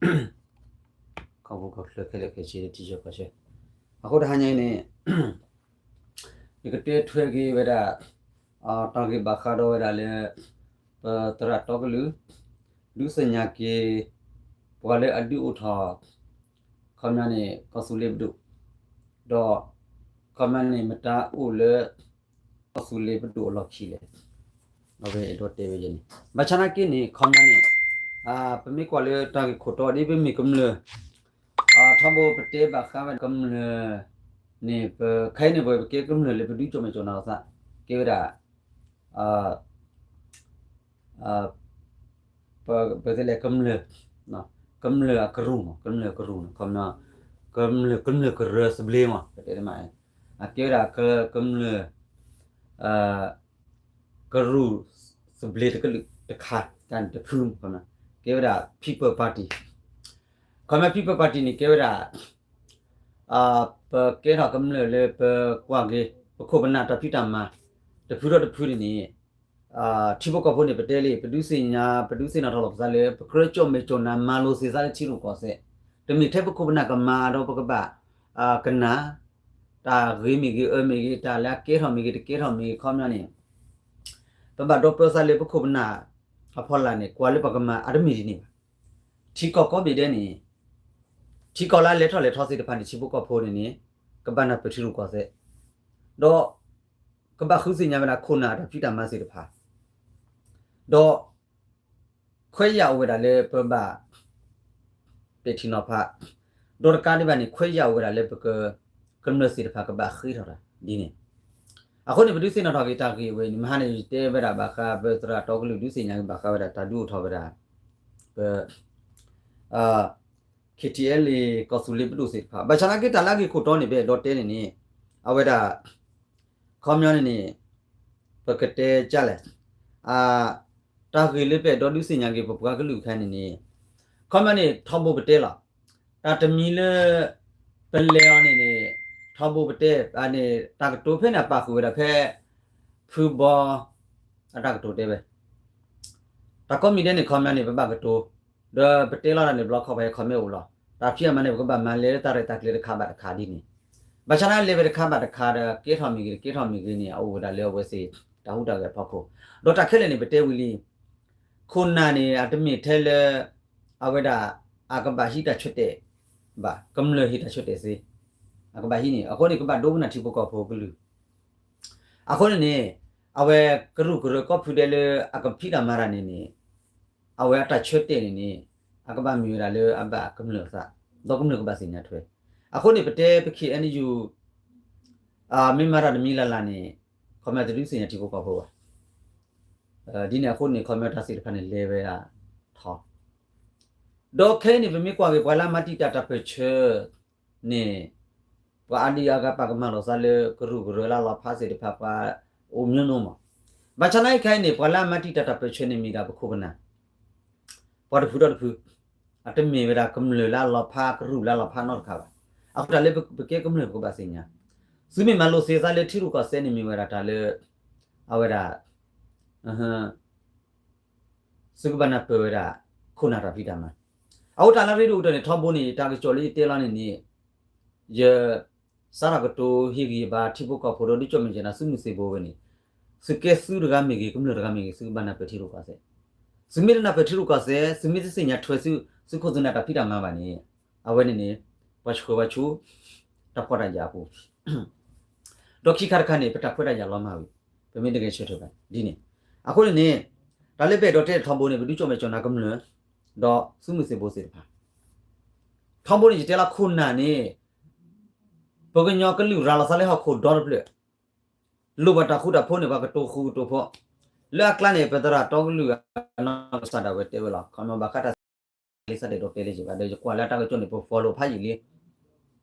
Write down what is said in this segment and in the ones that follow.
ကီၢ်ပူၤကီၢ်ချၢခဲလၢာ်ခဲဆ့ ထံဆၢကီၢ်ဆၢ, အဃိတဟါညါအံၤန့ၣ် ယကတဲထွဲက့ၤဝဲဒၣ် တၢ်ဂ့ၢ်ဘၣ်ဃးဒီးဝဲဒၣ်လၢ ပသရၣ်တီကလုာ် ဒုးသ့ၣ်ညါက့ၤ ပှၤလၢအဒုးအိၣ်ထီၣ် ခီပညီန့ၣ် ကီၢ်သူလ့ၤပဒိၣ်, ဒီး ခီပညီန့ၣ် မတၤအိၣ်လၢ ကီၢ်သူလ့ၤပဒိၣ်အလီၢ်ခံလဲၣ်. အဝဲအဲၣ်ဒိးတဲဝဲယဲန့ၣ် ဘၣ်ဆၣ်သနာ်က့န့ၣ် ခီပညီန့ၣ် ပမ့ၢ်ကွၢ်လၢတၢ်ဂ့ၢ်ခိၣ်တီဒ်ပမ့ၢ်ကမျၢၢ် ထီဘိပတဲဘၣ်ဃးဝဲဒၣ်ကမျၢၢ်န့ၣ် ပခဲအံၤန့ၣ် ပဝဲပကဲကမျၢၢ်လၢပဒုးကၠိၣ်မဲာ်ကၠိၣ်နၢ်လိာ်သး ကဲဝဲဒၣ် ပတဲလဲၣ် ကမျၢၢ် ကမျၢၢ်အကရူၢ်မး ကမျၢၢ်ကရူၢ်န့ၣ် ခီပညီ ကမျၢၢ် ကမျၢၢ်ကရၢသဘျ့မး ပတဲမး အကဲဝဲဒၣ် ကမျၢၢ် ကရူၢ်သဘျ့တကလုာ်တခါ တၢ်န့ၣ်တဖု ကဲဝဲဒၣ် People Party ခီပညီ People Party န့ၣ် ကဲဝဲဒၣ် ပကဲထီၣ်ကမျၢၢ်လၢပကွၢ်က့ၤ ပခိၣ်ပနၢ်တၢ်ဖံးတၢ်မၤ တဖုဒီးတဖုန့ၣ်န့ၣ် ထံဖိကီၢ်ဖိန့ၣ် ပတဲလံ ပဒုးသ့ၣ်ညါ ပဒုးသ့ၣ်နီၣ်ထီၣ်လီၤပသးလၢ ပကြၢးကၠိၣ်မဲာ်ကၠိၣ်နၢ်မၤလိာ်သ့ၣ်သးလၢထံရူၢ်ကီၢ်သဲး တမ့ၢ်ထဲပခိၣ်ပနၢ်ကမၤဒီးပကဘၣ် ကနၣ် တၢ်ဂ့ၤမ့ၢ်ဂ့ၤ အၢမ့ၢ်ဂ့ၤ တၢ်လၢအကဲထီၣ်မ့ၢ်ဂ့ၤ တကဲထီၣ်မ့ၢ်ဂ့ၤ ခီပညီန့ၣ် ပဘၣ်ဒီပၢသးလၢပခိၣ်ပနၢ်အဖီလာ်န့ၣ် ကွၢ်လၢပှၤကမၤအတမ့ၢ်ဒ်န့ၣ်ဘၣ်. ထံကီၢ်ကိးဘ့ၣ်ဒဲးန့ၣ် ထံကီၢ်လၢအလဲၤထီၣ်လဲၤထီသ့ၣ်တဖၣ်န့ၣ် ထံဖိကီၢ်ဖိန့ၣ်န့ၣ် ကဘၣ်နၢ်ပၢၢ်ထံရူၢ်ကီၢ်သဲး ဒီး ကဘၣ်ဃုသ့ၣ်ညါဝဲဒၣ်ခိၣ်နၢ်တၢ်ဖံးတၢ်မၤသ့ၣ်တဖၣ် ဒီး ခွဲးယာ်အိၣ်ဝဲဒၣ်လၢပဘၣ် ပဲာ်ထံနီၤဖး ဒီးတကးဒံးဘၣ်န့ၣ် ခွဲးယာ်အိၣ်ဝဲဒၣ်လၢပက ကမျၢၢ်သ့ၣ်တဖၣ်ကဘၣ်ဃ့ထီၣ်တၢ်ဒ်န့ၣ် အဃိန့ၣ် ပဒုးသ့ၣ်နီၣ်ထီၣ်က့ၤတၢ်ဂ့ၢ်ဝဲန့ၣ် မဟါန့ၣ် ယတဲဝဲဒၣ်ဘၣ်ဃး ပသရၣ်တီကလုာ်ဒုးသ့ၣ်ညါက့ၤဘၣ်ဃးဝဲဒၣ်တၢ်ဒုးအိၣ်ထီၣ်ဝဲဒၣ် ပ KTLA ကီၢ်သူလ့ၤပဒိၣ်သ့ၣ်တဖၣ် ဘၣ်ဆၣ်သနာ်က့တၢ်လၢအဂ့ၢ်ခိၣ်တီန့ၣ် ပအဲၣ်ဒိးတဲန့ၣ်န့ၣ် အဝဲဒၣ် ခီပညီန့ၣ်န့ၣ် ပကတဲကလဲၣ် တၢ်ဂ့ၢ်လၢပအဲၣ်ဒိးဒုးသ့ၣ်ညါက့ၤ ပပှၤကလုာ်ခဲအံၤန့ၣ်န့ၣ် ခီပညီန့ၣ် ထီဘိပတဲလီၤ. တၢ်တမံၤလၢ ပလဲၤအီၤန့ၣ်န့ၣ် ထီဘိပတဲန့ၣ် တၢ်ကတိၤဖဲန့ၣ် အပာ်ဃုာ်ဝဲဒၣ်ဖဲ ဖုဘီ အတၢ်ကတိၤတဲဝဲ တၢ်ကိးမံၤဒဲးန့ၣ် ခီပညီန့ၣ် ပဘၣ်ကတိၤ ဒီးပတဲလီၤတၢ်န့ၣ် ဘျီခီဖဲ comment အိၣ်လီၤ. တၢ်ဖံးအမၤန့ၣ် ပကဘၣ်မၤလဲၤလၢတၢ်ရဲၣ်တၢ်ကျဲၤတခါဘၣ်တခါဒ်န့ၣ် ဘၣ်ဆၣ်သနာ်က့လဲၤဝဲတခါဘၣ်တခါဒီး ကဲထီၣ်မ့ၢ်ဂ့ၤ တကဲထီၣ်မ့ၢ်ဂ့ၤန့ၣ် အအိၣ်ဝဲဒၣ်လၢအဝဲသ့ၣ် တၢ်ဟူးတၢ်ဂဲၤအဖီခိၣ် ဒီးတၢ်ခဲလၢာ်န့ၣ် ပတဲဝံၤလံ ခိၣ်နၢ်န့ၣ် အတမ့ၢ်ထဲလၢ အဝဲဒၣ် အကဘၣ်ဟံးတၢ်ဆၢတဲာ်ဘၣ် ကမျၢၢ်ဟ့ၣ်တၢ်ဆၢတဲာ်သ့ အကဘၣ်ဟံးန့ၣ် အဃိန့ၣ် ကဘၣ်ဒိကနၣ်ထံဖိကီၢ်ဖိကလုာ် အဃိန့ၣ်န့ၣ် အဝဲကရူၢ်ကရၢကီၢ်ဖုဒဲးလၢအကဖံးတၢ်မၤတၢ်န့ၣ်န့ၣ် အဝဲအတၢ်ဆၢတဲာ်န့ၣ်န့ၣ် အကဘၣ်မ့ၢ်ဝဲဒၣ်လၢအဘၣ်ကမျၢၢ်အသး ဒီးကမျၢၢ်ကဘၣ်သ့ၣ်ညါထွဲ အဃိန့ၣ် ပတဲပ KNU မ့ၢ်မၤတၢ်တမံၤလၢ်လၢ်န့ၣ် ခီပညီတဒုးသ့ၣ်ညါထံဖိကီၢ်ဖိဘၣ် ဒ်န့ၣ်အဃိန့ၣ် ခီပညီတၢ်သ့ၣ်တဖၣ်န့ၣ်လဲၤဝဲဒၣ်ထီ ဒီးခဲအံၤန့ၣ် ပမ့ၢ်ကွၢ်က့ၤပှၤလၢအမၤတံာ်တာ်တၢ်ပၢၢ်ဆၢန့ၣ် ပှၤအါဒံအါဂၤပာ်ကမၣ်လီၤသးလၢကရူၢ်ကရၢလၢအလီၤဖးသ့ၣ်တဖၣ် ပှၤအိၣ်မျိုးမျိုးမး ဘၣ်ဆၣ်သနာ်က့ခဲအံၤန့ၣ် ပှၤလၢအမၤတံာ်တာ်တၢ်ပၢၢ်ဆၢန့ၣ်မ့ၢ်ဒၣ်ပခိၣ်ပနၢ် ပှၤတဖုဒီးတဖု အတမ့ၢ်ဝဲဒၣ်ကမျၢၢ်လၢအလီၤဖး ကရူၢ်လၢအလီၤဖးနီတခါဘၣ်. အဃိတၢ်လၢပကဲကမျၢၢ်ပကဘၣ်သ့ၣ်ညါ သုမ့ၢ်မၤလိသ့သးလၢထံရူၢ်ကီၢ်သဲးန့ၣ်မ့ၢ်ဝဲဒၣ်တၢ်လၢ အဝဲဒၣ် သုကဘၣ်နၢ်ပၢၢ်ဝဲဒၣ် ခိၣ်နၢ်တၢ်ဖံးတၢ်မၤ အဃိတၢ်လၢရ့ဒိၣ်ကတၢၢ်န့ၣ် ထီဘိန့ၣ် တၢ်ကစီၣ်လၢယတဲလီၤန့ၣ်န့ၣ် ယ စးထီၣ်ကတိၤဟ့ၣ်ဂံၢ်ဘါထံဖိကီၢ်ဖိဒီးဒုးကၠိၣ်မဲာ်ကၠိၣ်နၢ် သုးမုၢ်သံၣ်ဘိဝဲန့ၣ် သုကဲသုတဂၤမ့ၢ်ဂ့ၤ ကမျၢၢ်တဂၤမ့ၢ်ဂ့ၤ သုကဘၣ်နၢ်ပၢၢ်ထံရူၢ်ကီၢ်သဲး သုမ့ၢ်တနၢ်ပၢၢ်ထံရူၢ်ကီၢ်သဲး သုမ့ၢ်တသ့ၣ်ညါထွဲသု သုးခိၣ်သုးနၢ်တၢ်ဖံးတၢ်မၤဘၣ်န့ၣ် အဝဲန့ၣ်န့ၣ် ပှၤဆှၢပှၤဆူ တၢ်ဖှီၣ်တၢ်ယာ်အပူၤ ဒီးခံခါတခါန့ၣ် ပတၢ်ခွဲးတၢ်ယာ်လီၤမၢ်ဝံၤ ပမ့ၢ်တဂဲၤဆၢထၢၣ်ဘၣ်ဒ်န့ၣ် အဃိန့ၣ်န့ၣ် တၢ်လၢပအဲၣ်ဒိးတဲထီဘိန့ၣ် ပဒုးကၠိၣ်မဲာ်ကၠိၣ်နၢ်ကမျၢၢ် ဒီးသုးမုၢ်သံၣ်ဘိသ့ၣ်တဖၣ် ထီဘိန့ၣ် ယတဲလီၤခိၣ်နၢ်န့ၣ် ပှၤကညီကလုာ်ရၤလီၤသးလၢဟီၣ်ခိၣ်ဒီတဖျၢၣ် လိၣ်ဘၣ်တၢ်ဃူတၢ်ဖိးန့ၣ် ပှၤကတိၤဃူကတိၤဖိး လၢအကျါန့ၣ် ပသရၣ်တီကလုာ်အနီၢ်ကစၢ်ဒၣ်ဝဲတဲဝဲလီၤ ခီမီဘၣ်ဃးတၢ် လံာ်စၢ်တဲာ်ဒိးတဲလၢယဘၣ်ဒီး ယကွၢ်လၢတၢ်ကစီၣ်န့ၣ် ပ follow ဖးယံာ်လံ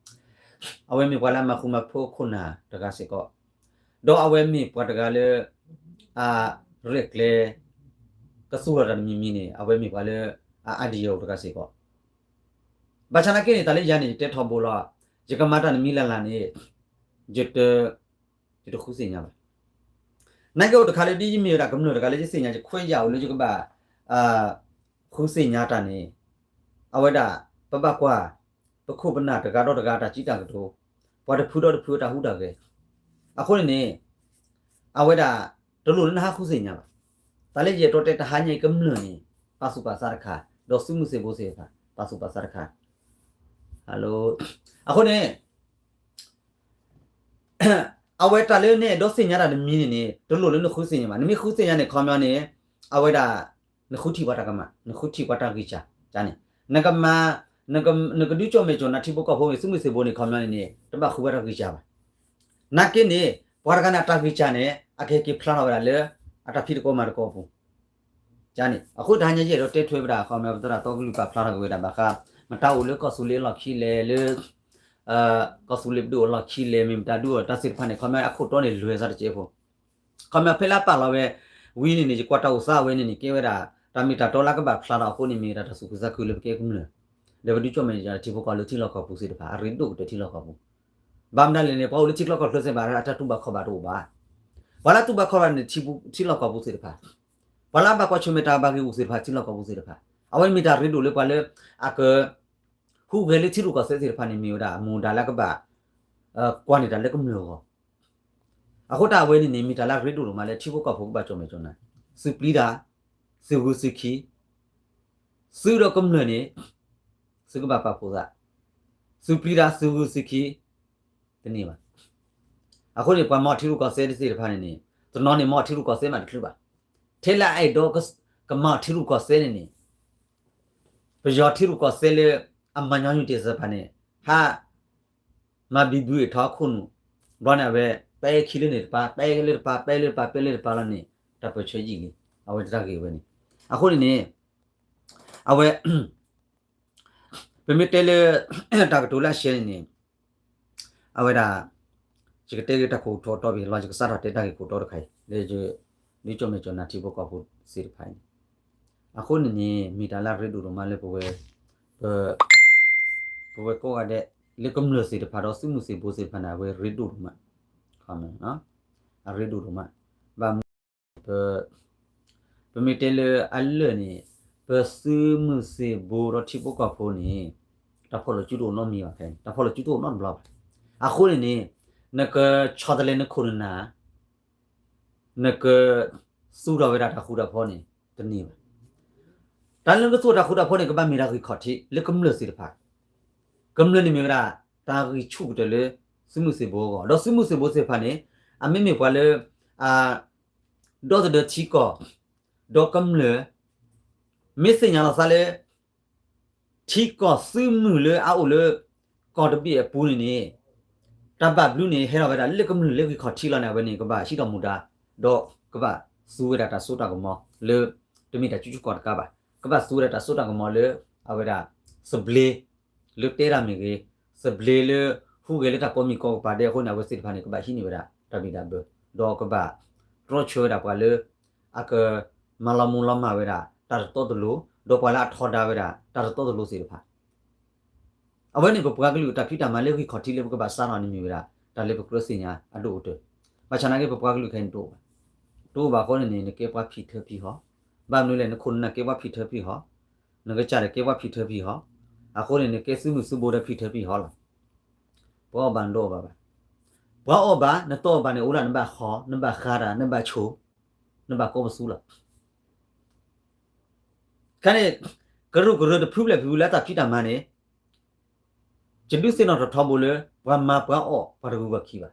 အဝဲမ့ၢ်ပှၤလၢအမၤဃူမၤဖိးခိၣ်နၢ်တဂၤစ့ၢ်ကီး ဒီးအဝဲမ့ၢ်ပှၤတဂၤလၢ အရဲၣ်ကျဲၤ ကသူၣ်ထီၣ်တၢ်တမံၤမံၤန့ၣ် အဝဲမ့ၢ်ပှၤလၢ အ idea တဂၤစ့ၢ်ကီး ဘၣ်ဆၣ်သနာ်က့န့ၣ် တၢ်လၢယၤန့ၣ် ယတဲထီဘိလီၤ ယကမၤတၢ်နမံၤလၢ်လၢ်န့ၣ် ယတ ယတဃုသ့ၣ်ညါဘၣ် နာ်က့အိၣ်တခါလၢဒ်ယမ့ၢ်ဝဲဒၣ်ကမျၢၢ်တဂၤလၢယသ့ၣ်ညါ ယခွဲးယာ်အိၣ်လၢယကဘၣ် ဃုသ့ၣ်ညါတၢ်န့ၣ် အဝဲဒၣ် ပဘၣ်ကွၢ် ပခိၣ်ပနၢ်တဂၤဒီးတဂၤတၢ်စံးတၢ်ကတိၤ, ပှၤတဖုဒီးတဖုတၢ်ဟူးတၢ်ဂဲၤ, အဃိန့ၣ်န့ၣ် အဝဲဒၣ် တလိၣ်လၢနဟးဃုသ့ၣ်ညါဘၣ်. တၢ်လၢယအဲၣ်ဒိးတဲတဟါညါအံၤကမျၢၢ်န့ၣ် ပာ်သူၣ်ပာ်သးတခါ, ဒီးသုးမုၢ်သံၣ်ဘိသ့ၣ်တဖၣ် ပာ်သူၣ်ပာ်သးတခါ, အဃိန့ၣ် အဝဲတၢ်လၢနအဲၣ်ဒိးသ့ၣ်ညါတၢ်တမံၤန့ၣ်န့ၣ် တလိၣ်လၢနဃုသ့ၣ်ညါဘၣ်. နမ့ၢ်ဃုသ့ၣ်ညါန့ၣ် ခီပညီန့ၣ် အဝဲဒၣ် နဃုထံၣ်ပှၤတၢ်ကမၣ်, နဃုထံၣ်ပှၤတၢ်ဂံၢ်စၢ်, န့ၣ် နကမၤ နကဒုးကၠီၣ်မဲာ်ကၠီၣ်နၤထံဖိကီၢ်ဖိမ့ၢ်သုးမုၢ်သံၣ်ဘိန့ၣ် ခီပညီန့ၣ်န့ၣ် တဘၣ်ဃုဝဲတၢ်ဂံၢ်စၢ်ဘၣ်. နာ်က့န့ၣ် ပှၤတဂၤန့ၣ် အတၢ်ဂံၢ်စၢ်န့ၣ် အကဟဲက့ၤဖျါထီၣ်ဝဲဒၣ်လၢ အတၢ်ဖံးသကိးမၤသကိးအပူၤ န့ၣ် အဃိတဟါညါယအဲၣ်ဒိးတဲထွဲဝဲဒၣ် ခီပညီ ပသရၣ်သီကလုၢ်ပာ်ဖျါထီၣ်က့ၤဝဲဒၣ်ဘၣ်ဃး မတၤအိၣ်လၢကီၢ်သူလ့ၤအလီၢ်ခံလဲၣ် လၢ ကီၢ်သူလ့ၤပဒိၣ်အလီၢ်ခံလဲၣ် မ့ၢ်မတၤဒုးအီၤတၢ်သ့ၣ်တဖၣ်န့ၣ် ခီပညီအခိၣ်တီန့ၣ်လွဲၢ်စးတကဲးဖိ. ခီပညီဖဲလၢအပာ်လီၤဝဲ ဝံၤန့ၣ်န့ၣ် ယကွၢ်တၢ်အိၣ်သးဝဲန့ၣ်န့ၣ် ကဲဝဲဒၣ် တၢ်မ့ၢ်တၢ်တီလၢကဘၣ်ဖျါထီၣ်အဃိန့ၣ် မ့ၢ်တၢ်သူၣ်ခုသးခုလၢပကဲကမျၢၢ် ဒီးပဒုးကၠီၣ်မဲာ်ကၠီၣ်နၤထံဖိကီၢ်ဖိလၢထံလီၢ်ကီၢ်ပူၤသ့ၣ်တဖၣ် အရ့ဒိၣ်ကတၢၢ်ထံလီၢ်ကီၢ်ပူၤ. ဘၣ်မနုၤလဲၣ်န့ၣ် ပှၤအိၣ်လၢထံချီကီၢ်ချၢသ့ၣ်တဖၣ် အတၢ်တူၢ်ဘၣ်ခီၣ်ဘၣ်တအိၣ်ဘၣ်. ပှၤလၢအတူၢ်ဘၣ်ခီၣ်ဘၣ်န့ၣ် ထံလီၢ်ကီၢ်ပူၤသ့ၣ်တဖၣ်, ပှၤလၢအဘၣ်ကွၢ်ဆၢၣ်မဲာ်တၢ်ဘၣ်ဂ့ၢ်အိၣ်သ့ၣ်တဖၣ် ထံလီၢ်ကီၢ်ပူၤသ့ၣ်တဖၣ်. အဝဲန့ၣ်မ့ၢ်တၢ်ရ့ဒိၣ်လၢပှၤလၢ အက ဟူးဂဲၤလၢထံရူၢ်ကီၢ်သဲးသ့ၣ်တဖၣ်န့ၣ် မ့ၢ်ဝဲဒၣ် မူဒါလၢကဘၣ် ကွၢ်န့ၢ်တၢ်လၢကမျၢၢ်အဂီၢ်. အဃိတၢ်အဝဲန့ၣ်န့ၣ် မ့ၢ်တၢ်လၢအရ့ဒိၣ်ဒိၣ်မးလၢထံဖိကီၢ်ဖိကဘၣ်ကၠီၣ်မဲာ်ကၠီၣ်နၤ, သုးပျံၤတၢ်, သုးဂုၤသုးခံ, သုဒီးကမျၢၢ်န့ၣ် သုကဘၣ်ပာ်ဖှိၣ်သး, သုးပျံၤတၢ် သုးဂုၤသုးခံ တန့ၢ်ဘၣ်. အဃိန့ၣ် ပှၤမၤအီၣ်ထံရူၢ်ကီၢ်သဲးသ့ၣ်တဖၣ်န့ၣ်န့ၣ် တနီၤန့ၣ်မၤအီၣ်ထံရူၢ်ကီၢ်သဲးမးတချုးဘၣ်. ထဲလၢအအဲၣ်ဒိးကမၤအီၣ်ထံရူၢ်ကီၢ်သဲးန့ၣ်န့ၣ် ပယီၤထံရူၢ်ကီၢ်သဲးလၢ အမၤညီနုၢ်တ့ၢ်သ့ၣ်တဖၣ်န့ၣ် ဟး မၤဘံဘူအ့ၣ်ထီၣ်အခိၣ်နူာ်, ဘျီန့ၣ်အဝဲ ပဲခံလၢန့ၣ်တပၤ ပဲလၢတပၤ ပဲလၢတပၤ ပဲလၢတပၤလီၤန့ၣ် တၢ်ပၢၢ်ဆၢယံာ်လံ. အဝဲတၢ်ဂ့ၢ်ဝဲန့ၣ်. အဃိန့ၣ်န့ၣ် အဝဲ ပမ့ၢ်တဲလၢ တၢ်ကတိၤလၢအရှဲန့ၣ်န့ၣ် အဝဲဒၣ် ယကတဲလၢတၢ်ခိၣ်တီတီဘၣ်လီၤ ယကစးထီၣ်တဲတၢ်ဂ့ၢ်ခိၣ်တီတခါအံၤ လၢယ ဒုးကၠီၣ်မဲာ်ကၠီၣ်နၤထံဖိကီၢ်ဖိသ့ၣ်တဖၣ်အံၤန့ၣ်. အဃိန့ၣ်န့ၣ် မ့ၢ်တၢ်လၢအရ့ဒိၣ်ဒိၣ်မးလၢပဝဲ ပ ပဝဲကိးဂၤဒဲး လၢကမျၢၢ်သ့ၣ်တဖၣ်ဒီးသုးမုၢ်သံၣ်ဘိသ့ၣ်တဖၣ်န့ၣ် အဝဲရ့ဒိၣ်ဒိၣ်မး, အရ့ဒိၣ်ဒိၣ်မး. ဘၣ်မနုၤ ပ ပမ့ၢ်တဲလၢအလၢာ်န့ၣ် ပသုးမုၢ်သံၣ်ဘိဒီးထံဖိကီၢ်ဖိန့ၣ် တၢ်ဖီၣ်လိာ်စုတအိၣ်နီတမံၤဘၣ်ဖဲန့ၣ် တၢ်ဖီၣ်လိာ်စုတအိၣ်နီတဘျီဘၣ်. အဃိန့ၣ်န့ၣ် နကဆီတလဲနခိၣ်နနၢ် နကသူၣ်ထီၣ်ဝဲဒၣ်တၢ်ဃူတၢ်ဖိးန့ၣ် တန့ၢ်ဘၣ်. တၢ်လၢနကသူၣ်ထီၣ်တၢ်ဃူတၢ်ဖိးန့ၣ် ကဘၣ်မ့ၢ်တၢ်ဂံၢ်ခီၣ်ထံးလၢကမျၢၢ်သ့ၣ်တဖၣ်. ကမျၢၢ်န့ၣ်မ့ၢ်ဝဲဒၣ် တၢ်ဂံၢ်ဆူၣ်ကတၢၢ်လၢ သုးမုၢ်သံၣ်ဘိအဂီၢ် ဒီးသုးမုၢ်သံၣ်ဘိသ့ၣ်တဖၣ်န့ၣ် အမ့မ့ၢ်ပှၤလၢ အ ဒီသဒၢထံကီၢ် ဒီးကမျၢၢ် မ့ၢ်သ့ၣ်ညါလီၤသးလၢ ထံကီၢ်သုးမုၢ်လၢအအိၣ်လၢ ကီၢ်တဘ့ၣ်အပူၤန့ၣ်န့ၣ် တၢ်ဘၣ်ဘျုးန့ၣ် ဟဲထီၣ်ဝဲဒၣ်လၢကမျၢၢ်လၢဂံၢ်ခီၣ်ထံးလီၤန့ၣ် အဝဲန့ၣ် ကဘၣ်ဟံးထီၣ်မူဒါ ဒီးကဘၣ်သူဝဲဒၣ်တၢ်စိတၢ်ကမီၤလၢ တမ့ၢ်တၢ်စုဆူၣ်ကီၢ်တကးဘၣ်. ကဘၣ်သူဝဲဒၣ်တၢ်စိတၢ်ကမီၤလၢ အဝဲဒၣ် သဘျ့ လၢတဲတၢ်မ့ၢ်ဂ့ၤ, သဘျ့လၢ ဟူးဂဲၤလၢတၢ်ပိာ်မုၣ်ကီၢ်ကပၤဒဲးအဃိန့ၣ် အဝဲသ့ၣ်တဖၣ်န့ၣ် ကဘၣ်ဟံးန့ၢ်ဝဲဒၣ် တၢ်ဘံၣ်တၢ်ဘၢ, ဒီးကဘၣ် တြီဆၢဝဲဒၣ်ပှၤလၢ အက မၤလီၤမူၤလီၤမၢ်ဝဲဒၣ် တၢ်တတီတလိၤ, ဒီးပှၤလၢအထီဒါဝဲဒၣ် တၢ်တတီတလိၤသ့ၣ်တဖၣ် အဝဲန့ၣ် ပပှၤကလုာ်တၢ်ဖံးတၢ်မၤလၢဂံၢ်ခီၣ်ထံးလၢပကဘၣ်စးထီၣ်န့ၣ်မ့ၢ်ဝဲဒၣ် တၢ်လၢပကြၢးသ့ၣ်ညါအဒိၣ်ကတၢၢ်. ဘၣ်ဆၣ်နာ်က့ ပပှၤကလုာ်ခဲအံၤန့ၣ်တအိၣ်ဘၣ်. တအိၣ်ဘၣ်အဃိန့ၣ်န့ၣ် နကဲပှၤဖံးထၢဖံးဟီ, ဘၣ်မနုၤလဲၣ် နခိၣ်နနၢ်ကဲပှၤဖံးထၢဖံးဟီ, နကစၢ်ဒီးကဲပှှၤဖံးထၢဖံးဟီ, အဃိန့ၣ် နကဲသုးမုၢ်သုးဘိဒီးဖံးထၢဖံးဟီလီၤ. ပှၤအီၣ်ဘၣ်နတအီၣ်ဘၣ်, ပှၤအီၣ်ဘၣ် နတအီၣ်ဘၣ်န့ၣ် အိၣ်ဒၣ်နဘၣ်ဟီ, နဘၣ်ဃါတၢ်, နဘၣ်ဆိး, နဘၣ်ကိးပသူလီၤ. ခဲန့ၣ် ကရူၢ်ကရၢတဖုဘျဲၣ်ဖုလၢတၢ်ဖံးတၢ်မၤန့ၣ် ယဒုးသ့ၣ်နီၣ်ထီၣ်ထီဘိလၢ ပှၤမၤပှၤအီၣ်ပှၤတဂုၤပှၤခံဘၣ်.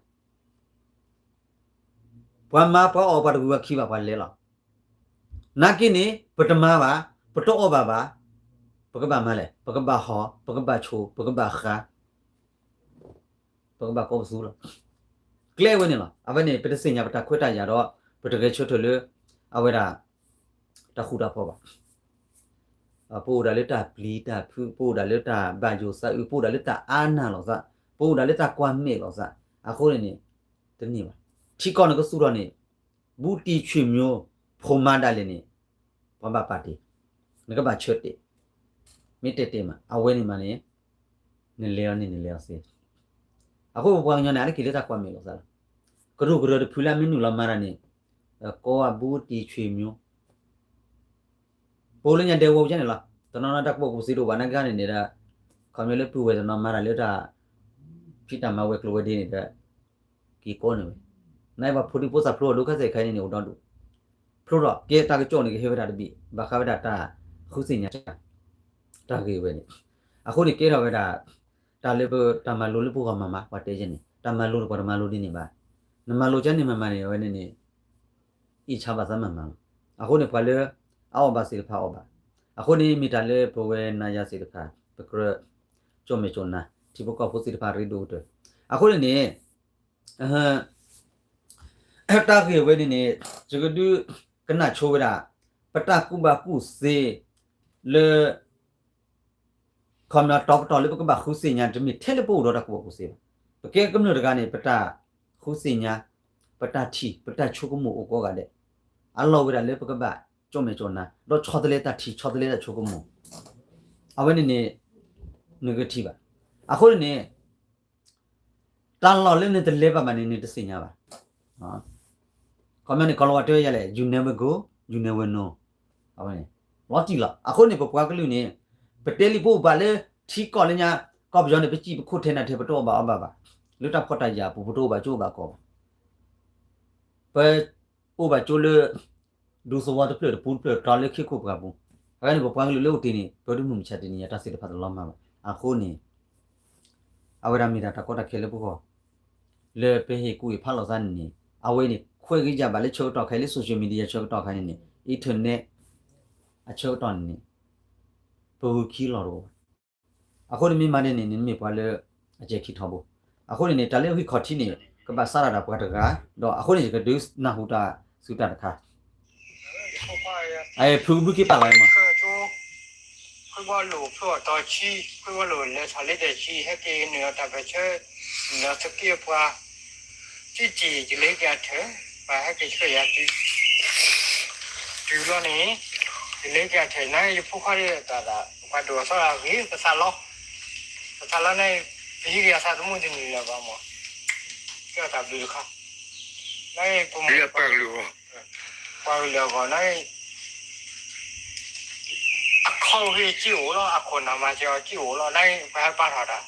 ပှၤမၤပှၤအီၣ်ပှၤတဂုၤပှၤခံဘၣ် ပှၤလဲၤလီၤ. နာ်က့န့ၣ် ပတမၤဘၣ်, ပတအီၣ်ဘၣ်ဘၣ်, ပကဘၣ်မၤလဲၣ်, ပကဘၣ်ဟီ, ပကဘၣ်ဆိး, ပကဘၣ်ဃါ ပကဘၣ်ကိးပသူလီၤ. ကျဲဝဲန့ၣ်လီၤ. အဝဲန့ၣ် ပတသ့ၣ်ညါပတၢ်ခွဲးတၢ်ယာ်ဒီး ပတဂဲၤဆၢထၢၣ်လၢ အဝဲဒၣ် တၢ်ဃူတၢ်ဖိးဘၣ်. ပအိၣ်ဒၣ်လၢတၢ်ပျံၤတၢ်ဖုး, ပအိၣ်ဒၣ်လၢတၢ်ဘၣ်ယိၣ်သးအုး, ပအိၣ်ဒၣ်လၢတၢ်အါနၢ်လိာ်သး, ပအိၣ်ဒၣ်လၢတၢ်ကွၢ်မဲာ်လိာ်သး, အဃိန့ၣ်န့ၣ် တန့ၢ်ဘၣ်. ထံကီၢ်နကသူၣ်ထီၣ်န့ၣ် ဘူးတံၢ်ဆွေမျိုး ဖိမါဒၣ်လဲာ်န့ၣ် ပှၤဘၣ်ပာ်တ့ၢ်, နကဘၣ်ဆၢတဲာ်, မ့ၢ်တဲတဲာ်မး အဝဲန့ၣ်မးန့ၣ် နလဲၤအီၤန့ၣ် နလဲၤအီၤသ့. အဃိပပှၤကညီန့ၣ် အါတက့ၢ်လၢတၢ်ကွၢ်မဲာ်လိာ်သးလီၤ. ကရူၢ်ကရၢတဖုလၢအမ့ၢ်နုာ်လီၤမၤတၢ်န့ၣ် ကိးအဘူးတံၢ်ဆွေမျိုး ပအိၣ်လၢညါဒဲးဝီပူၤန့ၣ်လီၤ. တနီၤနီၤတၢ်ကူၣ်ဘၣ်ကူၣ်သ့တအိၣ်ဘၣ်နာ်က့န့ၣ်ဒီး ခီဖျိလၢပုၢ်ဝဲၢ်တနီၤမၤတၢ်လၢတၢ် ဖံးတၢ်မၤဝဲၤကျိၤဝဲၤဒ့န့ၣ်ဒီး က့ၤကိးန့ၢ်ဝဲ, နာ်က့ပှၤဖိဒံဖိသၣ်ဖျိအီၤဒိၣ်ခဲစဲးခဲအံၤန့ၣ်န့ၣ် အိၣ်ဒီဒူၣ်, ဖျိထီၣ်ကဲတၢ်ကစီၣ်န့ၣ် ကဟဲဝဲဒၣ်တဘ့ၣ် ဘၣ်ဃးဝဲဒၣ်တၢ်ဃုသ့ၣ်ညါ တၢ်ဂ့ၢ်ဝဲန့ၣ်, အဃိန့ၣ်ကဲထီၣ်ဝဲဒၣ် တၢ်လၢပတၢ်မၤလိလၢပဂီၢ်မၤမး ပှၤတဲယဲန့ၣ် တၢ်မၤလိန့ၣ်ပှၤတမၤလိဒ်န့ၣ်ဘၣ်, နမၤလိကန့ၣ်မၤမၤန့ၣ် အဝဲန့ၣ်န့ၣ် အ့ၣ်ဆါဘၣ်သးမၤမၤလီၤ. အဃိန့ၣ်ပှၤလၢ အအီၣ်ဘၣ်သ့ၣ်တဖၣ်အီၣ်ဘၣ်, အဃိန့ၣ်မ့ၢ်တၢ်လၢပဝဲနၤယၤသ့ၣ်တဖၣ် ပကြၢး ကၠိၣ်မဲာ်ကၠိၣ်နါ ထံဖိကီၢ်ဖိသ့ၣ်တဖၣ်ရ့ဒိၣ်ကတၢၢ်, အဃိန့ၣ်န့ၣ် တၢ်ဂ့ၢ်ဝဲန့ၣ်န့ၣ် ယကဒုးကနၣ်ဆိဝဲဒၣ် ပတၢ်ကူၣ်ဘၣ်ကူၣ်သ့လၢ ခီမ့ၢ်တီပတီၢ်လၢပကဘၣ်ဃုသ့ၣ်ညါ တမ့ၢ်ထဲလၢပအိၣ်ဒီးတၢ်ကူၣ်ဘၣ်ကူၣ်သ့ဘၣ်. ပကဲကမျၢၢ်တဂၤန့ၣ် ပတၢ်ဃုသ့ၣ်ညါ ပတၢ်ထံၣ် ပတၢ်ဆိကမိၣ်အိၣ်ကိးဂၤဒဲး အလီၢ်ဝဲဒၣ်လၢပကဘၣ်ကၠိၣ်မဲာ်ကၠိၣ်နါ ဒီးဆီတလဲတၢ်ထံၣ် ဆီတလဲတၢ်ဆိကမိၣ် အဝဲန့ၣ်န့ၣ် နကထံၣ်ဘၣ်. အဃိန့ၣ်န့ၣ် တၢ်လီၢ်လၢနတလဲၤဘၣ်ဘၣ်န့ၣ် နတသ့ၣ်ညါဘၣ်. ခီမ့ၢ်န့ၣ် ကီၤလၤဝါတဲဝဲယၤလဲၣ် you never go, you never know. အဝဲန့ၣ် လီၤတံၢ်လီၤ. အဃိန့ၣ် ပပှၤကလုာ်န့ၣ် ပတဲလံပအိၣ်ဘၣ်လၢထံကီၢ်လၢညါ ကီၢ်ပယီၤန့ၣ် ပစံၣ်ပခိၣ်ထဲနၤထဲ ပတအိၣ်ဘၣ်အီၣ်ဘၣ်ဘၣ်. လၢတၢ်ဖှီၣ်တၢ်ယာ်အပူၤ ပတအိၣ်ဘၣ်ကၠိအိၣ်ဘၣ်ကီၢ်ဘၣ်. ပ အိၣ်ဘၣ်ကၠိလၢ ဒူသဝီတဖျၢၣ်တပူၤတဖျၢၣ် တီၤလၢခ့ခိၣ်ပှၤပူၤ, အဝဲန့ၣ် ပပှၤကလုာ်လၢအိၣ်တ့ၢ်န့ၣ် ပဒုးမုၢ်မဆါတနံၤညါ တၢ်သ့ၣ်တဖၣ်တလီၤမၢ်ဘၣ်. အဃိန့ၣ် အဝဲဒၣ်မ့ၢ်ဒၣ်တၢ်ကီတၢ်ခဲလၢပဂီၢ် လၢပဟ့ၣ်ကူၣ်ဟ့ၣ်ဖးလိာ်သးန့ၣ်န့ၣ် အဝဲန့ၣ် ခွဲးဂ့ၤယၢ်ဘၣ်လၢဆၢကတီၢ်ခဲအံၤ လၢ social media ဆၢကတီၢ်ခဲအံၤန့ၣ်န့ၣ် internet အဆၢကတီၢ်န့ၣ်န့ၣ် ပဂုာ်ခံလီၤတအိၣ်ဘၣ်. အဃိန့ၣ်မ့ၢ်မၤဒ်န့ၣ်န့ၣ် နမ့ၢ်ပှၤလၢအစဲၤခံထီဘိ. အဃိန့ၣ်န့ၣ် တၢ်လၢအဂံၢ်ခီၣ်ထံးန့ၣ် ကဘၣ်စးထီၣ်ဒၣ်ပှၤတဂၤ, ဒီးအဃိန့ၣ် ယကဒုးနၢ်ဟူတၢ်စုတၢ်တခါ ဖုကဘုက့ၤပာ်လီၤမး ဖုဘီလိာ်ဖျိအတီၤဆံ, ဖုဘီလိာ်လဲၤထီၣ်လ့ဒီးဆံ ဟဲက့ၤနုာ်အတၢ်ပၢၢ်ဆၢ, နုာ်လီၤသက့အပှၤ, တံၢ်တံၢ် ယလဲၤက့ၤအထၢၣ်, ပှၤဟဲက့ၤဆှၢယၤတုၤ, တုၤလီၤန့ၣ်, ယလဲၤက့ၤအထၢၣ် နယဖိခွါဒ်တၢ်ဒၣ် ပှၤဒိၣ်အသီအဂ့ၤ ပသးလီ, ပသးလီန့ၣ် ပဟံးက့ၤအသးသမူတနံၤလၢၤဘၣ်မး, ကဲတၢ်ဘျုးတခါ, နပှၤကလုာ်အဂီၢ် ပှၤကလုာ်အဂီၢ်န့ၣ် အခီၣ်ဂ့ၢ်က့ၣ်အိၣ်လီၤ အခိၣ်နၢ်မၤစၢၤအီၤက့ၣ်အိၣ်လီၤ နပှၤဟဲဘါထီၣ်တၢ်,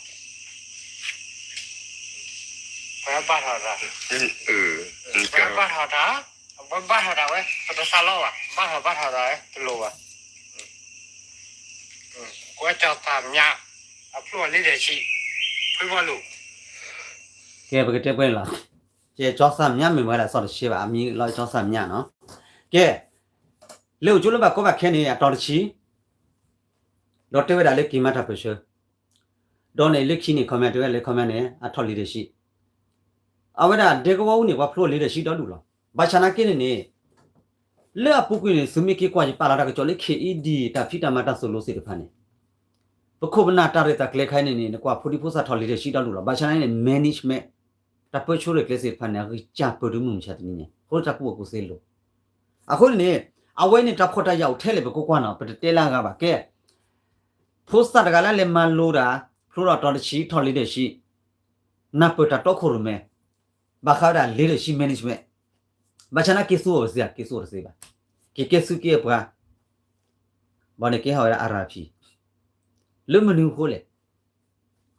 ပှၤဟဲဘါထီၣ်တၢ်, ပှၤဘါထီၣ်တၢ်, ပဘါထီၣ်တၢ်ဝဲ ပတသးလီဘၣ် ဘါထီၣ်ဘါထီၣ်တၢ်ဝဲ တလိၣ်ဘၣ်, ကွဲကၠီသးမၠး, အဖျိအလ့ဒီးဆံး, ဖုဘီလိာ်, ကဲပကတဲပှဲၤန့ၣ်လီၤ, ကဲကၠီသးမၠးမ့ၢ်ဝဲဒၣ်စီၤတဆ့ဘၣ် အမံၤလီၤကၠီသးမၠးနီၤ, ကဲ လၢအိၣ်ကၠိလၢဘၣ်ကီဘၣ်ခဲန့ၣ် အတီၤတဆံ, ဒီးတဲဝဲဒၣ်လၢက့ၤမၤတၢ်ပၢၢ်ဆၢ, ဒီးန့ၣ်လၢခံန့ၣ် comment တဲဝဲဒၣ်လၢ comment န့ၣ် အထီၣ်လံဒီးဆံး, အဝဲဒၣ်ဒဲကဝီၤအူန့ၣ် ပှၤဖျိလံဒီးဆံးဒီဒူၣ်လီၤ. ဘၣ်ဆၣ်နာ်က့န့ၣ်န့ၣ် လၢအပူၤကွံာ်န့ၣ် သုမ့ၢ်က့ၤကွၢ်ယပာ်လီၤတၢ်ကစီၣ်လၢ ခဲအံၤဒ် တၢ်ဖံးတၢ်မၤတၢ်သိၣ်လိသ့ၣ်တဖၣ်န့ၣ် ပခိၣ်ပနၢ်တၢ်ရဲၣ်တၢ်ကျဲၤခါအံၤန့ၣ်န့ၣ် နကွၢ်ဖိဒံဖိသၣ်ထီၣ်လံဒီးဆံးဒီဒူၣ်လီၤ. ဘၣ်ဆၣ်နာ်က့န့ၣ် management တၢ်ပၢဆှၢရဲၣ်ကျဲၤသ့ၣ်တဖၣ်န့ၣ် အဂံၢ်စၢ်ပၢၢ်တုၤမုၢ်မဆါတနံၤန့ၣ် အဃိတၢ်ကူၣ်ဘၣ်ကူၣ်သ့လိၤ. အဃိန့ၣ်န့ၣ် အဝဲန့ၣ်တၢ်ဖှီၣ်တၢ်ယာ်အိၣ်ထဲလဲၣ် ပကကွၢ်နီၤ ပတတဲလၢအဂၤဘၣ်. ကဲ ဖိသၣ်တဂၤလၢလဲၤမၤလိတၢ် ဖျိထီၣ်တီၤတဆံ ထီၣ်လံဒီးဆံး နၢ်ပၢၢ်တၢ်တီခိၣ်ရိၣ်မဲ ဘၣ်ဃးဝဲဒၣ်လံဒီးဆံး management ဘၣ်ဆၣ်နာ်က့သူအီၤတသ့ က့သူအီၤတသ့ဘၣ်. က့ၤကဲသူက့အပှၤ ဘၣ်န့ၣ်ကဲဟီၣ်ဝဲဒၣ် အရၣ်ဖံး လၢမနုၤအဃိလဲၣ်.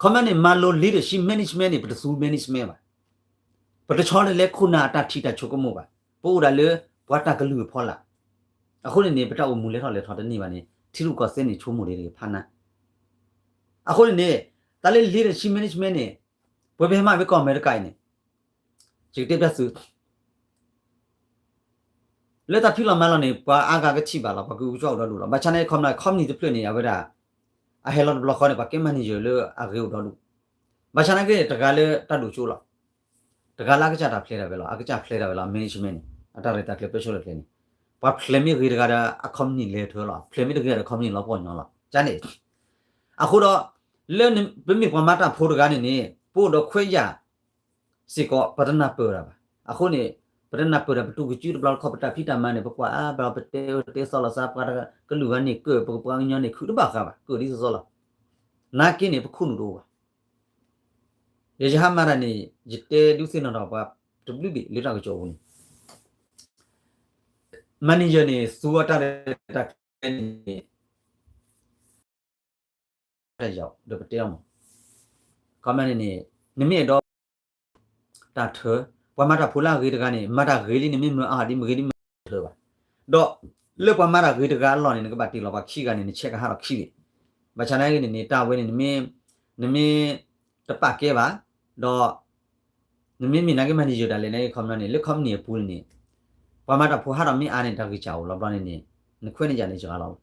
ခီမ့ၢ်န့ၣ် မၤလိလံဒီးဆံး management န့ၣ် ပတသူ management ဘၣ်. ပတဆီတလဲခိၣ်နၢ်အတၢ်ထံၣ်တၢ်ဆိကမိၣ်ဘၣ်. ပအိၣ်ဒၣ်လၢပှၤတၢ်ကလုၢ်အဖီလာ်. အဃိန့ၣ်န့ၣ် ပတၢ်အိၣ်မူလဲၤထီၣ်လဲၤထီတန့ၢ်ဘၣ်န့ၣ် ထံရူၢ်ကီၢ်သဲးန့ၣ် ဆိကမိၣ်ဒ်တဂ့ၤဖးနါ. အဃိန့ၣ်န့ၣ် တၢ်လၢလံဒီးဆံး management န့ၣ် ပဝဲပဟဲမၤဝဲကီၢ်အမဲရကၤအံၤန့ၣ် ယကတဲပျၢ်သု လၢတၢ်ဖံးလီၤမၤလီၤန့ၣ် ပှၤအါဂၤကထံၣ်ဘၣ်လီၤ ပှၤကဂုာ်ကၠီအိၣ်ဒီဒူၣ်လီၤ. ဘၣ်ဆၣ်န့ၣ် ခီမ့ၢ်န့ၣ် company တဖျၢၣ်န့ၣ် အဝဲဒၣ် အဟဲလီၤတဘျီဃီန့ၣ် ပှၤကဲ manager လၢအဂ့ၤအိၣ်ဒီဒူၣ်. ဘၣ်ဆၣ်နာ်က့န့ၣ် တဂၤလၢတၢ်ဒိၣ်ကၠိလီၤ. တဂၤလၢအကစၢ်တၢ်ဖျဲးတၢ်ဝဲလီၤ. အကစၢ်ဖျဲးတၢ်ဝဲလီၤ management န့ၣ် အတၢ်ရဲၣ်တၢ်ကျဲၤပၢဆှၢရဲၣ်ကျဲၤန့ၣ် ပှၤဖျဲးမ့ၢ်ဂ့ၤတဂၤဒီး အ company လဲၤထၢလီၤ. ဖျဲးမ့ၢ်တဂ့ၤဒီး company လီၤပှီၢ်ညီလီၤ. ကန့ၣ် အဃိဒီး လၢပမ့ၢ်ပှၤမၤတၢ်ဖိတဂၤန့ၣ်န့ၣ် ပအိၣ်ဒီးခွဲးယာ် စ့ၢ်ကီး ပတနၢ်ပၢၢ်တၢ်ဘၣ်. အဃိန့ၣ် ပတနၢ်ပၢၢ်တၢ် ပတူၢ်ကစုတဘျီတခီၣ် ပတၢ်ဖံးတၢ်မၤန့ၣ် ပကွၢ်အါဘျီ ပတဲတဲသီလီၤသး ပှၤကလုာ်ဂၤန့ၣ်ကၢၣ် ပကပှၤကညီန့ၣ်ခုၣ်တဘၣ်ဃးဘၣ် ကၢၣ်ဒ်သိးသိးလီၤ. နာ်က့န့ၣ် ပခိၣ်နူာ်တအိၣ်ဘၣ်. ယယဟါမၤတၢ်န့ၣ် ယတဲဒုးသ့ၣ်နီၣ်ထီၣ်ပှၤတဘျုးဘ့ၣ်လၢတၢ်ကစီၣ်အပူၤန့ၣ် manager န့ၣ် သူအတၢ်ရဲၣ်တၢ်ကျဲၤန့ၣ် တၢ်ယၤဒီးပတဲအီၤမး, ခီပညီန့ၣ်န့ၣ် နမ့ၢ်အဲၣ်ဒိး တၢ်ထၢ, ပှၤမၤတၢ်ဖိလၢအဂ့ၤတဂၤန့ၣ် မၤတၢ်ဂ့ၤလံ နမ့ၢ်မၢအါဒ်မ့ၢ်ဂ့ၤဒ်မ့ၢ်ထၢဘၣ်, ဒီးလၢပှၤမၤတၢ်ဂ့ၤတဂၤအလီၢ်န့ၣ် နကဘၣ်တ့ၢ်လီၤပှၤခံဂၤန့ၣ် နဆဲးကဟးထီၣ်ခံဘ့ၣ်, ဘၣ်ဆၣ်နာ်က့န့ၣ်န့ၣ် တၢ်ဝဲန့ၣ် နမ့ၢ် နမ့ၢ်တပာ်ကဲဘၣ်, ဒီး နမ့ၢ်မ့ၢ်နာ်က့ manager တၢ်လဲၣ်နာ်က့ ခီပညီန့ၣ် လၢ company အပူၤန့ၣ်န့ၣ် ပှၤမၤတၢ်ဖိဟးထီၣ်မ့ၢ်အါန့ၣ် တၢ်ဂံၢ်စၢ်အိၣ်လီၤဘျီန့ၣ်န့ၣ် နခွဲးန့ၢ်ယၤန့ၣ်စှၤလီၤ.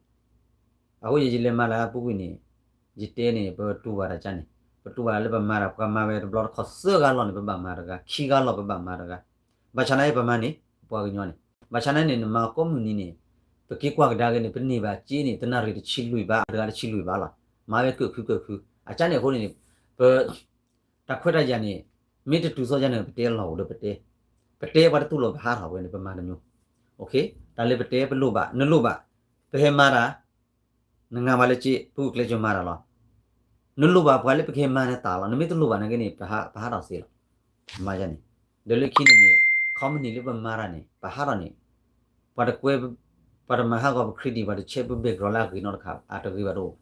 အဃိယဲယလဲၤမၤလၢအပူၤကွံာ်န့ၣ် ယတဲန့ၣ် ပတူၢ်ဘၣ်တၢ်ကါန့ၣ် ပတူၢ်ဘၣ်လၢပမၤတၢ် ပှၤမၤဝဲတဘျီတခီၣ်သၢဂၤလီၢ်န့ၣ် ပဘၣ်မၤတဂၤ ခံဂၤလီၢ်ပဘၣ်မၤတဂၤ, ဘၣ်ဆၣ်နာ်က့ပမၤန့ၣ် ပှၤကညီန့ၣ် ဘၣ်ဆၣ်နာ်က့န့ၣ် နမၤကိးမုၢ်နံၤန့ၣ် ပက့ၤကွၢ်ကဒါက့ၤန့ၣ် ပန့ၢ်ဘၣ်စ့န့ၣ် တနၣ်ရံၣ်တဆံလွံၢ်ဘး အတဂၤတဆံလွံၢ်ဘးလီၤ. မၤဝဲကၢၢ်ခုကၢၢ်ခု အကါန့ၣ်အဃိန့ၣ်န့ၣ် ပ တၢ်ခွဲးတၢ်ယာ်န့ၣ် မ့ၢ်တတုၤသီယါန့ၣ် ပတဲလီၤအိၣ်ဒီးပတဲ, ပတဲပှၤတတူၢ်လိာ်ပဟးထီၣ်ဝဲန့ၣ် ပမၤတမျိုး, တၢ်လၢပတဲပလိၣ်ဘၣ် နလိၣ်ဘၣ်, ပဟဲမၤတၢ်, နငါဘၣ်လၢက့ ပဂုာ်ကျဲးစၢးမၤတၢ်လီၤ. နလိၣ်ဘၣ်ပှၤလၢပကဟဲမၤနတၢ်လီၤ. နမ့ၢ်တလိၣ်ဘၣ်နာ်က့န့ၣ် ပဟးထီၣ်သ့လီၤ. မၤယါန့ၣ် ဒီးလၢခံန့ၣ်န့ၣ် company လၢပမၤတၢ်န့ၣ် ပဟးထီၣ်န့ၣ် ပှၤတကွဲ ပှၤတမၤဟးဂီၤပ credit ပှၤတဆဲးပ background လၢအဂ့ၤနီတခါ အတဂ့ၤဘၣ်တအိၣ်,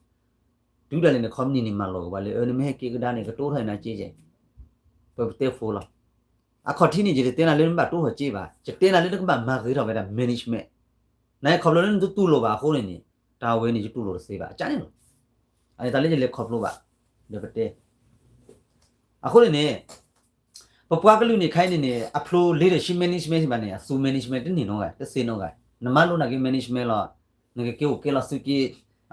တုၤဒၣ်လဲာ်န့ၣ် company န့ၣ် မၤလီၤက့ၤပှၤလၢ နမ့ၢ်ဟဲက့ၤကဒါန့ၣ် ကတိၢ်ထီၣ်နၤက့ယဲၢ်, ပပတဲဖိလီၤ. အခီၣ်ထံးန့ၣ် ယတတဲနၤလၢနဘၣ်တိၢ်ထီၣ်က့ဘၣ်, ယတဲနၤလၢနကဘၣ်မၤဂ့ၤထီၣ်ဝဲဒၣ် management, နခီဖျိလၢနတတူၢ်လိာ်ဘၣ်အဃိန့ၣ်န့ၣ် တၢ်ဝဲန့ၣ်ယတူၢ်လိာ်တသ့ဘၣ် အကါန့ၣ်လီၤ. အန့ၣ်တၢ်လၢယလဲၤခီဖျိဘၣ် ဒီးပတဲ အဃိန့ၣ်န့ၣ် ပပှၤကလုာ်န့ၣ်ခဲအံၤန့ၣ်န့ၣ် အဖျိ leadership management ဘၣ်န့ၣ် အသူ management တန့ၢ်နီတဂၤ တသ့နီတဂၤ, နမၤလိနာ်က့ management လီၤ, နကက့ၤအိၣ်ကဲလီၤသုးက့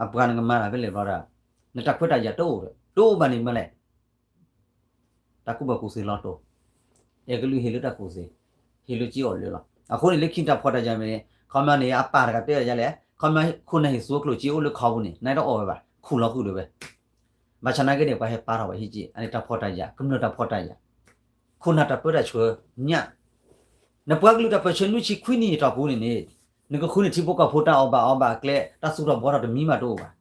အပှၤနကမၤတၢ်ဖဲလဲၣ်ဘျီဒီး နတၢ်ခွဲးတၢ်ယာ်တအိၣ်ဒီး တအိၣ်ဘၣ်န့ၣ်မ့ၢ်လဲၣ် တၢ်ကူၣ်ဘၣ်ကူၣ်သ့လီၤတိၢ်, အဲကလုာ်ဟ့ၣ်လၢတၢ်ကူၣ်သ့, ဟ့ၣ်လၢက့အီၣ်လၢလီၤ. အဃိန့ၣ် လၢခံတၢ်ဖီၣ်တၢ်ယာ်မ့ၢ် ခီပညီန့ၣ် အပၢ်တဂၤတဲဒ်လဲၣ်, ခီပညီ ခိၣ်နၢ်ဟ့ၣ်သူအကျိၣ်က့အိၣ်လၢခီပူၤန့ၣ် နတအီၣ်ဝဲဘၣ် ခူၣ်လီၤဃုာ်ဒီးဝဲ ဘၣ်ဆၣ်နာ်က့န့ၣ် ပှၤဟဲပာ်ထီၣ်ဝဲဟံၣ်က့ အန့ၣ်တၢ်ဖီၣ်တၢ်ယာ် ကမျၢၢ်တၢ်ဖီၣ်တၢ်ယာ်, ခိၣ်နၢ်တၢ်ပၢတၢ်ဆှၢညၣ်, နပှၤကလုာ်တၢ်ပၢဆှၢနွံဆံခွံနံၣ်အတီၢ်ပူၤန့ၣ်န့ၣ် နကဃုန့ၢ်ထံဖိကီၢ်ဖိတၢ်အီၣ်ဘၣ်အီဘၣ်အကျဲ တၢ်သူၣ်ထီၣ်ဘှီထီၣ်တမံၤဘၣ်တအိၣ်ဘၣ်.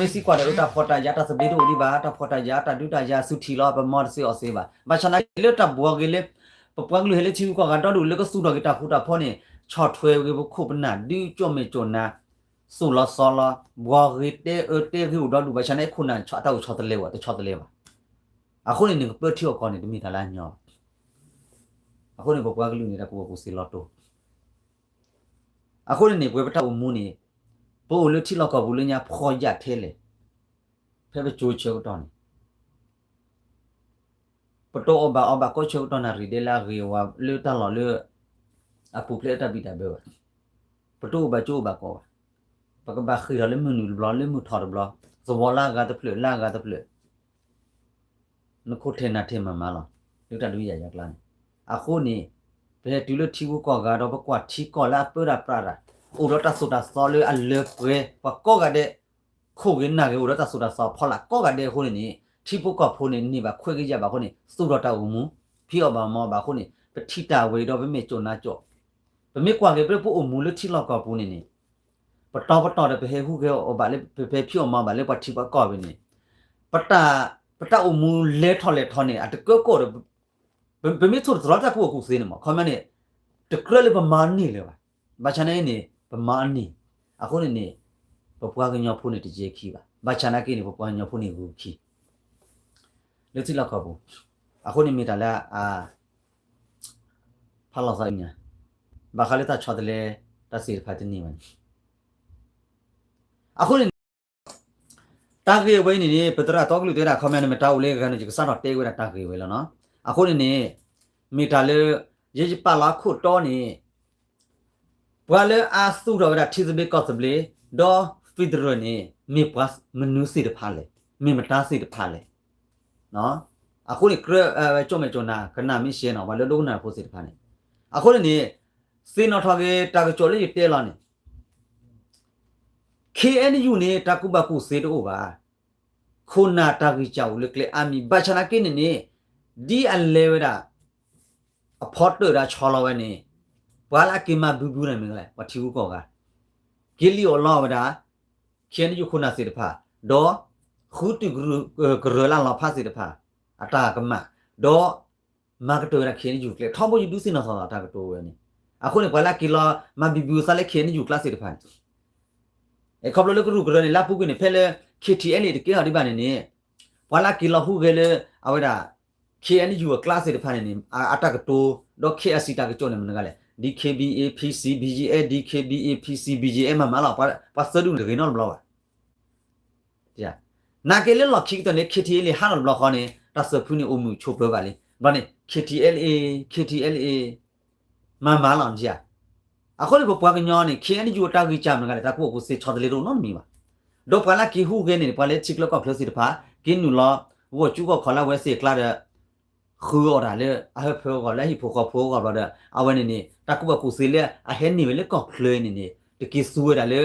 ထီဘိမ့ၢ်သံကွၢ်ဒီး တၢ်ဖီၣ်တၢ်ယာ်တၢ်သဘျ့တအိၣ်ဒံးဘၣ်, တၢ်ဖီၣ်တၢ်ယာ်တၢ်ဒုးတၢ်ယၤသုထံၣ်လီၤ ပမၤတသ့အီၣ်သ့ဘၣ်. ဘၣ်ဆၣ်နာ်က့လၢတၢ်ဘှီဂ့ၤလၢ ပပှၤကလုာ်ဟဲလၢထံဂုၤကီၢ်ဂၤဒီဒူၣ်လၢကသူၣ်ထီၣ်က့ၤတၢ်ဃူတၢ်ဖိးန့ၣ် ဆီၣ်ထွဲဝဲပခိၣ်ပနၢ်ဒုးကၠိၣ်မဲာ်ကၠိၣ်နါ သူၣ်လီၤသီလီၤ ဘှီဂ့ၤတဲအၢတဲဂ့ၤအိၣ်ဒီဒူၣ် ဘၣ်ဆၣ်နာ်က့ခိၣ်နၢ်တၢ်အိၣ်ဆီတလဲဝဲ တဆီတလဲဘၣ်. အဃိန့ၣ် နကပၢထံအီၣ်ကီၢ်န့ၣ် တမ့ၢ်တၢ်လၢအညီဘၣ်. အဃိန့ၣ် ပပှၤကလုာ်န့ၣ် တၢ်ကူၣ်ဘၣ်ကူၣ်သ့လီၤတိၢ် အဃိန့ၣ်န့ၣ် ပဝဲပတၢ်အိၣ်မူန့ၣ် ပအိၣ်လၢထံလီၢ်ကီၢ်ပူၤလၢညါဖှီၣ်ယာ်ထဲလဲၣ်, ဖဲပကၠိဆၢကတီၢ်န့ၣ် ပတအီၣ်ဘၣ်အီဘၣ်ကီၢ်ဆၢကတီၢ်နၣ်ရံၣ်ဒဲးလၢအဂ့ၤဝါလၢတၢ်လီၢ်လၢ အပူၤဖျဲးတၢ်ဘံၣ်တၢ်ဘၢဘၣ်. ပတအိၣ်ဘၣ်ကၠိအိၣ်ဘၣ်ကီၢ်ဘၣ်. ပကဘၣ်ဃ့ၢ်ထီၣ်လၢမုၢ်နုာ်တဘျီ လၢမုၢ်ထီၣ်တဘျီ, သဝီလၢအဂၤတဖျၢၣ် လၢအဂၤတဖျၢၣ် နခိၣ်ထဲနၢ်ထဲမၤမၤလီၤ လၢတၢ်ဒုးယၤယၤကျါန့ၣ်. အဃိန့ၣ် ပဟဲတုၤလၢထံဂုၤကီၢ်ဂၤဒီး ပကွၢ်ထံကီၢ်လၢအပၢတၢ်ပြးတၢ်, အိၣ်ဒီးတၢ်သိၣ်တၢ်သီလၢအလၢပှဲၤ ပှၤကိးဂၤဒဲး, ခိၣ်ဂ့ၤနၢ်ဂ့ၤ အိၣ်ဒီးတၢ်သိၣ်တၢ်သီဖီလာ်ကိးဂၤဒဲးအဃိန့ၣ်န့ၣ် ထံဖိကီၢ်ဖိန့ၣ် န့ၢ်ဘၣ်ခွဲးဂ့ၤယာ်ဘၣ်အဃိန့ၣ် သူၣ်ထီၣ်တၢ်အိၣ်မူ ဖံးအီၣ်ဘၣ်မၤအီၣ်ဘၣ်အဃိန့ၣ် ပထံၣ်တၢ်ဝဲဒီးပမ့ၢ်ကၠိၣ်နါကၠိၣ်, ပမ့ၢ်ကွၢ်က့ၤပအိၣ်မူလၢထံလီၢ်ကီၢ်ပူၤန့ၣ်န့ၣ် ပတီၤပတီၢ်ဒီးပဟဲဟူးဂဲၤအီၣ်ဘၣ်လၢ ပဖဲဖံးအီၣ်မၤအီၣ်ဘၣ်လၢပှၤထံပှၤကီၢ်ဝဲန့ၣ် ပတၢ် ပတၢ်အိၣ်မူလဲၤထီၣ်လဲၤထီန့ၣ် အတကၢကီၢ်ဒီး ပမ့ၢ်ထိၣ်သတြီၤတၢ်ကူၣ်ဘၣ်ကူၣ်သ့န့ၣ်မး ခီပညီန့ၣ် တကြၢးလၢပမၤန့ၢ်လၢၤဘၣ်. ဘၣ်ဆၣ်နာ်က့န့ၣ် ပမၤအန့ၢ်, အဃိန့ၣ်န့ၣ် ပပှၤကညီဖိန့ၣ်တယဲၢ်ခံဘၣ်. ဘၣ်ဆၣ်နာ်က့န့ၣ် ပပှၤကညီဖိန့ၣ်ဂုၤခံ လၢထံလီၢ်ကီၢ်ပူၤ, အဃိန့ၣ်မ့ၢ်တၢ်လၢအ ဖးလီၤသးအံၤညါ, ဘၣ်ဃးလၢတၢ်ဆီတလဲ တၢ်သ့ၣ်တဖၣ်တန့ၢ်ဘၣ်န့ၣ်, အဃိန့ၣ် တၢ်ဂ့ၢ်ဝဲအံၤန့ၣ်န့ၣ် ပသရၣ်တီကလုာ်တဲဒၣ် ခီပညီန့ၣ် မ့ၢ်တၢ်အိၣ်လၢဂၤန့ၣ် ယကစးထီၣ်တဲဝဲဒၣ်တၢ်ဂ့ၢ်ဝဲလီၤနီၤ. အဃိန့ၣ်န့ၣ် မ့ၢ်တၢ်လၢ ယဲယပာ်လီၤအခိၣ်တီန့ၣ် ပှၤလၢအသူၣ်ထီၣ်ဝဲဒၣ်ထံသဘျ့ကီၢ်သဘျ့ ဒီး federal န့ၣ် မ့ၢ်ပှၤမနုၤသ့ၣ်တဖၣ်လဲၣ်, မ့ၢ်မတၤသ့ၣ်တဖၣ်လဲၣ်. အဃိန့ၣ် ကြၢး ကၠိၣ်မဲာ်ကၠိၣ်နါ ကနၣ်မ့ၢ်ရှဲနီၤ ပှၤလၢဒိကနၣ်ဖိသ့ၣ်တဖၣ်န့ၣ်, အဃိန့ၣ်န့ၣ် သ့ၣ်နီၣ်ထီၣ်က့ၤတၢ်ကစီၣ်လၢယတဲလီၤန့ၣ် ခ့ၣ်အဲၣ်ယူၣ်န့ၣ် တၢ်ကူၣ်ဘၣ်ကူၣ်သ့တအိၣ်ဘၣ်. ခိၣ်နၢ်တၢ်ဂံၢ်စၢ်အိၣ်လၢကျဲအါမံၤ ဘၣ်ဆၣ်နာ်က့န့ၣ်န့ၣ် ဒ်အလဲၤဝဲဒၣ် အဖီတၢၣ်ဒီးဆီလီၤဝဲန့ၣ် ပှၤလၢအက့ၤမၤဘုဘုန့ၣ်မ့ၢ်လဲၣ် ပှၤထံဂုၤကီၢ်ဂၤ က့ၤလံၣ်အီၣ်လီအီၣ်ဝဲဒၣ် ခ့ၣ်အဲၣ်ယူၣ်ခိၣ်နၢ်သ့ၣ်တဖၣ် ဒီး ဃုတုၢ်ကရၢလၢလီၤဖးသ့ၣ်တဖၣ် အတၢ်ကမၣ် ဒီး မၤကတၢၢ်ဝဲဒၣ် ခ့ၣ်အဲၣ်ယူၣ်ကျဲ ထီဘိယဒုးသ့ၣ်နီၣ်ထီၣ်သးတၢ်ကတိၤဝဲန့ၣ်, အဃိန့ၣ် ပှၤလၢအက့ၤလီၤမၤဘံဘူသးလၢ ခ့ၣ်အဲၣ်ယူၣ်ကျါသ့ၣ်တဖၣ်န့ၣ် ခီဖျိလၢကရူၢ်ကရၢန့ၣ် လၢအပူၤကွံာ်န့ၣ် ဖဲလၢ K T L A တကဲထီၣ်ဒံးဘၣ်န့ၣ်န့ၣ် ပှၤလၢက့ၤလီၤဟူးဂဲၤလၢ အဝဲဒၣ် K N U အကျါသ့ၣ်တဖၣ်န့ၣ်န့ၣ် အတၢ်ကတိၤ ဒီး K I C တၢ်ကစီၣ်န့ၣ်မနုၤဂၤလဲၣ် D K B A P C B G F D K B A P C B G F မၤမၤလီၤ ပှၤသၢဒူၣ်န့ၣ်တဂ့ၤနီတဘျီဘၣ် နာ်က့လၢလီၢ်ခံကတၢၢ်န့ၣ် K T L A ဟးထီၣ်တဘျီဃီန့ၣ် တၢ်စၢၤဖုန့ၣ်အိၣ်မုာ်ဆိးပၢၤဘၣ်လံ ဘျီန့ၣ် K T L A K T L A မၤမၤလီၤန့ၣ်ဧါ အဃိန့ၣ် ပပှၤကညီန့ၣ် K N U အတၢ်ဂံၢ်စၢ်မနုၤဂၤလဲၣ် တၢ်ကူၣ်ဘၣ်ကူၣ်သ့ဆီတလဲတအိၣ်နီတမံၤဘၣ်. ဒီးပှၤလၢက့ၤဟူးဂဲၤန့ၣ် ပှၤလၢထံချၢကီၢ်ချၢသ့ၣ်တဖၣ် က့ၤနုာ်လီၤ ဂီၢ်ကၠူဂီၢ်ခီၣ်လၢအဝဲသ့ၣ်အကျါဒီး ဃုအီၣ်တၢ်လၢအဟၢဖၢအဂီၢ်လၢအဟံၣ်ဖိဃီဖိအဂီၢ်ဘျီဒီး အဝဲန့ၣ်န့ၣ် တၢ်ကူၣ်ဘၣ်ကူၣ်သ့လၢအဟဲန့ၢ်ဝဲလၢကီၢ်ချၢအံၤန့ၣ်န့ၣ် တက့ၤသူဝဲဒၣ်လၢ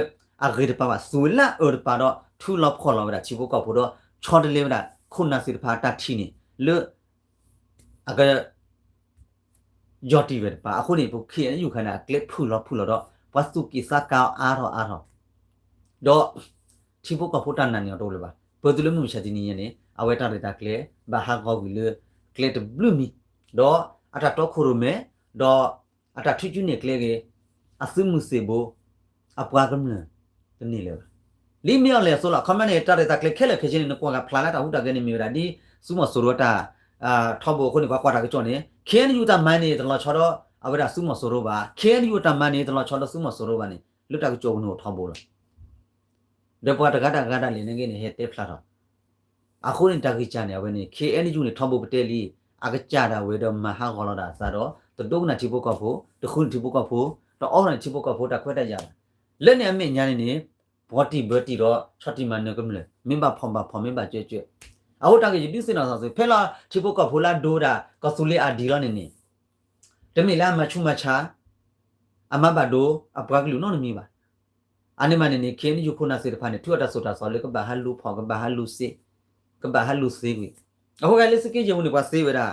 အဂ့ၤတပၤဘၣ် သူဝဲလၢအအၢတပၤဒီး ထုးလီၤဖှီၣ်လီၤဝဲဒၣ်ထံဖိကီၢ်ဖိဒီး ဆီတလဲဝဲဒၣ်ခိၣ်နၢ်သ့ၣ်တဖၣ်အတၢ်ထံၣ်န့ၣ် လၢ အက ယီၢ်တံၢ်ဝဲတပၤ အဃိန့ၣ် ပ K N U ခါန့ၣ် အကျဲဖုၣ်လီၤဖုၣ်လီၤဒီး ပှၤသူၣ်က့ၣ်သးကါအါထီၣ်အါထီၣ် ဒီး ထံဖိကီၢ်ဖိတၢ်နာ်န့ၢ်အီၤတအိၣ်လၢၤဘၣ်. ပၢၢ်တုၤလၢမုၢ်မဆါတနံၤညါန့ၣ် အဝဲတၢ်ရဲၣ်တၢ်ကျဲၤ ဘၣ်ဟးဂီၤကွံာ်လၢကျဲတဘျုးမံၤ ဒီးအတၢ်တီခိၣ်ရိၣ်မဲ ဒီးအတၢ်ထုးစုနဲၣ်ကျဲဂ့ၤ အသုးမုၢ်သ့ၣ်ဘိ အပှၤကမျၢၢ် တန့ၢ်လၢၤဘၣ်. လံမ့ၢ်အီၤလဲၣ်အသိးလီၤ ခီပညီန့ၣ် တၢ်ရဲၣ်တၢ်ကျဲၤခဲလၢာ်ခဲဆ့န့ၣ် နကွၢ်ဂၤဖျါလၢတၢ်ဟူးတၢ်ဂဲၤန့ၣ်မ့ၢ်ဝဲဒၣ် ဒ်သုးမီၤစိရိၤတၢ် ထီဘိအဃိန့ၣ် ပှၤကွၢ်တၢ်ကစီၣ်န့ၣ် K N U တၢ်မၤန့ၣ် တလီၤဆီဒီး အဝဲဒၣ်သုးမီၤစိရိၤဘၣ် K N U တၢ်မၤန့ၣ် တလီၤဆီဒီးသုးမီၤစိရိၤဘၣ်န့ၣ် လၢတၢ်ကစီၣ်ပူၤန့ၣ်အိၣ်ထီဘိလီၤ. ဒီးပှၤတဂၤတၢ်ဂၤတၢ်လဲၣ်န့ၣ်ဂ့ၤန့ၣ် ဟဲတဲဖျါထီၣ် အဃိန့ၣ်တၢ်ဂံၢ်စၢ်န့ၣ် အဝဲန့ၣ် K N U န့ၣ်ထီဘိပတဲလံ အကစၢ်ဒၣ်ဝဲဒီးမၤဟးဂီၤလီၤဒၣ်အသးဒီး တဒိကနၣ်ထံဖိကီၢ်ဖိ တဃုန့ၢ်ထံဖိကီၢ်ဖိ တအီထီၣ်န့ၢ်ထံဖိကီၢ်ဖိတၢ်ခွဲးတၢ်ယာ်ဘၣ်. လၢန့ၣ်အမဲာ်ညါန့ၣ်န့ၣ် ပှီၤတံၢ်ဘၢတံၢ်ဒီး ဆီၣ်တံၢ်မၤနၢၤကမျၢၢ် မ့ၢ်ဘၣ်ဖှီၣ်ဘၣ်ဖှီၣ် မ့ၢ်ဘၣ်ကၢကၢ အဃိတၢ်ဂ့ၢ်ယဒုးသ့ၣ်နီၣ်ထီၣ်သု ဖဲလီၤထံဖိကီၢ်ဖိလၢအဒိဝဲဒၣ် ကီၢ်သူလ့ၤအဒံးလီၤန့ၣ်န့ၣ် တမ့ၢ်လၢအမၤဆူးမၤဆါ အမၤဘၣ်ဒိ အပှၤကလုာ်နီတမံၤဘၣ်. အန့ၣ်မးန့ၣ်န့ၣ် K N U ခိၣ်နၢ်သ့ၣ်တဖၣ်န့ၣ် ထုးအတၢ်သိၣ်တၢ်သီလၢကဘၣ်ဟးလူၤဖီၣ် ကဘၣ်ဟးလူၤသ့ ကဘၣ်ဟးလူၤသ့ကွံာ်. အဃိခဲလၢာ်စ့ၢ်ကီးယဲၢ်ပူၤန့ၣ် ပှၤသ့ဝဲဒၣ်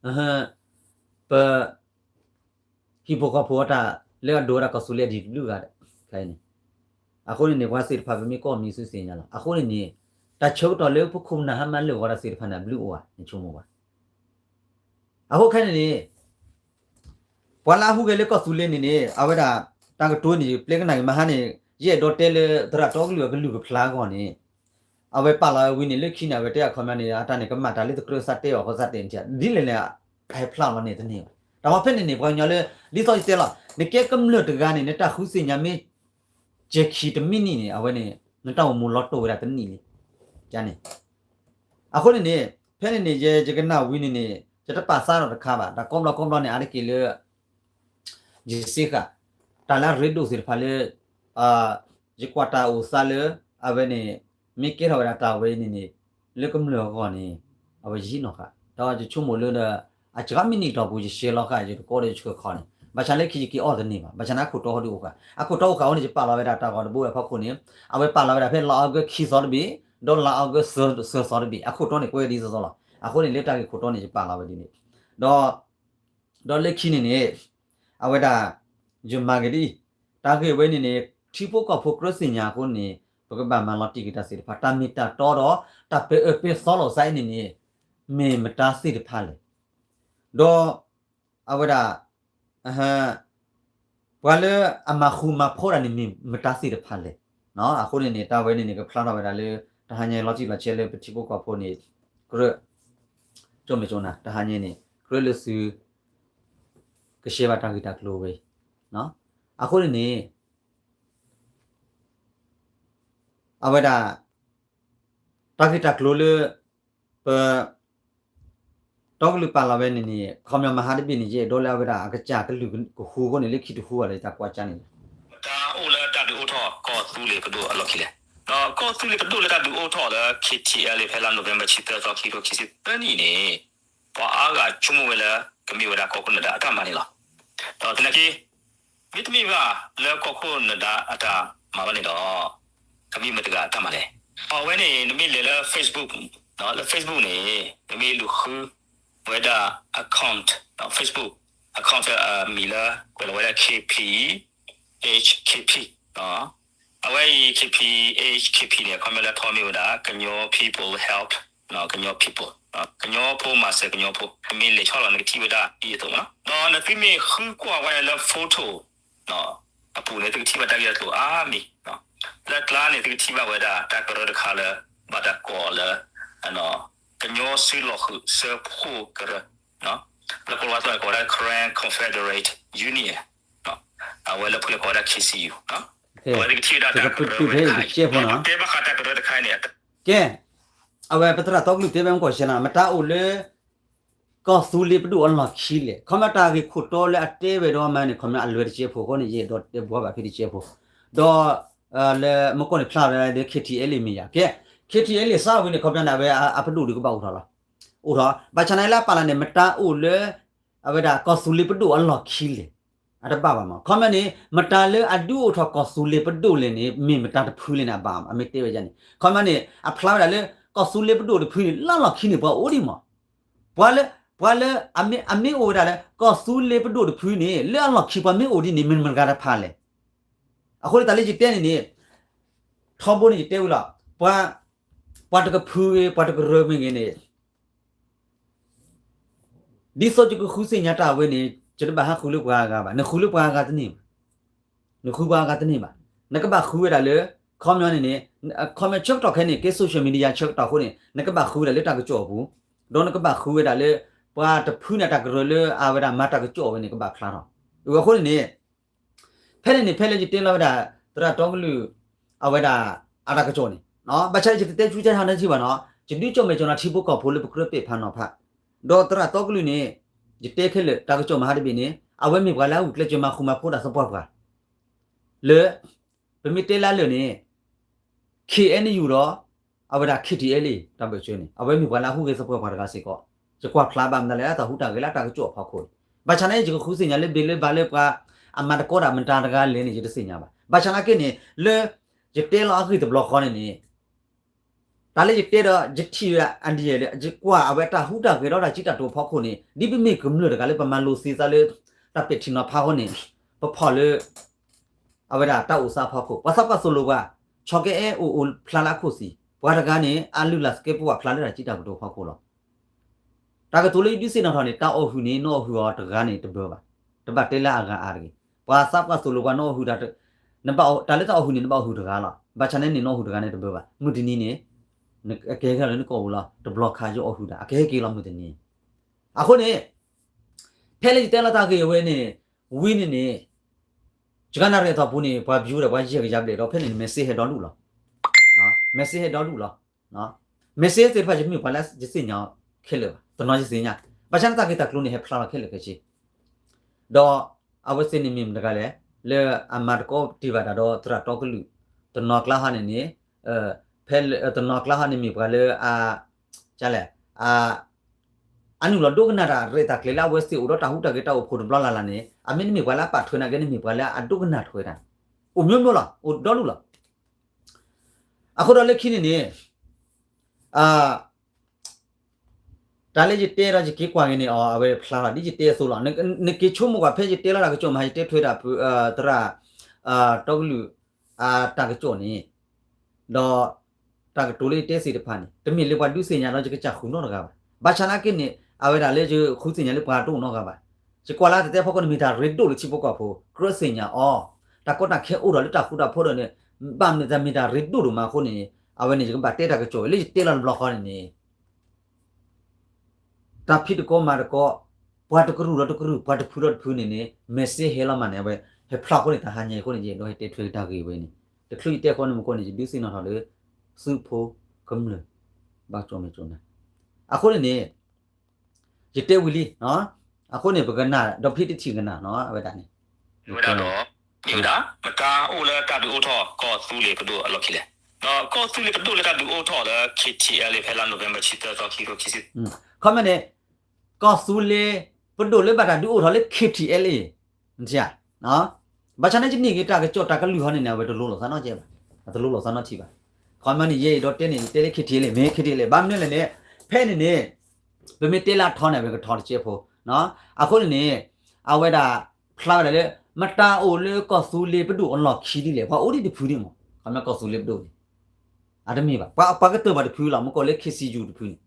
ပ ဟံၣ်ဖိဃီဖိအတၢ်လၢအဒိဝဲဒၣ်ကီၢ်သူလ့ၤအဒံးတဘျုးဂၤန့ၣ် အဃိန့ၣ်န့ၣ် ပှၤသ့ၣ်တဖၣ်ပမ့ၢ်ကွၢ်မံၤဆူသ့ၣ်ညါလီၤ. အဃိန့ၣ်န့ၣ် တၢ်ဆၢကတီၢ်လၢပခိၣ်ပနၢ်ဟါမၢ်လၢာ်ဂီၤတၢ်သ့ၣ်တဖၣ်န့ၣ် အဘျုးအိၣ်ဧါ နဆိကမိၣ်ဘၣ်. အဃိခဲန့ၣ်န့ၣ် ပှၤလၢအဟူးဂဲၤလၢကီၢ်သူလ့ၤန့ၣ်န့ၣ် အဝဲဒၣ် တၢ်ကတိၤန့ၣ် ပျဲကနၣ်က့ၤမဟါန့ၣ် ယအဲၣ်ဒိးတဲလၢသရၣ်တီကလုာ်အကလုၢ်ကဖျါအဂီၢ်န့ၣ် အဝဲပာ်လီၤဝဲဝံၤန့ၣ် လၢခံန့ၣ် အဝဲတဲအခီပညီန့ၣ် အတၢ်န့ၣ် ကမၣ်တၢ်လၢတကြၢးသးတဲအီၤဃီသးတဲန့ၣ် ဒ်လဲၣ်လဲၣ် အဟဲဖျါလီၤန့ၣ်တန့ၢ်ဘၣ်. တၢ်မၤဖဲန့ၣ်န့ၣ် ပှၤကညီလၢ ဒ်သိးယတဲလီၤ နကဲကမျၢၢ်တဂၤန့ၣ် နတၢ်ဃုသ့ၣ်ညါမ့ၢ် ကဲခံတမံးနံးန့ၣ် အဝဲန့ၣ် နတၢ်အိၣ်မူလီၤတိၢ်ဝဲဒၣ်တနံၣ်လံ. န့ၣ် အဃိန့ၣ်န့ၣ် ဖဲန့ၣ်န့ၣ် ယ ယကနၣ်ဝံၤန့ၣ်န့ၣ် ယတပာ်သးဒီးတခါဘၣ် တၢ်ကိးဘျီကိးဘျီန့ၣ် အါတက့ၢ်လၢ ယစ့ဃာ် တၢ်လၢအရ့ဒိၣ်သ့ၣ်တဖၣ်လၢ ယကွၢ်တၢ်အိၣ်သးလၢ အဝဲန့ၣ် မ့ၢ်ကဲထီၣ်ဝဲဒၣ်တၢ်ဝဲအံၤန့ၣ်န့ၣ် လၢကမျၢၢ်အဂီၢ်န့ၣ် အဝဲယဟံးနီၤဃာ် ဒီးယဆိကမိၣ်လၢဒီး အစှၤမံးနံးတီၢ်ပူၤ ယရှဲလီၤဃာ် ယတကိးဒီးယဆှၢခီန့ၣ် ဘၣ်ဆၣ်လၢခံယက့ၤအီၣ်တန့ၢ်ဘၣ် ဘၣ်ဆၣ်န့ၣ် အခိၣ်တီဟီဒုးအိၣ်ဃာ် အခိၣ်တီအိၣ်ဃာ်အဃိန့ၣ် ယပာ်လီၤဝဲဒၣ်တၢ်ဂီၤတဘိဝဲအဖီခိၣ်န့ၣ် အဝဲပာ်လီၤဝဲဒၣ်ဖဲလါအီကူးခံသီတဘ့ၣ် ဒီးလါအီကူးသၢသီတဘ့ၣ် အခိၣ်တီန့ၣ်ကွဲးဒ်သိးသိးလီၤ. အဃိန့ၣ် လၢတၢ်ဂ့ၢ်ခိၣ်တီန့ၣ် ယပာ်လီၤဝဲဒ်န့ၣ် ဒီး ဒီးလၢခံန့ၣ်န့ၣ် အဝဲဒၣ် ယမၤက့ၤဒ်အံၤ တၢ်ဂ့ၢ်ဝဲန့ၣ်န့ၣ် ထံဖိကီၢ်ဖိကြၢးသ့ၣ်ညါအဃိန့ၣ် ပကဘၣ်မၤလီၤတံၢ်က့ၤတၢ်သ့ၣ်တဖၣ် တၢ်မ့ၢ်တၢ်တီဒီး တၢ်ပဲာ်အၢပဲာ်သီလိာ်သးအံၤန့ၣ်န့ၣ် မ့ၢ်မတၤသ့ၣ်တဖၣ်လဲၣ်. ဒီး အဝဲဒၣ် ပှၤလၢအမၤဃူမၤဖိးတၢ်န့ၣ်မ့ၢ်မတၤသ့ၣ်တဖၣ်လဲၣ်. အဃိန့ၣ်န့ၣ် တၢ်ဝဲန့ၣ်န့ၣ် ကဖျါထီၣ်ဝဲဒၣ်လၢ တဟါညါလီၤတံၢ်လီၤဆဲးလၢပထံဖိကီၢ်ဖိန့ၣ် ကြၢး ကၠိမ့ၢ်ကၠိနၤ တဟါညါန့ၣ် ကြၢးလၢသု ကရှဲဘၣ်တၢ်ဂ့ၢ်တၢ်ကျိၤဝဲအံၤ အဃိန့ၣ်န့ၣ် အဝဲဒၣ် တၢ်ဂ့ၢ်တၢ်ကျိၤလၢ ပ တီကလုာ်ပာ်လီၤဝဲန့ၣ်န့ၣ် ခီပညီမဟါတဘ့ၣ်န့ၣ် ယအဲၣ်ဒိးလၢအဝဲဒၣ်အကစၢ်ကလုၢ်ကဟူးအဃိန့ၣ် လၢခံတဟူးဘၣ်လၢတၢ်ကွၢ်ကါန့ၣ် တၢ်အိၣ်လၢတၢ်ဒုးအိၣ်ထီၣ်ကီၢ်သူလ့ၤပဒိၣ်အလီၢ်ခံလဲၣ်. ဒီးကီၢ်သူလ့ၤပဒိၣ်လၢတၢ်ဒုးအိၣ်ထီၣ်လၢ K T L A ဖဲလါနိၣ်ဝ့ဘၢၣ် ဆံသၢသီ ခံကထိခံဆံသၢနံၣ်န့ၣ် ပှၤအါဂၤဆိကမိၣ်ဝဲလၢ ကမ့ၢ်ဝဲဒၣ်ကီၢ်ခိၣ်နၢၤဒါအတၢ်မၤန့ၣ်လီၤ. ဒီးသနာ်က့ မ့တမ့ၢ်ဘၣ်လၢကီၢ်ခိၣ်နၢၤဒါအတၢ်မၤဘၣ်န့ၣ်ဒီး ကမ့ၢ်မတၤတဂၤအတၢ်မၤလဲၣ်. အဝဲန့ၣ် နမ့ၢ်လဲၤလၢ Facebook လၢ Facebook န့ၣ် နမ့ၢ်လူၤဃုဝဲဒၣ် account Facebook account အမံၤလၢ ကွဲးလီၤဝဲဒၣ် K P H K P အဝဲအံၤ K P H K P န့ၣ် အခီပညီလၢထီၣ်မ့ၢ်ဝဲဒၣ် ကညီ people help ကညီ people ကညီဖိမၤစၢၤကညီဖိ နမ့ၢ်လဲၤဆီလီၤ နကထံၣ်ဝဲဒၣ်ဒ်အသိးလီၤ. ဒီးနသုမ့ၢ်ဃုကွၢ်ဝဲဒၣ်လၢ photo အပူၤန့ၣ် သုကထံၣ်ဘၣ်တၢ်ဂ့ၢ်တၢ်ကျိၤအါမံၤ လၢကျါန့ၣ် သုကထံၣ်ဘၣ်ဝဲဒၣ်တၢ်ကရၢတခါလၢ ဘၣ်တၢ်ကိးလၢ ကညီစုလီၤဃုာ်စၢဖှိၣ်ကရၢ, လၢကိၤလၤဝါကျိာ်ကိးဝဲဒၣ် Karen Confederate Union, အဝဲလၢဖုလဲၤကိးဝဲဒၣ် K C U, အဝဲသုကထံၣ်ဝဲဒၣ်တၢ်ကရၢဝဲတခါအံၤ, တဲဘၣ်ဃးတၢ်ကရၢတခါအံၤန့ၣ် ကဲ အဝဲပသရၣ်တီကလုာ်တဲဝဲမ့ၢ်ကီၢ်ဆဲလၢ မတၤအိၣ်လၢ ကီၢ်သူလ့ၤပဒိၣ်အလီၢ်ခံလဲၣ်, ခီမ့ၢ်တၢ်ဂ့ၢ်ခိၣ်တီလၢအတဲဝဲဒီးမၤန့ၣ် ခီမ့ၢ်အလွဲၢ်တကဲဖိအဃိန့ၣ် ယအဲၣ်ဒိးတဲဘှီဘၣ်ဖဲတကဲဖိ, ဒီး လၢမ့ၢ်ကီၢ်န့ၣ်ဖျါဝဲဒၣ်လၢ K T L A မ့ၢ်ယၤ, ကဲ K T L A စးဝဲန့ၣ် ခီပညီန့ၣ် အဝဲအပဒိၣ်ဒုးကဘၣ်အိၣ်ထီၣ်လီၤ, အိၣ်ထီၣ်, ဘၣ်ဆၣ်န့ၣ်လၢအပာ်လၢ်န့ၣ် မတၤအိၣ်လၢ အဝဲဒၣ်ကီၢ်သူလ့ၤပဒိၣ်အလီၢ်ခံလဲၣ်, အတဘၣ်ဘၣ်မး, ခီမ့ၢ်န့ၣ် မတၤလၢအဒုးအိၣ်ထီၣ်ကီၢ်သူလ့ၤပဒိၣ်လဲၣ်န့ၣ် မ့ၢ်မတၤတဖုလဲၣ်န့ၣ် အဘၣ် အမ့ၢ်တဲဝဲဒ်န့ၣ်, ခီမ့ၢ်န့ၣ် အဖျါဝဲဒၣ်လၢ ကီၢ်သူလ့ၤပဒိၣ်တဖုန့ၣ် လၢအလီၢ်ခံန့ၣ် ပှၤအိၣ်ဒံးမး, ပှၤလၢ ပှၤလၢ အမ့ၢ်အိၣ်ဝဲဒၣ်လၢ ကီၢ်သူလ့ၤပဒိၣ်တဖုန့ၣ် လၢအလီၢ်ခံပှၤမ့ၢ်အိၣ်ဒ်န့ၣ် မ့ၢ်မတၤတဂၤတဖၣ်လဲၣ်, အဃိန့ၣ်တၢ်လၢယတဲန့ၣ်န့ၣ် ထီဘိန့ၣ်ယတဲဝံၤလီၤ, ပှၤ ပှၤတကဖုဂ့ၤ ပှၤတကရၢမ့ၢ်ဂ့ၤန့ၣ် ဒ်သိးယကဃုသ့ၣ်ညါတၢ်အဝဲန့ၣ် ယတဘၣ်ဟးဃုလၢပှၤအဂၤဘၣ်, နဃုလၢပှၤအဂၤတန့ၢ်ဘၣ်, နဃုပှၤအဂၤတန့ၢ်ဘၣ်, နကဘၣ်ဃုဝဲဒၣ်လၢ ခီပညီန့ၣ်န့ၣ် ခီပညီဆၢကတီၢ်ခဲအံၤန့ၣ် ကဲ social media ဆၢကတီၢ်အဃိန့ၣ် နကဘၣ်ဃုဝဲဒၣ်လၢတၢ်ကစီၣ်အပူၤ, ဒီးနကဘၣ်ဃုဝဲဒၣ်လၢ ပှၤတဖုန့ၣ်တၢ်ကရၢလၢအဝဲဒၣ်မၤတၢ်ကစီၣ်ဝဲန့ၣ် ကဘၣ်ဖျါထီၣ်, အဃိန့ၣ်န့ၣ် ဖဲန့ၣ်န့ၣ် ဖဲလၢယတဲလီၤဝဲဒၣ် သရၣ်တီကလုာ် အဝဲဒၣ် အတၢ်ကစီၣ်န့ၣ် ဘၣ်ဆၣ်ယတတဲဆူညါဟးထီၣ်ထံဘၣ်နီၤ, ယဒုးကၠီၣ်မဲာ်ကၠီၣ်နၤထံဖိကီၢ်ဖိလၢပကြၢးပဲာ်ဖးနီၤဖး, ဒီးသရၣ်တီကလုာ်န့ၣ် ယတဲခဲလၢာ် တၢ်ကစီၣ်မၤဟးတဘ့ၣ်န့ၣ် အဝဲမ့ၢ်ပှၤလၢအဂုာ်ကျဲးစၢးမၤဃူမၤဖိးတၢ်သပှၢ်ပှၢ် လၢ ပမ့ၢ်တဲလၢအလၢာ်န့ၣ် K N U ဒီး အဝဲဒၣ် K T L A တၢ်ဘၢၣ်စၢၤန့ၣ် အဝဲမ့ၢ်ပှၤလၢအဟူးဂဲၤသပှၢ်ပှၢ်တဂၤစ့ၢ်ကီး, ယကွၢ်ဖျါဘၣ်မနုၤလဲၣ် တၢ်ဟူးတၢ်ဂဲၤလၢတၢ်ကစီၣ်အဖီခိၣ်န့ၣ်, ဘၣ်ဆၣ်န့ၣ် ယကဃုသ့ၣ်ညါလၢဘ့ၣ်လၢဘၣ်လၢပှၤ အမၤတကီတၢ်မတၤတဂၤလဲၣ်န့ၣ် ယတသ့ၣ်ညါဘၣ်, ဘၣ်ဆၣ်နာ်က့န့ၣ် လၢ ယတဲလီၤအဂ့ၢ်တဘျီဃီန့ၣ်န့ၣ် တၢ်လၢယတဲဒီး ယထံၣ်ဝဲဒၣ် idea လၢ ယကွၢ်အဝဲတၢ်ဟူးတၢ်ဂဲၤဒီးတၢ်စံးတၢ်ကတိၤအဖီခိၣ်န့ၣ် ဒ်ပမ့ၢ်ကမျၢၢ်တဂၤလၢပမၤလိသ့သးလၢ တၢ်ပဲာ်ထံနီၤဖးအဃိန့ၣ် ပဖီၣ်လၢ အဝဲဒၣ်တၢ်အိၣ်သးအဖီခိၣ် ပှၤသးပှၢ်သိၣ်လိပှၤ ဆီၣ်ကဲအဲၣ်အိၣ်အိၣ်ဖျါလၢအခိၣ်သံၣ် ပှၤတဂၤန့ၣ် အလုၢ်အလၢ်သကဲးပဝးဖျါလၢတၢ်စံးတၢ်ကတိၤအဖီခိၣ်လီၤ. တၢ်ကတိၤလၢယဒုးသ့ၣ်နီၣ်ထီၣ်န့ၣ် တၢ်အီၣ်ဟုၣ်န့ၣ် နအီၣ်ဟုၣ်အီၤတဂၤန့ၣ်တဘၢဘၣ်. တဘၣ်တဲလၢအဂၤအါတဂ့ၤ. ပှၤသးပှၢ်သိၣ်လိပှၤနအီၣ်ဟုၣ်တၢ် တၢ်လၢတၢ်အီၣ်ဟုၣ်န့ၣ် နဘၣ်အီၣ်ဟုၣ်တဂၤလီၤ. ဘၣ်ဆၣ်န့ၣ်န့ၣ် နအီၣ်ဟုၣ်တဂၤန့ၣ်တဘၢဘၣ်. မုၢ်တနံၤန့ၣ် အကဟဲက့ၤလၢနကိာ်ပူၤလီၤ. တဘျီခါယအီၣ်ဟုၣ်တၢ် အကဟဲက့ၤလီၤမုၢ်တနံၤ. အဃိန့ၣ် ဖဲလၢယတဲလီၤတၢ်ဂ့ၢ်အဝဲန့ၣ် ဝံၤန့ၣ်န့ၣ် ယကနၣ်ရံၣ်အသီပူၤန့ၣ် ပှၤ view ဒီးပှၤယဲၢ်ကယၤဘျဲၣ်ဒီး ဖဲန့ၣ်န့ၣ် message ဟဲဒီဒူၣ်လီၤ. message ဟဲဒီဒူၣ်လီၤ. message သ့ၣ်တဖၣ် ယမ့ၢ်ပှၤလၢယသ့ၣ်ညါခဲလၢာ်ဘၣ်. တနီၤယသ့ၣ်ညါ. ဘၣ်ဆၣ်န့ၣ်တၢ်ဂ့ၢ်တၢ်ကျိၤန့ၣ် ဟဲဖျါလီၤခဲလၢာ်ခဲဆ့ ဒီးအဝဲသ့ၣ်န့ၣ်မ့ၢ်မတၤတဂၤလဲၣ်, လၢအမၤတကီတ့ၢ်ဘၣ်တၢ်ဒီးသရၣ်တီကလုာ်, တနီၤကျါဟီန့ၣ်န့ၣ်, ဖဲတနီၤကျါဟီန့ၣ်မ့ၢ်ပှၤလၢအ, လဲၣ်, အနုာ်လီၤဒိကနၣ်တၢ်ရဲၣ်တၢ်ကျဲၤလၢအဝဲသ့ၣ်အိၣ်ဒီးတၢ်ဟူးတၢ်ဂဲၤတၢ်အိၣ်ဖှိၣ်တဘျီလၢ်လၢ်န့ၣ်, အမ့တမ့ၢ်ပှၤလၢအပာ်ထွဲနာ်က့န့ၣ်မ့ၢ်ပှၤလၢအဒိကနၣ်ထွဲတၢ်, အိၣ်မျိုးမျိုးလီၤ, အိၣ်ဒီဒူၣ်လီၤ. အဃိဒီးလၢခံန့ၣ်န့ၣ် တၢ်လၢယတဲဒီးယက့ၤကွၢ်က့ၤန့ၣ်အီၤ အဝဲဖျါလီၤ ဒ်ယတဲအသိးလီၤ. နက့ၤဆိကမိၣ်ကွၢ် ဖဲယတဲလီၤတၢ်ကစီၣ်မဟါ ယတဲထွဲဒၣ် သရၣ် တီကလုာ် အတၢ်ကစီၣ်န့ၣ်, ဒီးတၢ်ကတိၤလၢယတဲသ့ၣ်တဖၣ်န့ၣ် တမ့ၢ်လၢပှၤဒုးသ့ၣ်ညါဒီးယကစၢ်ဃုာ်နီတဂၤဘၣ်. ဘၣ်ဆၣ်နာ်က့န့ၣ် အဝဲဒၣ်လၢယဃုသ့ၣ်ညါလၢပှၤတအိၣ်နီတဂၤဘၣ်. ယကွၢ်လၢအတတဲဖီခိၣ်န့ၣ် မ့ၢ်တၢ်ရ့ဒိၣ်လၢထံဖိကီၢ်ဖိ ကြၢးသ့ၣ်ညါအီၤ, တၢ်ကီတၢ်ခဲအိၣ်ဒီးလၢတၢ်ဃူတၢ်ဖိးဒီးန့ၣ် ဘၣ်မနုၤတၢ်မ့ၢ်တၢ်ရ့ဒိၣ်ဒိၣ်မးအဃိန့ၣ် အဝဲန့ၣ် ယကဘၣ်တဲတၢ်ကစီၣ်ဝဲ လၢယတဲလီၤတဘျီဃီန့ၣ်န့ၣ် တၢ်ဖံးတကီမၤတကီ, ပှၤတကရူၢ်ဒီးတကရူၢ် ပှၤတဖုဒီးတဖုန့ၣ်န့ၣ် message ဟဲလီၤမးန့ၣ် အဝဲ ဟဲဖျါအဃိန့ၣ် တၢ်ဟါညါအံၤအဃိန့ၣ် ယအဲၣ်ဒိးဟဲတဲထွဲက့ၤတၢ်ဂ့ၢ်ဝဲန့ၣ်, တချုးယတဲဃီန့ၣ်မ့ၢ်ကီန့ၣ် ယဒုးသ့ၣ်နီၣ်ထီၣ်လၢ သုးဖိကမျၢၢ် ဘၣ်ကၠီၣ်မဲာ်ကၠီၣ်နၤ, အဃိန့ၣ်န့ၣ် ယတဲဝံၤလံ, အဃိန့ၣ် ပကနၣ်ဒီးဖံးတထံၣ်ကနၣ်နီၤ အဝဲဒၣ်န့ၣ်, ဝဲဒၣ်ဒီး မတၤအိၣ်လၢတၢ်ဒုးအိၣ်ထီၣ် ကီၢ်သူလ့ၤပဒိၣ်အလီၢ်ခံလဲၣ်, ဒီးကီၢ်သူလ့ၤပဒိၣ်လၢတၢ်ဒုးအိၣ်ထီၣ်လၢ K T L A ဖဲလါ November ဆံသၢသီ ခံကထိခံဆံ, ခီမ့ၢ်န့ၣ် ကီၢ်သူလ့ၤပဒိၣ်လၢဘၣ်တၢ်ဒုးအိၣ်ထီၣ်လၢ K T L A ဘၣ်ဆၣ်န့ၣ် ယန့ၢ်က့ၤတၢ်ကစီၣ်တၢ်ကလုၢ်ဟီန့ၣ်န့ၣ် အဝဲတလိၤလိာ်သးနီတစဲးဘၣ်, တလိၤလိာ်သးနီတထံၣ်ဘၣ်. ခီမ့ၢ်န့ၣ် ယအဲၣ်ဒိးတဲန့ၣ် ယတဲလၢ K T L A မ့ၢ် K T L A ဘၣ်မနုၤလဲၣ်န့ၣ် ဖဲန့ၣ်န့ၣ် ပမ့ၢ်တဲလၢအထီန့ၣ် အဝဲကထီတစဲးဖိ, အဃိန့ၣ်န့ၣ် အဝဲဒၣ်ဖျါဝဲဒၣ်လၢ မတၤအိၣ်လၢကီၢ်သူလ့ၤပဒိၣ်အလီၢ်ခံဒ်လဲၣ်, ပှၤအိၣ်ဒံးတဖုန့ၣ်မး, ခီမ့ၢ်ကီၢ်သူလ့ၤပဒိၣ်န့ၣ် အတမ့ၢ်ဘၣ်, ပှၤကတၢၢ်ပှၤတဖုလီၤ, မ့ၢ်ကီၢ်လၢ K C U တဖုန့ၣ်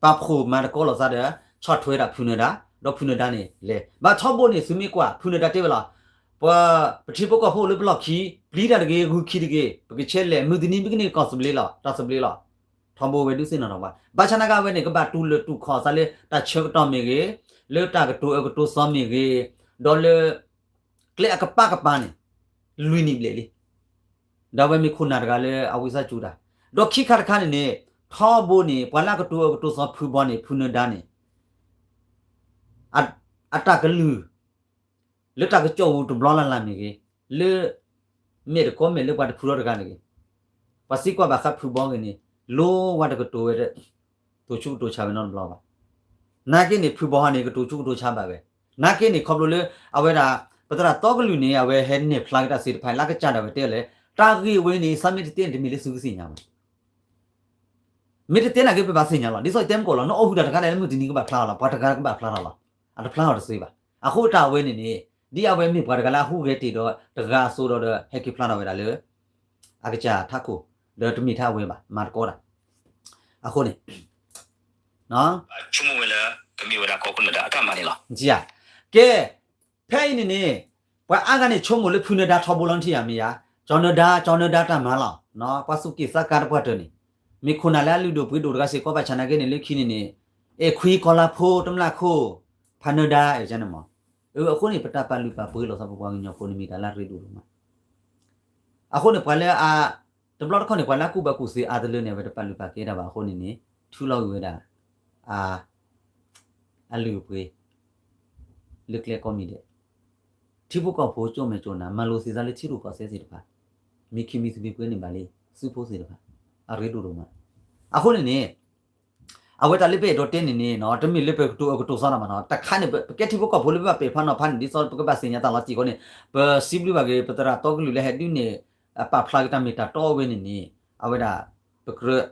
ပာ်ဖှိၣ်မၤတကီလိာ်သးဒီး ဆီၣ်ထွဲဒၣ်ဖုနဒါ, ဒီးဖုနဒါန့ၣ်လဲၤ, ဘၣ်ထီဘိန့ၣ် သုမ့ၢ်ကွၢ် ဖုနဒါတဲဝဲလီၤ, ပှၤ ပထံဖိကီၢ်ဖိလၢပလီၢ်ခံ ပျံၤတၢ်တဂ့ၤ ဂုာ်ခံတဂ့ၤ ပကဆဲးလဲၤ မုၢ်တနံၤပကန့ၢ်ကီၢ်သဘျ့လီၤ တၢ်သဘျ့လီၤ. ထီဘိဝဲဒုးသ့ၣ်နီၣ်ထီၣ်ပှၤ ဘၣ်ဆၣ်နာ်က့အဝဲန့ၣ် ကဘၣ်တူၢ်လိာ်တူၢ်ခီၣ်သးလၢတၢ်ဆၢကတီၢ်မ့ၢ်ဂ့ၤ, လၢတၢ်ကတိၤအၢကတိၤသီမ့ၢ်ဂ့ၤ, ဒီးလၢ ကျဲအကပၤကပၤန့ၣ် လွံၢ်နံၣ်ဘျဲၣ်လံ. ဒီးအဝဲမ့ၢ်ခိၣ်နၢ်တဂၤလၢအဝံသးစူၤတၢ်, ဒီးခံခါတခါန့ၣ်န့ၣ် ထီဘိန့ၣ် ပှၤလၢအကတိၤအၢကတိၤသီဖုဘီန့ၣ် ဖုနၢၤဒါန့ၣ် အတၢ်ကလုၢ် လၢတၢ်ကစီၣ်ပူၤတဘျီလၢ်လၢ်မ့ၢ်ဂ့ၤ, လၢ မဲာ်တကိးမဲာ်လၢပှၤတဖုထီၣ်တဂၤန့ၣ်ဂ့ၤ, ပှၤသံကွၢ်ဘၣ်ဃးဖုဘီဂ့ၤန့ၣ် လိဝဲတကတိၤဝဲ တိၤဆူၣ်ကတိၤဆါဝဲနီတဘျီဘၣ်. နာ်က့န့ၣ် ဖုဘီဟီန့ၣ် ကတိၤဆူၣ်ကတိၤဆါဘၣ်ဝဲ, နာ်က့န့ၣ် ခီဖျိလၢ အဝဲဒၣ် ပသရၣ်သီကလုာ်န့ၣ် အဝဲဟဲနဲၣ်ဖျါက့ၤတၢ်သ့ၣ်တဖၣ် လၢအကစၢ်ဒၣ်ဝဲတဲလဲၣ်, တၢ်ဂ့ၢ်ဝဲန့ၣ် သးမ့ၢ်တတဲန့ၣ် တမ့ၢ်လၢသုကသ့ၣ်ညါဘၣ်. မ့ၢ်တတဲနာ်က့ ပဘၣ်သ့ၣ်ညါလီၤ. ဒ်သိးတဲမကိာ်လီၤ နအိၣ်ဟုၣ်တၢ်တခါလဲၣ် လၢမုၢ်တနံၤကဘၣ်ဖျါထီၣ်လီၤ, ပှၤတဂၤကဘၣ်ဖျါထီၣ်လီၤ, အတဖျါထီၣ်တသ့ဘၣ်. အဃိတၢ်ဝဲန့ၣ်န့ၣ် ဒ်အဝဲမ့ၢ်ပှၤတဂၤလၢအဟူးဂဲၤတ့ၢ်ဒီး တဂၤအသိးဒီး ဟဲက့ၤဖျါထီၣ်ဝဲဒၣ်လၢ အကစၢ်ထးခိၣ် ဒီးတမ့ၢ်ထဲအဝဲဘၣ် မၤသကိးတၢ်. အဃိန့ၣ် ဆိကမိၣ်ဝဲလၢ ကမ့ၢ်ဝဲဒၣ်ကီၢ်ခိၣ်နၢၤဒါအတၢ်မၤန့ၣ်လီၤ. ကဲ ဖဲအံၤန့ၣ်န့ၣ် ပှၤအါဂၤန့ၣ်ဆိကမိၣ်လၢဖုနၢၤဒါထီဘိလီၤထံၣ်ယၤမ့ၢ်ယၤ, ကၠီနၢၤဒါ ကၠီနၢၤဒါတၢ်မၤလီၤ. ပှၤသူၣ်က့ၣ်သးကါတပှၢ်တၢၢ်န့ၣ် မ့ၢ်ခိၣ်နၢ်လၢအလုၢ်ဒိၣ်ပှ့ၤဒိၣ်တဂၤစ့ၢ်ကီးဘၣ်ဆၣ်နာ်က့န့ၣ် လၢခံန့ၣ်န့ၣ် အဲၣ်ခွံကီၤလါဖိတမျၢ်ခိၣ် ဖးနၢၤဒါ အဲၣ်န့ၣ်မး. အဃိန့ၣ် ပတၢ်ပာ်လုၢ်ပာ်ပှ့ၤလိာ်သးပပှၤကညီဖိန့ၣ်မ့ၢ်တၢ်လၢအရ့ဒိၣ်ဒိၣ်မး. အဃိန့ၣ် ပှၤလၢအ တဘျီတခီၣ်န့ၣ် ပှၤလၢအကူၣ်ဘၣ်ကူၣ်သ့အါတလၢန့ၣ် အဝဲတပာ်လုၢ်ပာ်ကဲတၢ်ဘၣ်အဃိန့ၣ်န့ၣ် ထုးလီၤကွံာ်ဝဲဒၣ် အ အလုၢ်အပှ့ၤ လၢကျဲကိးမံၤဒဲး ထံဖိကီၢ်ဖိကၠိမဲာ်ကၠိနါ မၤလိသ့သးလၢထံရူၢ်ကီၢ်သဲးသ့ၣ်တဖၣ် မ့ၢ်ခံမံၤသဘံၣ်ပှဲၤန့ၣ်ဘၣ်လံ သုးဖိသ့ၣ်တဖၣ် အရ့ဒိၣ်ဒိၣ်မး. အဃိန့ၣ်န့ၣ် အဝဲတၢ်လၢပအဲၣ်ဒိးတဲန့ၣ်န့ၣ် တမ့ၢ်လၢပကတိၤအၢကတိၤသီတၢ်မးနီၤ တခါန့ၣ် ပကဲထံဖိကီၢ်ဖိလၢပဘၣ်ပဲာ်ဖးနီၤဖးန့ၣ် ဒ်သိးပကဘၣ်သ့ၣ်ညါတၢ်လီၤတံၢ်အဃိန့ၣ် ပစံးဘျုးဘၣ်က့ၤ ပသရၣ်သီကလုာ်လၢဟဲဒုးနဲၣ် ပာ်ဖျါက့ၤတၢ်မ့ၢ်တၢ်တီဝဲန့ၣ်န့ၣ် အဝဲဒၣ် ပကြၢး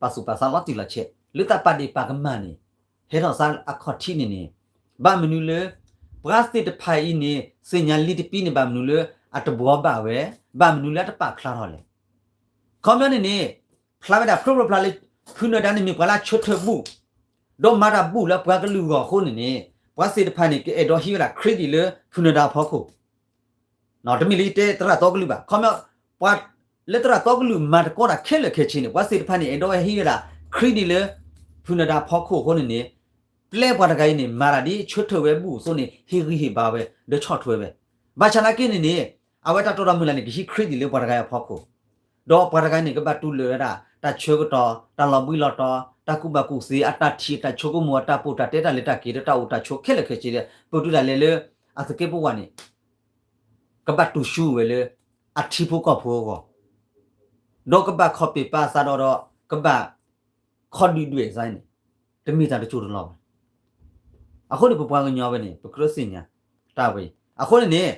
ပာ်သူၣ်ပာ်သးလီၤတံၢ်လီၤဆဲး လၢတၢ်ပာ်ဒ့ၣ်ပာ်ကမၣ်န့ၣ် ဟဲထီၣ်သးအခီၣ်ထံးန့ၣ်န့ၣ် ဘၣ်မနုၤလၢ ပှၤသ့ၣ်တဖၣ်အံၤန့ၣ် သ့ၣ်ညါလံတပံန့ၣ် ဘၣ်မနုၤလၢ အတဘှီဘၣ်ဝဲ ဘၣ်မနုၤလၢအတပာ်ဖျါထီၣ်လဲၣ်. ခီပညီန့ၣ်န့ၣ် ဖျါဝဲဒၣ်ဖျိဖျိဖျါလၢ ဖုနၢၤဒါန့ၣ်မ့ၢ်ပှၤလၢအဆၢထၢၣ်ဘူၣ် ဒီးမၤတၢ်ဘူၣ်လၢပှၤကလုာ်အဂီၢ်အဃိန့ၣ်န့ၣ် ပှၤသ့ၣ်တဖၣ်န့ၣ် ကအဲၣ်ဒိးဟံးဝဲဒၣ် credit လၢဖုနၢၤဒါအဖီခိၣ် တမ့ၢ်လၢယတဲသရၣ်သီကလုာ်ဘၣ် ခီပညီ ပှၤလၢသရၣ်သီကလုာ်မၤသကိးတၢ်ခဲလၢာ်ခဲဆ့န့ၣ် ပှၤသ့ၣ်တဖၣ်န့ၣ် အဲၣ်ဒိးဝဲဟံးဝဲဒၣ် credit လၢ ဖုနၢၤဒါအဖီခိၣ်အဃိန့ၣ်န့ၣ် ပျဲပှၤတဂၤအံၤန့ၣ် မၤတၢ်ဒ်ဆၢထၢၣ်ဝဲဘူၣ်အသိးန့ၣ် ဟ့ၣ်ဂံၢ်ဟ့ၣ်ဘါဝဲ ဒီးဆီၣ်ထွဲဝဲ ဘၣ်ဆၣ်နာ်က့န့ၣ်န့ၣ် အဝဲတၢ်တိၢ်ဒီးမုၢ်လၢ်န့ၣ် ကဟံး credit လၢပှၤတဂၤအံၤအဖီခိၣ် ဒီးပှၤတဂၤအံၤန့ၣ် ကဘၣ်တူၢ်လိာ်ဝဲဒၣ် တၢ်ဆၢကတီၢ် တၢ်လီၤဘှံးလီၤတီၤ တၢ်ကူၣ်ဘၣ်ကူၣ်သ့ အတၢ်ထံၣ် အတၢ်ဆိကမိၣ် အတၢ်ပိာ်တၢ်တဲ တၢ်လဲၤတၢ်က့ၤ ဒီးတၢ်အိၣ်တၢ်ဆိးခဲလၢာ်ခဲဆ့ဒီး ပတုာ်တၢ်လဲၤလၢ အသကဲးပဝးန့ၣ် ကဘၣ်တူၢ်ဆူၣ်ဝဲလၢ အထံဖိကီၢ်ဖိအဂီၢ် ဒီးကဘၣ်ခီၣ်ပ့ၢ်ပာ်သးဒီးဒီး ကဘၣ်ခီၣ်ဒုၣ်ဒွဲၣ်သးန့ၣ် တမ့ၢ်တၢ်တစိၢ်တလီၢ်ဘၣ်. အဃိန့ၣ် ပပှၤကညီဝဲန့ၣ် ပကြၢးသ့ၣ်ညါတၢ်ဝဲအံၤ အဃိန့ၣ်န့ၣ်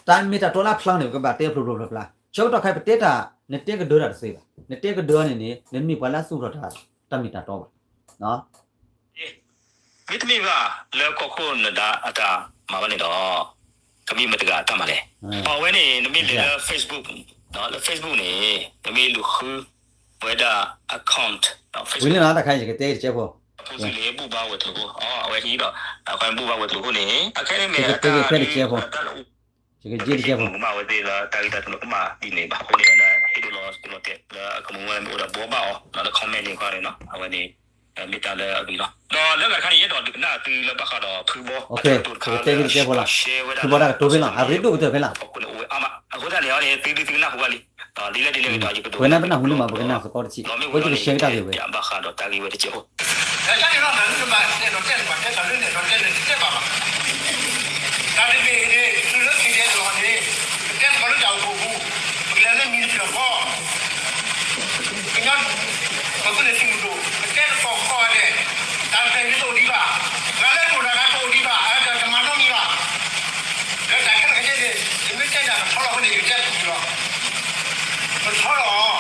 တၢ်မ့ၢ်တၢ်တီလၢအဖျါန့ၣ် ပကဘၣ်တဲဖျိဖျိဖျါဖျါ ဆၢကတီၢ်ခဲအံၤ ပတဲတၢ် နတဲကဒၢတၢ်တသ့ဘၣ် နတဲကဒၢန့ၣ်န့ၣ် နမ့ၢ်ပှၤလၢအသူၣ်ထီၣ်တၢ် တၢ်မ့ၢ်တၢ်တီဘၣ် မ့တမ့ၢ်ဘၣ်လၢကီၢ်ခိၣ်နၢၤဒါအတၢ်မၤဘၣ်န့ၣ်ဒီး ကမ့ၢ်မတၤတဂၤအတၢ်မၤလဲၣ်. အဝဲန့ၣ် နမ့ၢ်လဲၤလၢ Facebook လၢ Facebook န့ၣ် နမ့ၢ်လူၤဃုဝဲဒၣ် account ဝံၤလၢနတၢ်ခါအံၤ ယကတဲယတကဲဖိ အဖိသ့ၣ်န့ၣ် ဘူၣ်ဘါဝဲၤကျိၤဖိ အဝဲဟံးဒီး အဝဲဘူၣ်ဘါဝဲၤကျိၤဖိန့ၣ် အခဲန့ၣ်မ့ၢ်အတၢ် ကတဲယတကဲဖိ ယကတဲယတကဲဖိ ကမၣ်ဝဲသ့ၣ်လၢတၢ်ဂ့ၢ်တၢ်ကျိၤကမၣ်ဒ်န့ၣ်ဘၣ်အဃိန့ၣ် ဟ့ၣ်ဒိးလီၤစကလီၤတဲာ်လၢအကမူဝဲမ့ၢ်အိၣ်ဒီးဘှီဘၣ်အီၤလၢ comment န့ၣ်ခီန့ၣ် အဝဲန့ၣ် မ့ၢ်တၢ်လၢအဂ့ၤလီၤ. ဒီးလၢဂၤတခါန့ၣ် ယအဲၣ်ဒိးဒုးကနၣ်သုလၢဘၣ်ဃးဒီးဖုဘီ ကတဲယတကဲဖိလီၤ ဖုဘီတၢ်ကတိၤဖဲလီၤ အရ့ဒိၣ်ကတၢၢ်ဖဲလီၤ အဃိသတးန့ၣ်န့ၣ် သုဒုးသုကနၣ်ဟူဘၣ်လံ ဒ်လဲၣ်ဒ်လဲၣ်ဒီး ယကဒိး ပဝဲနၢ်ပနၢ်ဟူလံမး ပကနၣ်သကိးတထံၣ် ပဝဲယကshareကတၢ်ဂ့ၢ်ဝဲ ဘၣ်ဃးဒီးတၢ်ဂ့ၢ်ဝဲတကဲဖိ တၢ်န့ၣ်လီၤ နမ့ၢ်ဘၣ်အဲၣ်ဒိးတဲလၢပှၤတဲတၢ်လၢန့ၣ် ဒီးတဲန့ၣ် တတဲဘၣ်ဘၣ်. တၢ်တမံၤန့ၣ် သုလၢခံတဲလီၤန့ၣ် ပတဲသကိးလၢတၢ်အိၣ်ဖှိၣ်ပူၤ ပကလဲၤလၢမံၤတဖျၢၣ်ဃီ ကညီ ပသုးန့ၣ်သုးမုၢ်ဒိၣ် ပတဲသကိးဃီဂၤဒဲး တၢ်တဖျၢၣ်န့ၣ်တအိၣ်ဒံးဘၣ်. ပှၤလၢတအိၣ်တၢ်ဂၤတအိၣ်ဒံးဘၣ် အတမၤနီတမံၤဘၣ်. လၢတၢ်ခဲလၢာ်ခဲဆ့န့ၣ် ယမ့ၢ်တဲတၢ်ကထီလီၤအဃိန့ၣ် ယကတဲတၢ်လီၤ. ပထီလီၤအီၤ ပဆၢတဲာ်အ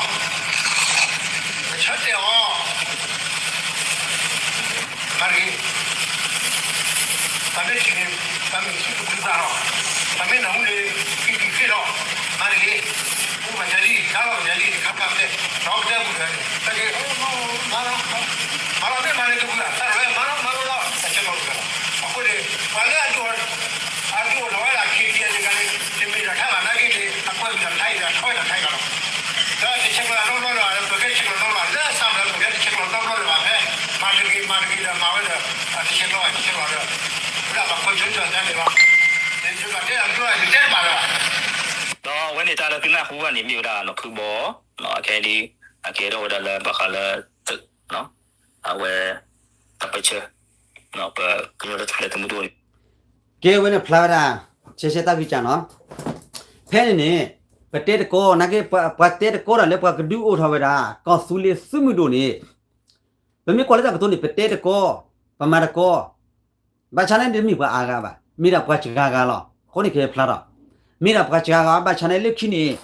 ီၤ မၤတဂ့ၤ. ပမ့ၢ်ထံၣ်န့ၣ် ပမ့ၢ်ထံၣ်ပကလုၢ်သးလီၤ. ပမ့ၢ်နၢ်ဟူန့ၣ် ပကသ့လီၤ. မၤတဂ့ၤ. အိၣ်မၤယၤလံ ဒါလီၤမၤယၤလံ တခါခါဖဲ ဒီးပတဲပူၤဖဲန့ၣ် တၢ်က့ၤ အိၣ် မ့ၢ်တၢ်လၢသုနၢ်ဟူဘၣ်န့ၣ် မ့ၢ်ဝဲဒၣ်နီၢ်ဖုဘီ အခဲအံၤဒ် အကဲထီၣ်ဝဲဒၣ်လၢဘၣ်ဃးလၢ အဝဲ တၢ်ပၢဆှၢ ပကညီတၢ်ထူၣ်ဖျဲးသုးမုၢ်ဒိၣ်န့ၣ် ကဲဝဲန့ၣ်ဖျါဝဲဒၣ် ဆဲးဆဲးတၢ်ဂံၢ်စၢ်နီၤ, ဖဲန့ၣ်န့ၣ် ပတဲတကီ နာ်က့ ပှၤတဲတကီတၢ်လၢပှၤကဒုးအိၣ်ထီၣ်ဝဲဒၣ် ကီၢ်သူလ့ၤသုးမုၢ်ဒိၣ်န့ၣ် ပမ့ၢ်ကွၢ်လၢတၢ်ကတိၤန့ၣ် ပတဲတကီ, ပမၤတကီ, ဘၣ်ဆၣ်န့ၣ်တမ့ၢ်ပှၤအါဂၤဘၣ်, မ့ၢ်ဒၣ်ပှၤစှၤဂၤလီၤ. အဃိန့ၣ်ကဲဖျါထီၣ်, မ့ၢ်ဒၣ်ပှၤစှၤဂၤ ဘၣ်ဆၣ်န့ၣ်လၢခံန့ၣ်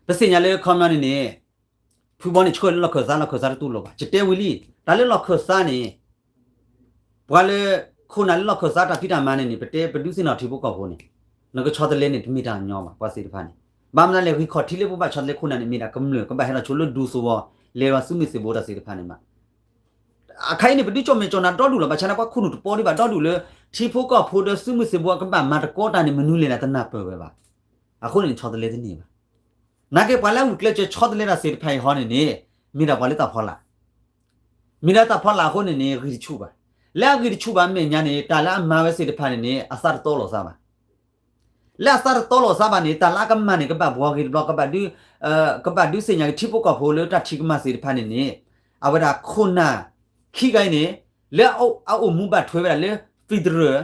ပသ့ၣ်ညါလၢခီပညီန့ၣ်န့ၣ် ဖုဘီန့ၣ်ဆှၢလၢလီၢ်ခၢၣ်သး လီၢ်ခၢၣ်သးတတူၢ်လိာ်ဘၣ်. ယတဲဝံၤလံ, တၢ်လၢလီၢ်ခၢၣ်သးန့ၣ် ပှၤလၢ ခိၣ်နၢ်လၢလီၢ်ခၢၣ်သးတၢ်ဖံးတၢ်မၤန့ၣ်န့ၣ် ပတဲပဒုးသ့ၣ်နီၣ်ထံဖိကီၢ်ဖိန့ၣ် နကဆီတလဲန့ၣ် တမ့ၢ်တၢ်ညီဘၣ် ပှၤသ့ၣ်တဖၣ်န့ၣ်. ဘၣ်မနုၤလဲၣ် ဂံၢ်ခီၣ်ထံးလၢပဘၣ်ဆီတလဲခိၣ်နၢ်န့ၣ် မ့ၢ်ဒၣ်ကမျၢၢ် ကဘၣ်ဟဲလီၤဆိလၢဒူသဝီ လဲၤဝဲသုးမုၢ်သံၣ်ဘိတၢ်သ့ၣ်တဖၣ်န့ၣ်မး အခါအံၤန့ၣ် ပဒုးကၠီၣ်မဲာ်ကၠီၣ်နါဒီဒူၣ်လီၤ. ဘၣ်ဆၣ်န့ၣ် ပှၤခိၣ်နူာ်တပီဒံးဘၣ် ဒီဒူၣ်လၢ ထံဖိကီၢ်ဖိဒီးသုးမုၢ်သံၣ်ဘိကဘၣ်မၤတကီတၢ်န့ၣ် မနုၤလဲၣ်န့ၣ် တနၢ်ပၢၢ်ဝဲဘၣ်. အဃိန့ၣ် ဆီတလဲတန့ၢ်ဘၣ်. နာ်က့ပှၤလၢအဂုာ်ကျဲးစၢးဆီတလဲတၢ်သ့ၣ်တဖၣ်အံၤဟီန့ၣ်န့ၣ် မ့ၢ်ဒၣ်ပှၤလၢတၢ်ဖီလာ် မ့ၢ်ဒၣ်တၢ်ဖီလာ်အဃိန့ၣ်န့ၣ် ဂံၢ်တဆူၣ်ဘၣ်. လၢအဂံၢ်တဆူၣ်ဘၣ်အမဲာ်ညါန့ၣ် တၢ်လၢအမၤဝဲသ့ၣ်တဖၣ်န့ၣ်န့ၣ် အသးတတီလိာ်သးဘၣ်. လၢအသးတတီလိာ်သးဘၣ်န့ၣ် တၢ်လၢအကမၣ်န့ၣ် ကဘၣ်ဘှီဂ့ၤတဘျီ ကဘၣ်ဒုး ကဘၣ်ဒုးသ့ၣ်ညါက့ၤထံဖိကီၢ်ဖိလၢတၢ်ထံကမၣ်သ့ၣ်တဖၣ်န့ၣ်န့ၣ် အဝဲဒၣ်ခိၣ်နၢ်ခံဂၤအံၤန့ၣ် လၢအအိၣ်မူဘၣ်ထွဲဝဲဒၣ်လၢ federal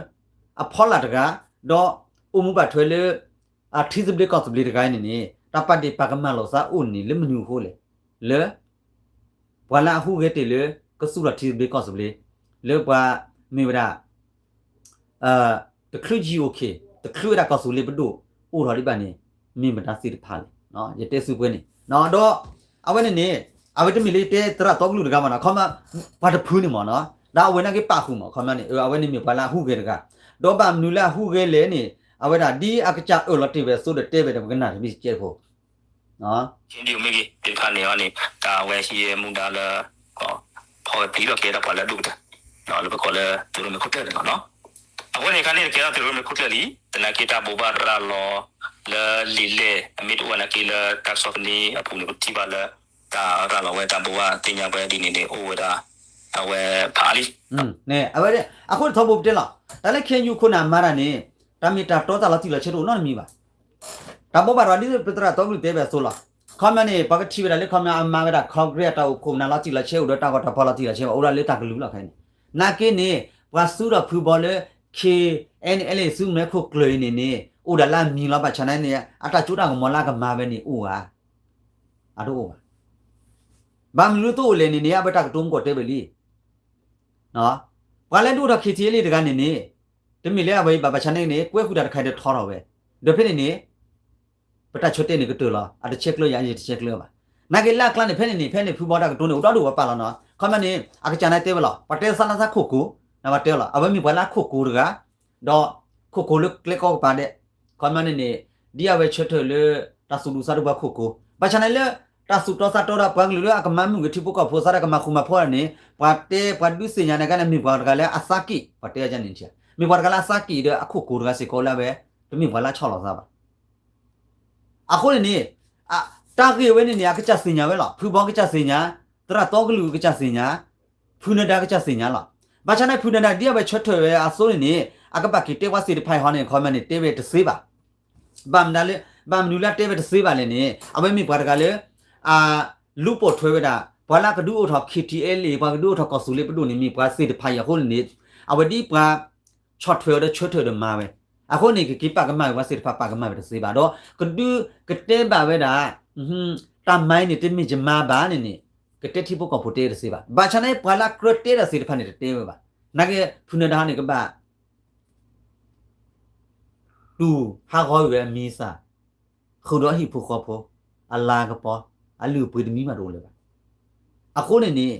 အဖီလာ်တဂၤ ဒီးအိၣ်မူဘၣ်ထွဲလၢ ထံသဘျ့ကီၢ်သဘျ့တဂၤအံၤန့ၣ်န့ၣ် တၢ်ပာ်ဒ့ၣ်ပာ်ကမၣ်လိာ်သးအိၣ်န့ၣ်လၢမနုၤအဃိလဲၣ်. လၢ ပှၤလၢအဟူးဂဲၤတ့ၢ်လၢ ကသူၣ်ထီၣ်ထံသဘျ့ကီၢ်သဘျ့ လၢပှၤမ့ၢ်ဝဲဒၣ် တချုး GOK တချုးဝဲဒၣ်ကီၢ်သူလ့ၤပဒိၣ်အိၣ်ထီၣ်ဒံးဘၣ်န့ၣ် မ့ၢ်မတၤသ့ၣ်တဖၣ်လဲၣ်. ယတဲဆူပှဲၤန့ၣ် ဒီး အဝဲန့ၣ်န့ၣ် အဝဲတမ့ၢ်လၢတဲသရၣ်တီကလုာ်တဂၤမ့ၢ်နီၤ ခီမ ပှၤတဖုန့ၣ်မ့ၢ်နီၤ ဒီးအဝဲနာ်က့ပာ်ဃုာ်မ့ၢ် ခီမန့ၣ် အဝဲန့ၣ်မ့ၢ်ပှၤလၢအဟူးဂဲၤတဂၤ ဒီးဘၣ်မနုၤလၢအဟူးဂဲၤလဲၣ်န့ၣ် အဝဲဒၣ်ဒ်အကစၢ်အၢၣ်လီၤတ့ၢ်ဝဲအသိးဒီးတဲဝဲဒီးပကနၣ်တမ့ၢ်ကဲဖိ ဟ့ၣ်ဒံးမ့ၢ်ဂ့ၤသ့ၣ်တဖၣ်န့ၣ်အီၤန့ၣ် တၢ်ဝဲဟံးမူဒါလၢ ဖီဝဲပျံၤလီၤက့ၤဒီးပှၤလၢအဒိၣ်ကတၢၢ် လၢပကိးလၢသုးရိၣ်မဲာ်ခိၣ်ကျၢၢ်န့ၣ်မ့ၢ်နီၤ အဃိန့ၣ်ခါန့ၣ် ကဲထီၣ်သုးရိၣ်မဲာ်ခိၣ်ကျၢၢ်လံ သနာ်က့တၢ်ဘိးဘၣ်ရၤလီၤ လၢလံာ်လဲၢ် အမ့ၢ်တအိၣ်ဝဲနာ်က့လၢတၢ်ကစီၣ်သန့အပူၤန့ၣ် ပထံၣ်ဘၣ်လၢ တၢ်ရၤလီၤဝဲတၢ်ဘိးဘၣ်သ့ၣ်ညါပှၤဒ်န့ၣ်န့ၣ် အိၣ်ဝဲဒၣ် အဝဲဖးအါလံ အဝဲ အဃိန့ၣ်ထီဘိပတဲလီၤ တၢ်လၢ KNU ခိၣ်နၢ်မၤတၢ်န့ၣ် တၢ်မ့ၢ်တၢ်တီတၢ်လီၤတံၢ်လီၤဆဲးတအိၣ်နီတမံၤဘၣ်. တၢ်ဘိးဘၣ်ရၤဒ်ပသရၣ်တီကလုာ်တဲဝဲအသိးလီၤ. ခီပညီန့ၣ် ပှၤကထံၣ်ဝဲဒၣ်လၢခီပညီအမၤဝဲဒၣ် Congress တၢ်အိၣ်ခိၣ်နၢ်လီၤတံၢ်လီၤဆဲးအိၣ်ဒီးတၢ်ဂီၤတၢ်ဖီၣ်လီၤတံၢ်လီၤဆဲးဘၣ် အိၣ်ဒၣ်လၢတၢ်ကလုၢ်လီၤခဲအံၤန့ၣ် နာ်က့န့ၣ် ပှၤသူဒီးဖုဘီလၢ KNLA သုးရိၣ်မဲာ်ခိၣ်ကျၢၢ်အံၤန့ၣ်န့ၣ် အိၣ်ဒၣ်လၢအမံၤလီၤ ဘၣ်ဆၣ်န့ၣ်န့ၣ် အတၢ်စိတၢ်ကမီၤလၢအကမၤဝဲန့ၣ်အိၣ်ဧါ အတအိၣ်ဘၣ်. ဘၣ်မနုၤတအိၣ်လဲၣ်န့ၣ်န့ၣ် အဝဲတၢ်ကတိၤမုၢ်ကီၢ်တဲဝဲလံ ပှၤလၢဒုးအိၣ်ထီၣ် KTLA တဂၤန့ၣ်န့ၣ် တမ့ၢ်လၢအဝဲအံၤဘၣ် ဘၣ်ဆၣ်န့ၣ်န့ၣ် ကွဲဃုာ်တၢ်တခါအံၤဒီးထီထီၣ်ဝဲ ဒီးဖဲန့ၣ်န့ၣ် ပတၢ်ဆၢတဲာ်န့ၣ်ကတၢၢ်လီၤ အတဆဲးကျၢယၤယတဆဲးကျၢဘၣ်. နာ်က့လၢအကျါန့ၣ် ဖဲန့ၣ်န့ၣ် ဖဲန့ၣ်ဖုဘီတၢ်ကတိၤန့ၣ် အိၣ်ဒီဒူၣ်ဝဲပာ်လီၤနီၤ ခီပညီန့ၣ် အကစၢ်န့ၣ်တဲဝဲလီၤ ပှၤတဲသးလၢသးခိၣ်ကိၤ နဘၣ်တဲလီၤ အဝဲမ့ၢ်ပှၤလၢအခိၣ်ကိၤတဂၤ ဒီးခိၣ်ကိၤလၢကျဲကီကပၤဒဲး ခီပညီန့ၣ်န့ၣ် ဒ်အဝဲဆၢထၢၣ်လၢ တၢ်သူၣ်ဒူသးဒူပှၤခိၣ်ကိၤ ဘၣ်ဆၣ်န့ၣ်လၢ တၢ်သူၣ်တီသးတီဒီးပှၤကလုာ်လၢအကမၤမုၢ်ဂ့ၤထံဖိကီၢ်ဖိသးဒီးကမၤဃူမၤဖိးန့ၣ် ပှၤတဲပှၤဒုးသ့ၣ်ညါန့ၣ်ကန့ၣ် မ့ၢ်ပှၤတဂၤလၢအသးက့ၣ် ပှၤတဲအန့ၣ် မ့ၢ်ပှၤတဂၤလၢအသးက့ၣ်ဒီးအခိၣ်ကိၤတဂၤစ့ၢ်ကီးလၢအဝဲ တမ့ၢ်ပှၤလၢအဆီၣ်လီၤသးဘၣ်. အဃိန့ၣ်န့ၣ် တၢ်ဂ့ၢ်ဝဲန့ၣ်န့ၣ် အကစၢ်သ့ၣ်ညါဝဲလီၤ ဖုဘီကစၢ်သ့ၣ်ညါ သရၣ်တီကလုာ်ကစၢ်သ့ၣ်ညါ ဖုနဒါကစၢ်သ့ၣ်ညါလီၤ. ဘၣ်ဆၣ်န့ၣ် ဖုနဒါဒ်အဝဲဆၢထၢၣ်ဝဲအသိးန့ၣ်န့ၣ် အကဘၣ်က့ၤတဲပှၤသ့ၣ်တဖၣ်အံၤဟီန့ၣ် ခီပညီန့ၣ် တဲဝဲတသ့ဘၣ်. ဘၣ်မနုၤလၢ ဘၣ်မနုၤလၢအတဲဝဲတသ့ဘၣ်လဲၣ်န့ၣ် အဝဲမ့ၢ်ပှၤတဂၤလၢ အလူၤပိာ်ထွဲဝဲဒၣ် ပှၤလၢအကဒုးအိၣ်ထီၣ် KTLA ပှၤကဒုးအိၣ်ထီၣ်ကီၢ်သူလ့ၤပဒိၣ်န့ၣ် မ့ၢ်ပှၤသ့ၣ်တဖၣ်အံၤအဃိန့ၣ်န့ၣ် အဝဲဒ်ပှၤ ဆီၣ်ထွဲအီၤဒီးဆၢထၢၣ်ဒီးမၤဝဲ အဃိန့ၣ် ကက့ၤပာ်ကမၣ်ဝဲပှၤသ့ၣ်တဖၣ်ပာ်ကမၣ်ဝဲတသ့ဘၣ်ဒီး ကဒုးကတဲဘၣ်ဝဲဒၣ် တၢ်မၤအံၤန့ၣ် တမ့ၢ်ယမၤဘၣ်န့ၣ်န့ၣ် ကတဲထံဖိကီၢ်ဖိတဲတသ့ဘၣ်. ဘၣ်ဆၣ်န့ၣ် ပှၤလၢအကြၢးတဲတၢ်သ့ၣ်တဖၣ်န့ၣ် တတဲဝဲဘၣ်. နာ်က့ ဖုနဒါန့ၣ် ကဘၣ် တူၢ်ဟးဂီၤဝဲအမံၤအသၣ်, ဃုာ်ဒီးအဟံၣ်ဖိဃီဖိ, အလၤကပီၤ, အလုၢ်အပှ့ၤတမံၤမးတအိၣ်လၢၤဘၣ်. အဃိန့ၣ်န့ၣ်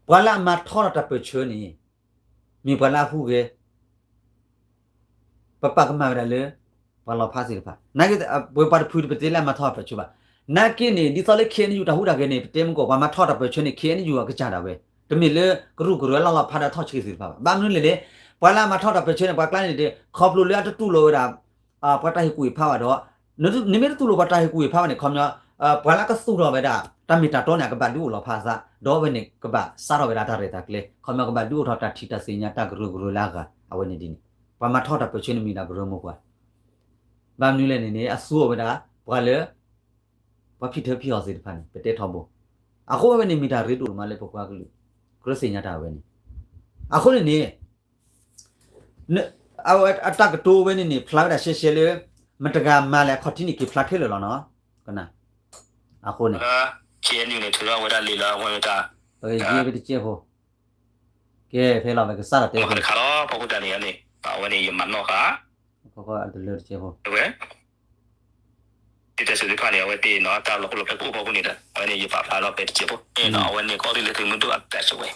ပှၤလၢအမၤထီၣ်တၢ်ပၢၢ်ဆၢန့ၣ် မ့ၢ်ပှၤလၢအဟူးဂဲၤ ပပာ်ကမၣ်ဝဲဒၣ်လၢ ပှၤလီၤဖးသ့ၣ်တဖၣ်. နာ်က့ ပပှၤတဖုပတဲလၢအမၤထီၣ်တၢ်ပၢၢ်ဆၢဘၣ်. နာ်က့န့ၣ် ဒ်သိးလၢ KNU တၢ်ဟူးတၢ်ဂဲၤန့ၣ် ပတဲမ့ၢ်ကီး ပှၤမၤထီၣ်တၢ်ပၢၢ်ဆၢန့ၣ် KNU အကစၢ်ဒၣ်ဝဲ, တမ့ၢ်လၢကရူၢ်ကရၢလီၢ်လီၢ်ဖးဒၣ်ထီၣ်ဆံးသ့ၣ်တဖၣ်ဘၣ်. ဘၣ်မနုၤလဲၣ်န့ၣ် ပှၤလၢအမၤထီၣ်တၢ်ပၢၢ်ဆၢန့ၣ် ပှၤကျါန့ၣ် ခီဖျိလၢအတတူၢ်လိာ်ဝဲဒၣ် ပှၤတၢ်ဟ့ၣ်ကူၣ်ဟ့ၣ်ဖးဘၣ်ဒီး နမ့ၢ်တတူၢ်လိာ်ပှၤတၢ်ဟ့ၣ်ကူၣ်ဟ့ၣ်ဖးဘၣ်န့ၣ် ခီပညီ ပှၤလၢကသူၣ်ထီၣ်ဝဲဒၣ် တၢ်မ့ၢ်တၢ်တီန့ၣ် အကဘၣ်ဒုးအိၣ်လီၤဖးအသး ဒီးအဝဲန့ၣ် ကဘၣ်စးထီၣ်ဝဲဒၣ်တၢ်ရဲၣ်တၢ်ကျဲၤ ခီပညီကဘၣ်ဒုးအိၣ်ထီၣ်တၢ်ထံၣ်တၢ်သ့ၣ်ညါတၢ်ကရၢကရိလၢအဂၤ အဝဲန့ၣ်ဒ်န့ၣ် ပှၤမၤထီၣ်တၢ်ပၢၢ်ဆၢန့ၣ်မ့ၢ်ဒၣ်ကရၢမိၢ်ပှၢ် ဘၣ်မနုၤလဲၣ်န့ၣ်န့ၣ် အသူအီၤဝဲဒၣ် ပှၤလၢ ပှၤဖံးထၢဖံးအီၤသ့ၣ်တဖၣ်န့ၣ် ပတဲထီဘိ, အဃိဝဲန့ၣ်မ့ၢ်တၢ်ရ့ဒိၣ်ဒိၣ်မးလၢပပှၤကလုာ် ကြၢးသ့ၣ်ညါတၢ်ဝဲန့ၣ်, အဃိန့ၣ်န့ၣ် အတၢ်ကတိၤဝဲန့ၣ်န့ၣ် ဖျါဝဲဒၣ်ရှဲရှဲလၢ မတၤတဂၤမၤလဲၣ်အခီၣ်ထံးန့ၣ် က့ၤဖျါခဲလၢာ်လီၤနီၤ, အဃိန့ၣ် KNU န့ၣ် ထုးထီၣ်ဝဲဒၣ်လံာ်လၢအဝဲမ့ၢ်တၢ် ယဲၢ်ဖဲတကဲဖိ, ကဲဖဲလီၤဝဲကစၢ်ဒီးတဲဖိ တခါလီၤ ဖီခိၣ်တၢ်န့ၣ်န့ၣ် အဝဲန့ၣ်ယမၤနီၣ်ဃာ် ဖီခိၣ်တၢ်တလၢတကဲဖိ တၢ်စံၣ်စိၤသ့ၣ်တဖၣ်န့ၣ် အဝဲသ့ၣ်နီၤ တၢ်လီၤပလိာ်ဖဲကအိၣ်ဖီခိၣ်န့ၣ်ဒီး အဝဲန့ၣ် ယပာ်ဖျါလီၤဖဲတစဲးဖိ အဝဲန့ၣ် ကီၢ်သူလ့ၤသုးမုၢ်ဒိၣ်အဘၣ်စၢၤဝဲ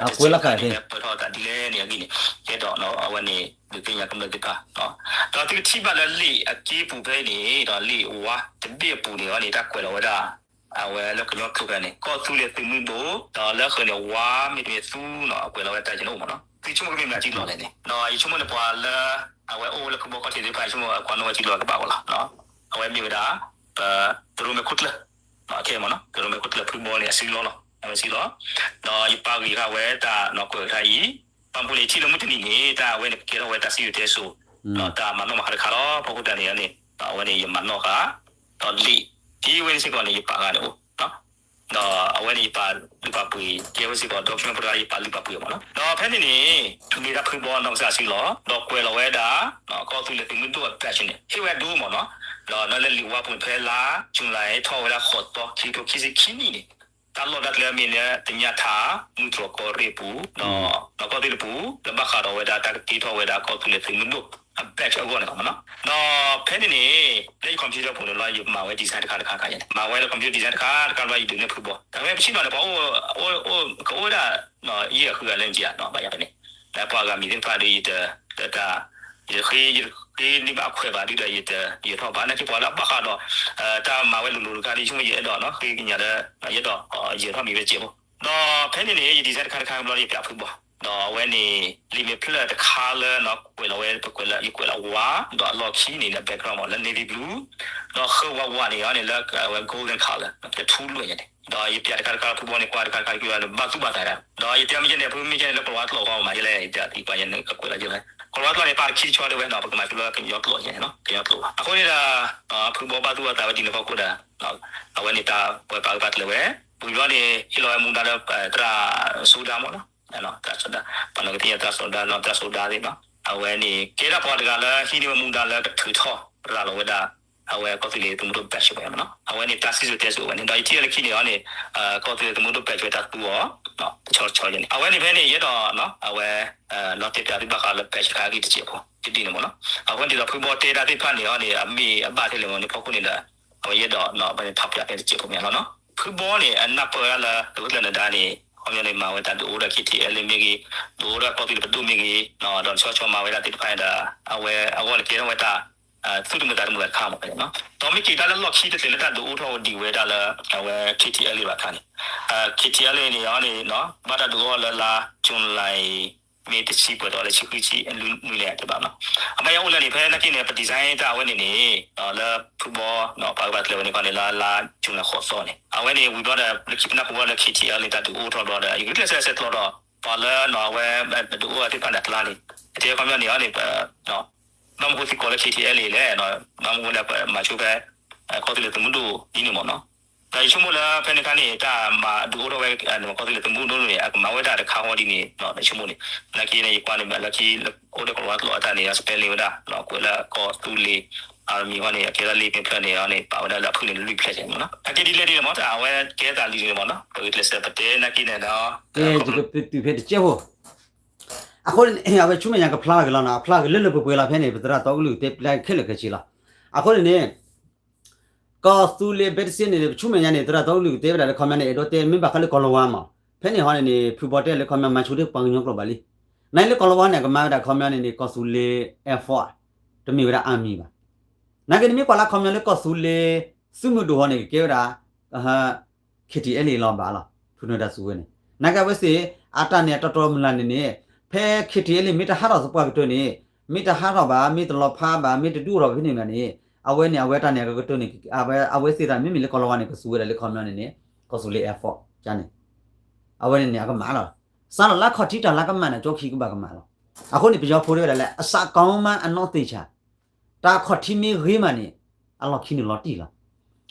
အကွဲးလီၤဃာ်န့ၣ် ပၢၢ်ထီၣ်တၢ်ဒ်လဲၣ်န့ၣ်အဂ့ၢ်န့ၣ် ကဲဒီးအဝဲန့ၣ် ဒုးသ့ၣ်ညါကမျၢၢ်သ့ၣ်တဖၣ် ဒီးသုကထံၣ်ဘၣ်လၢလံာ်အက့ပူၤဖဲအံၤန့ၣ် ဒီးလံာ်ဝါတဘ့ၣ်အပူၤန့ၣ်န့ၣ် တၢ်ကွဲးလီၤဝဲဒၣ် အဝဲလၢကညီကျိာ်ဖဲန့ၣ် ကီၢ်သူလ့ၤသုးမုၢ်ဒိၣ် ဒီးလၢဃုာ်န့ၣ် ဝါမ့တမ့ၢ်သူနီၤ အကွဲးလီၤဝဲတၢ်ယနိၣ်မ့ၢ်နီၤ သုဆိကမိၣ်ကမ့ၢ်မတၤထံလီၤလဲၣ်န့ၣ် ဒီးယဆိကမိၣ်န့ၣ်ပှၤလၢ အဝဲအိၣ်လၢဖုဘီခီၣ်ထံးသ့ၣ်တဖၣ် ယဆိကမိၣ်ကွၢ်နီၣ်ဝဲထံလီၤကဘၣ်ဝဲလီၤ အဝဲမ့ၢ်ဝဲဒၣ် ပ သုးရိၣ်မဲာ်ခိၣ်ကျၢၢ် ခဲမ့ၢ်နီၤ သုးရိၣ်မဲာ်ခိၣ်ကျၢၢ်ဖုဘီန့ၣ် အစုလီၢ်လီၤ အဝဲစုလီၢ် ဒီးယပာ်ဂံၢ်ဃာ်ဝဲတၢ်နီၤကွဲးဝဲတခါအံၤ ဘၣ်မနုၤန့ၣ် ထံၣ်လၢမုၢ်တနံၤန့ၣ် တၢ်အဝဲန့ၣ်ကကဲထီၣ်ဝဲတၢ်စံၣ်စိၤတဲစိၤ ဒီးတၢ်မၤနီၣ်မၤဃါတခါလီၤ ဖီခိၣ်တၢ်န့ၣ်န့ၣ် အဝဲန့ၣ်ယမၤနီၣ်ဃာ် ဒီးလံာ် ဒ်ဝဲန့ၣ်စ့ၢ်ကီးန့ၣ် ယပာ်ဃာ်န့ၣ်အိၣ် ဒီးအဝဲန့ၣ်ယပာ်လုၢ်ပာ်ပှ့ၤ ကဲဝဲစ့ၢ်ကီး document ပတခါ ယပာ်လုၢ်ပာ်ပှ့ၤမ့ၢ်နီၤ ဒီးဖဲန့ၣ်န့ၣ် မ့ၢ်ဒၣ်ဖုဘီနီၢ်ကစၢ်စုလီၢ် ဒီးကွဲးလီၤဝဲဒၣ် ကီၢ်သူလ့ၤသုးမုၢ်ဒိၣ်အဘၣ်စၢၤန့ၣ် ဟ့ၣ်ဝဲဒိမ့ၢ်နီၤ ဒီးလၢလံာ်ဝါပူၤန့ၣ် ဖဲလါ July ထီၣ်ဝဲဒၣ်ဃိးသီ ခံကထိခံဆံခံနံၣ်န့ၣ် တၢ်လီၢ်တၢ်ကျဲမ့ၢ်လၢသညးထး မုၢ်တြီၤကီၢ်ရ့ၣ်ပူၤ ဒီးကီၢ်သူလ့ၤပူၤ လၢဘၣ်ဃးဒီးဝဲဒၣ်တၢ်ကက့ၤထီၣ်ဝဲဒၣ်ကီၢ်သူလ့ၤသုးမုၢ်ဒိၣ်အဘၣ်စၢၤအဂီၢ်န့ၣ်လီၤမ့ၢ်နီၤ ဒီးဖဲန့ၣ်န့ၣ် လၢယ computer ပူၤန့ၣ်လီၤ ယမၤဝဲ design တခါတခါတခါန့ၣ် မၤဝဲလၢ computer design တခါတခါဘျီယဒုးနဲၣ်ဖုဘီ တၢ်ဝဲပထံၣ်နီၤန့ၣ် ပှၤအိၣ် ကအိၣ်ဝဲဒၣ် ယဲၢ်ဃုဂၤလၢန့ၣ် ဘၣ်ယၤဖဲန့ၣ် ပှၤဂၤမံၤသ့ၣ်တဖၣ်ဒီး ယတ တၢ် ယတဃ့ ယတဃ့န့ၢ်ဘၣ်အခွဲးဘၣ်ဒ်ဒီး ယတယၢၤထီၣ်ဘၣ် နာ်က့ပှၤလၢအဘၣ်ဃးဒီး တၢ်မၤဝဲလိၤလိၤတခါဒီး ယဆိကမိၣ်ယအဲၣ်ဒိးနီၤ ဃ့ကညးလၢ ယအဲၣ်ဒိး ယၢၤထီၣ်မံၤဝဲတစဲးဖိ ဒီးဖဲန့ၣ်န့ၣ် ယ design တခါတခါဘျီဒီးယပျးဖုဘီ ဒီးအဝဲန့ၣ် လံာ်မဲာ်ဖျၢၣ်တခါလၢ ကွဲးလီၤဝဲ ပကွဲးလၢ ယကွဲးလၢဝါ ဒီးအလီၢ်ခံန့ၣ်လၢ background မ့ၢ်လၢ navy blue ဒီးဃုာ်ဝါဝါန့ၣ်န့ၣ်လၢ အဝဲ golden color လၢထူလွံၢ်ညါန့ၣ် ဒီးယပျးတခါတခါဖုဘီန့ၣ် ကွၢ်တခါတခါ ကွၢ်ဒီးဘၣ်သူၣ်ဘၣ်သးဒၣ် ဒီးယတဲမ့ၢ်ကဲန့ၣ် ဖုမ့ၢ်ကဲန့ၣ်လၢကလီၤဝါကျိာ်ဃီမး ယလဲၣ် ယပျးသံကွၢ်ယဲန့ၣ် ကကွဲးလီၤယဲလဲၣ် ကလီၤဝါကျိာ်န့ၣ် ပာ်တခံတဆီဒၣ်ဝဲနီၤ ပကမၤဖုလၢကညီကျိာ်ယဲန့ၣ်နီၤ ကညီကျိာ်ဘၣ် အဃိန့ၣ်ဒီး ဖုဘီဘၣ်သူၣ်ဘၣ်သးဝဲဒ်န့ၣ်ဖီခိၣ်ဒီး အဝဲန့ၣ်တၢ်ကွဲးပာ်ဂၢၢ်ပာ်ကျၢၤဝဲ ဝံၤဘျီန့ၣ် ဟ့ၣ်လီၤဝဲမူဒါလၢ သရၣ်စိဒါမ့ၢ်နီၤ သရၣ်စိဒါ ပှၤနီၢ်ကသ့ၣ်ညါသရၣ်စိဒါနီၤ သရၣ်စိဒါသ့ၣ်နီၤ အဝဲန့ၣ် ကဲဒၣ်ပှၤတဂၤလၢဟံးန့ၢ်ဝဲမူဒါလၢကထုးထီၣ်ရၤလီၤဝဲဒၣ် အဝဲကီၢ်သူလ့ၤသုးမုၢ်ဒိၣ်ဘၣ်စၢၤဝဲမ့ၢ်နီၤ အဝဲန့ၣ်တၢ်စံၣ်စိၤတဲစိၤဝဲန့ၣ် ဒီးယထံၣ်ဝဲလၢခံန့ၣ်အီၤန့ၣ် ကီၢ်သူလ့ၤသုးမုၢ်ဒိၣ်ဘၣ်စၢၤဝဲတၢ်သူအီၤ တဆီတဆီယဲန့ၣ် အဝဲန့ၣ်ဖဲန့ၣ် ယအဲၣ်ဒိး အဝဲ လီၤတဲာ်ပၠးသုဘၣ်ဃးလၢဘၣ်စၢၤတခါအဂ့ၢ်တစဲးဖိ ဒ်န့ၣ်မ့ၢ်နီၤ အဃိန့ၣ်ဒီးဖုဘီတဲတၢ်သ့ၣ်တဖၣ်န့ၣ်အီၤန့ၣ် အမ့ၢ်အဘၣ်ထဲလဲၣ်မ့ၢ်န့ၣ် ဖီခိၣ်န့ၣ်ဒီး အဝဲယအဲၣ်ဒိး ဖဲန့ၣ်ထီၣ်ပၠးဖဲတစဲးဖိမ့ၢ်လီၤနီၤ ဖုဘီန့ၣ် အနၢ်ပၢၢ်ဒၣ်လၢ သုးခိၣ်ကျၢၢ်နဒါန့ၣ် ခီပညီန့ၣ် မၤဝဲတၢ်ဒုးအိၣ်ဒီး K T L မ့ၢ်ဂ့ၤ ဒုးအိၣ်ဒီးကီၢ်သူလ့ၤသုးမုၢ်ဒိၣ်မ့ၢ်ဂ့ၤ ဒီးတဆီတဆီမၤဝဲဒၣ်သ့ၣ်တဖၣ်န့ၣ်ဒီး အဝဲအဂီၢ်န့ၣ်ကဲထီၣ်ဝဲတၢ် သူၣ်တမုာ်သးတမုာ်တခါမ့ၢ်နီၤ ဒီးမ့ၢ်က့ၤတၢ်လၢလီၢ်ခံတချုးလၢတၢ်ဒုးအိၣ်ထီၣ်ဒံးဝဲဒၣ်လၢ အဝဲ K T L ဘၣ်အခါန့ၣ် K T L န့ၣ်အီၤန့ၣ် ဘၣ်တၢ်ဒုးအိၣ်လၢလါ July မ့ၢ်တဆံပှဲၤထီၣ်လၢဆံဃုဆံလွံၢ်လဲၣ်တဘၣ်နီၤ အမ့ၢ်ယအိၣ်လၢန့ၣ် ဖဲနာ်က့န့ၣ် ပ design တၢ်အဝဲန့ၣ်န့ၣ် လၢဖုဘီ ပာ်ဂၢၢ်ပာ်ကျၢၤဝဲန့ၣ်ခီန့ၣ် လၢလါ July ဃိးသီန့ၣ် အဝဲန့ၣ်ဝံၤဘျီဒီး လၢခံပနၢ်ဟူဘၣ်လၢ K T L န့ၣ် တၢ်ဒုးအိၣ်ထီၣ်ဘျီဒီး ယဂုာ်ကျဲးစၢးဆဲးကျိးဒီး ပှၤလၢနီၤ အဝဲ ဒုးအိၣ်သ့ၣ်တဖၣ်န့ၣ်အကျါန့ၣ် အတဲခီပညီန့ၣ်အီၤန့ၣ် ပ ဘၣ်မနုၤဃိသံကွၢ်လၢ K T L လဲၣ် ဘၣ်မနုၤဃိလၢပမၤဆိဖဲ ကီၢ်သူလ့ၤသုးမုၢ်ဒိၣ်ဒ်န့ၣ်မ့ၢ်နီၤ ဒီးယဆိကမိၣ်လၢဖဲန့ၣ်အခါန့ၣ် တၢ်မၤဒုးအိၣ်ထီၣ်ဝဲ ကီၢ်သူလ့ၤသုးမုၢ်ဒိၣ်န့ၣ် အကမၤဝဲဒၣ်တခါဃီဒ်န့ၣ် ယဆိကမိၣ်န့ၣ် နာ်က့န့ၣ် ယကွၢ်န့ၣ် လၢခံ အိၣ်ဒီးကလီၤဝါကျိာ်အတၢ်န့ၣ် spelling ဝဲဒၣ် ကွဲးလၢကီၢ်သူလ့ၤ အမံၤဃီန့ၣ် အကဲဒၣ်လံာ်မဲာ်ဖျၢၣ်န့ၣ်အီၤန့ၣ် ပာ်ဝဲဒၣ်လၢအဖုၣ်န့ၣ်လွံၢ်ဖျၢၣ်န့ၣ်မ့ၢ်နီၤ နာ်က့ဒ်လဲၣ်ဒ်န့ၣ်မ့ၢ် အဝဲကဲသးလံန့ၣ်မ့ၢ်နီၤ ပဂုာ်ကျဲးစၢးပတဲနာ်က့န့ၣ်ဒီး ကဲ ယကပတုာ်ဖဲတကဲဖိ အဃိန့ၣ် အဝဲဆူမဲာ်ညါကဖျါလီၤက့ၤလီၤနီၤ အဖျါက့ၤလၢလၢပှဲၤပှဲၤလီၤဖဲန့ၣ် ပသရၣ်တီကလုၢ်ကတဲပျးခဲလၢာ်ခဲဆ့လီၤ အဃိန့ၣ်န့ၣ် ကီၢ်သူလ့ၤဘဲတစ့န့ၣ် ပဆူမဲာ်ညါန့ၣ် သရၣ်တီကလုၢ်ကတဲဝဲဒၣ်လၢခီပညီန့ၣ် အဲၣ်ဒိးတဲမ့ၢ်ဘၣ်ဃးလၢကီၢ်လီၤဝါမး ဖဲန့ၣ်ဟီန့ၣ်န့ၣ် ဖုဘီတဲလၢခီပညီမၤဆိဒ်ပှၤကညီကျိာ်ဘၣ်လံ နလၢကီၢ်လီၤဝါန့ၣ် အကမၤဝဲဒၣ်ခီပညီန့ၣ်န့ၣ် ကီၢ်သူလ့ၤ Air Force တမ့ၢ်ဝဲဒၣ် Army ဘၣ် နာ်က့နမ့ၢ်ကွၢ်လၢခီပညီလၢကီၢ်သူလ့ၤ သုးမုၢ်ဒိၣ်ဟီန့ၣ် ကကဲဝဲဒၣ် K T L လီၤဘၣ်လီၤ ဖုနၢၤဒါစူၤဝဲန့ၣ် နာ်က့အဝဲသ့ၣ် အတၢ်န့ၣ်အတီတီမုၢ်လၢ်န့ၣ်န့ၣ် ဖဲ K T L မ့ၢ်တဟးထီၣ်သပှၢ်ကတၢၢ်န့ၣ် မ့ၢ်တဟးထီၣ်ဘၣ် မ့ၢ်တလီၤဖးဘၣ် မ့ၢ်တဒုးအိၣ်ထီၣ်ဖဲန့ၣ်ဘၣ်န့ၣ် အဝဲန့ၣ် အဝဲတၢ်န့ၣ်အကကတၢၢ်န့ၣ် အဝဲသ့ၣ်တၢ်မ့မ့ၢ်လၢကီၢ်လီၤဝါန့ၣ် ကစူၤဝဲဒၣ်လၢခီပညီန့ၣ်န့ၣ် ကီၢ်သူလ့ၤ Air Force န့ၣ် အဝဲန့ၣ်န့ၣ် အကမၣ်လီၤ စးထီၣ်လၢခီၣ်ထံးတၢ်လၢကမၣ်န့ၣ် ကၠီခံကဘၣ်ကမၣ်လီၤ အဃိန့ၣ် ပယီၤဖိတဲဝဲဒၣ်လၢ အစးကောင်းမှန်းအနောက်သေချာ တၢ်ခီၣ်ထံးမ့ၢ်ဂ့ၤမးန့ၣ် အလီၢ်ခံန့ၣ်လီၤတံၢ်လီၤ.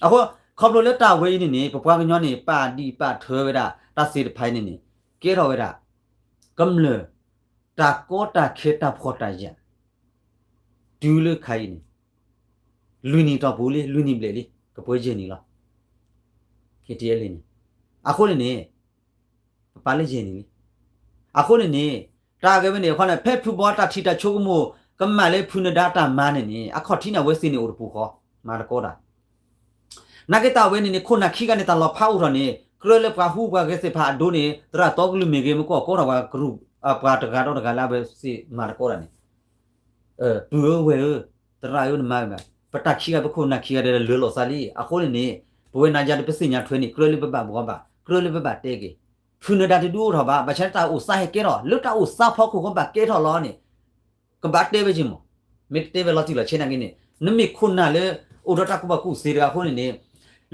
အဃိ ခီဖျိလၢတၢ်ဝဲအံၤန့ၣ်န့ၣ် ပပှၤကညီန့ၣ် ပာ်ဒံၣ်ပာ်ထၢဝဲဒၣ် တၢ်သ့ၣ်တဖၣ်အံၤန့ၣ်န့ၣ် ကဲထီၣ်ဝဲဒၣ် ကမျၢၢ် တၢ်ကီတၢ်ခဲတၢ်ဖှီၣ်တၢ်ယာ် တုၤလၢခါအံၤန့ၣ် လွံၢ်နံၣ်တီၢ်ပူၤလံ လွံၢ်နံၣ်ဘျဲၣ်လံ ကပှဲၤယဲၢ်နံၣ်လီၤ. က့တလန့ၣ် အဃိန့ၣ်န့ၣ် ပပာ်လၢယဲၢ်နံၣ်လံ. အဃိန့ၣ်န့ၣ် တၢ်ဂ့ၢ်ဝဲန့ၣ် အခီန့ၣ် ဖဲဖုဘီတၢ်ထံၣ်တၢ်ဆိကမိၣ် ကမၣ်လၢဖုနဒါတၢ်မၤန့ၣ်န့ၣ် အခီၣ်ထံးန့ၣ် အဝဲသ့ၣ်န့ၣ်အိၣ်တပူၤဃီ မၤတကီတၢ် နာ်က့တၢ်ဝဲန့ၣ်န့ၣ် ခိၣ်နၢ်ခံဂၤန့ၣ် တၢ်လီၤဖးအိၣ်ထီၣ်န့ၣ် ကြၢးလၢပှၤဟူပှၤဂဲၤသ့ၣ်တဖၣ်အဒိန့ၣ် သရၣ်တီကလုၢ်မ့ၢ်ဂ့ၤ မ့ၢ်ကီၢ်ကီထီၣ်ပှၤ ပှၤတဂၤဒီးတဂၤလၢအဝဲသ့ၣ်မၤတကီတၢ်န့ၣ် ပုၢ်ဧၢဝဲၢ်ဧၢ, သရၣ်ဧၢနမၤဂ့ၤမး, ပတၢ်ခံဂၤပခိၣ်နၢ်ခံဂၤဒီးလၢာ်လိာ်သးလံ. အဃိန့ၣ်န့ၣ် ပဝဲနၤယၤဒီးပသ့ၣ်ညါထွဲန့ၣ် ကြၢးလၢပဘၣ်ဘှီဘၣ်, ကြၢးလၢပဘၣ်တဲက့ၤ, ဖုနဒါတဒုးအိၣ်ထီၣ်ဘၣ်, ဘၣ်ဆၣ်န့ၣ်တၢ်အိၣ်သးဟဲကဲထီၣ် လၢတၢ်အိၣ်သးဖီခိၣ်ကဘၣ်ကဲထီၣ်လီၤန့ၣ် ကဘၣ်တဲဝဲက့ၤမး, မ့ၢ်တတဲဝဲလီၤတံၢ်လီၤဆဲးနာ်က့န့ၣ် နမ့ၢ်ခိၣ်နၢ်လၢ အိၣ်ဒီးတၢ်ကူၣ်ဘၣ်ကူၣ်သ့တဂၤအဃိန့ၣ်န့ၣ်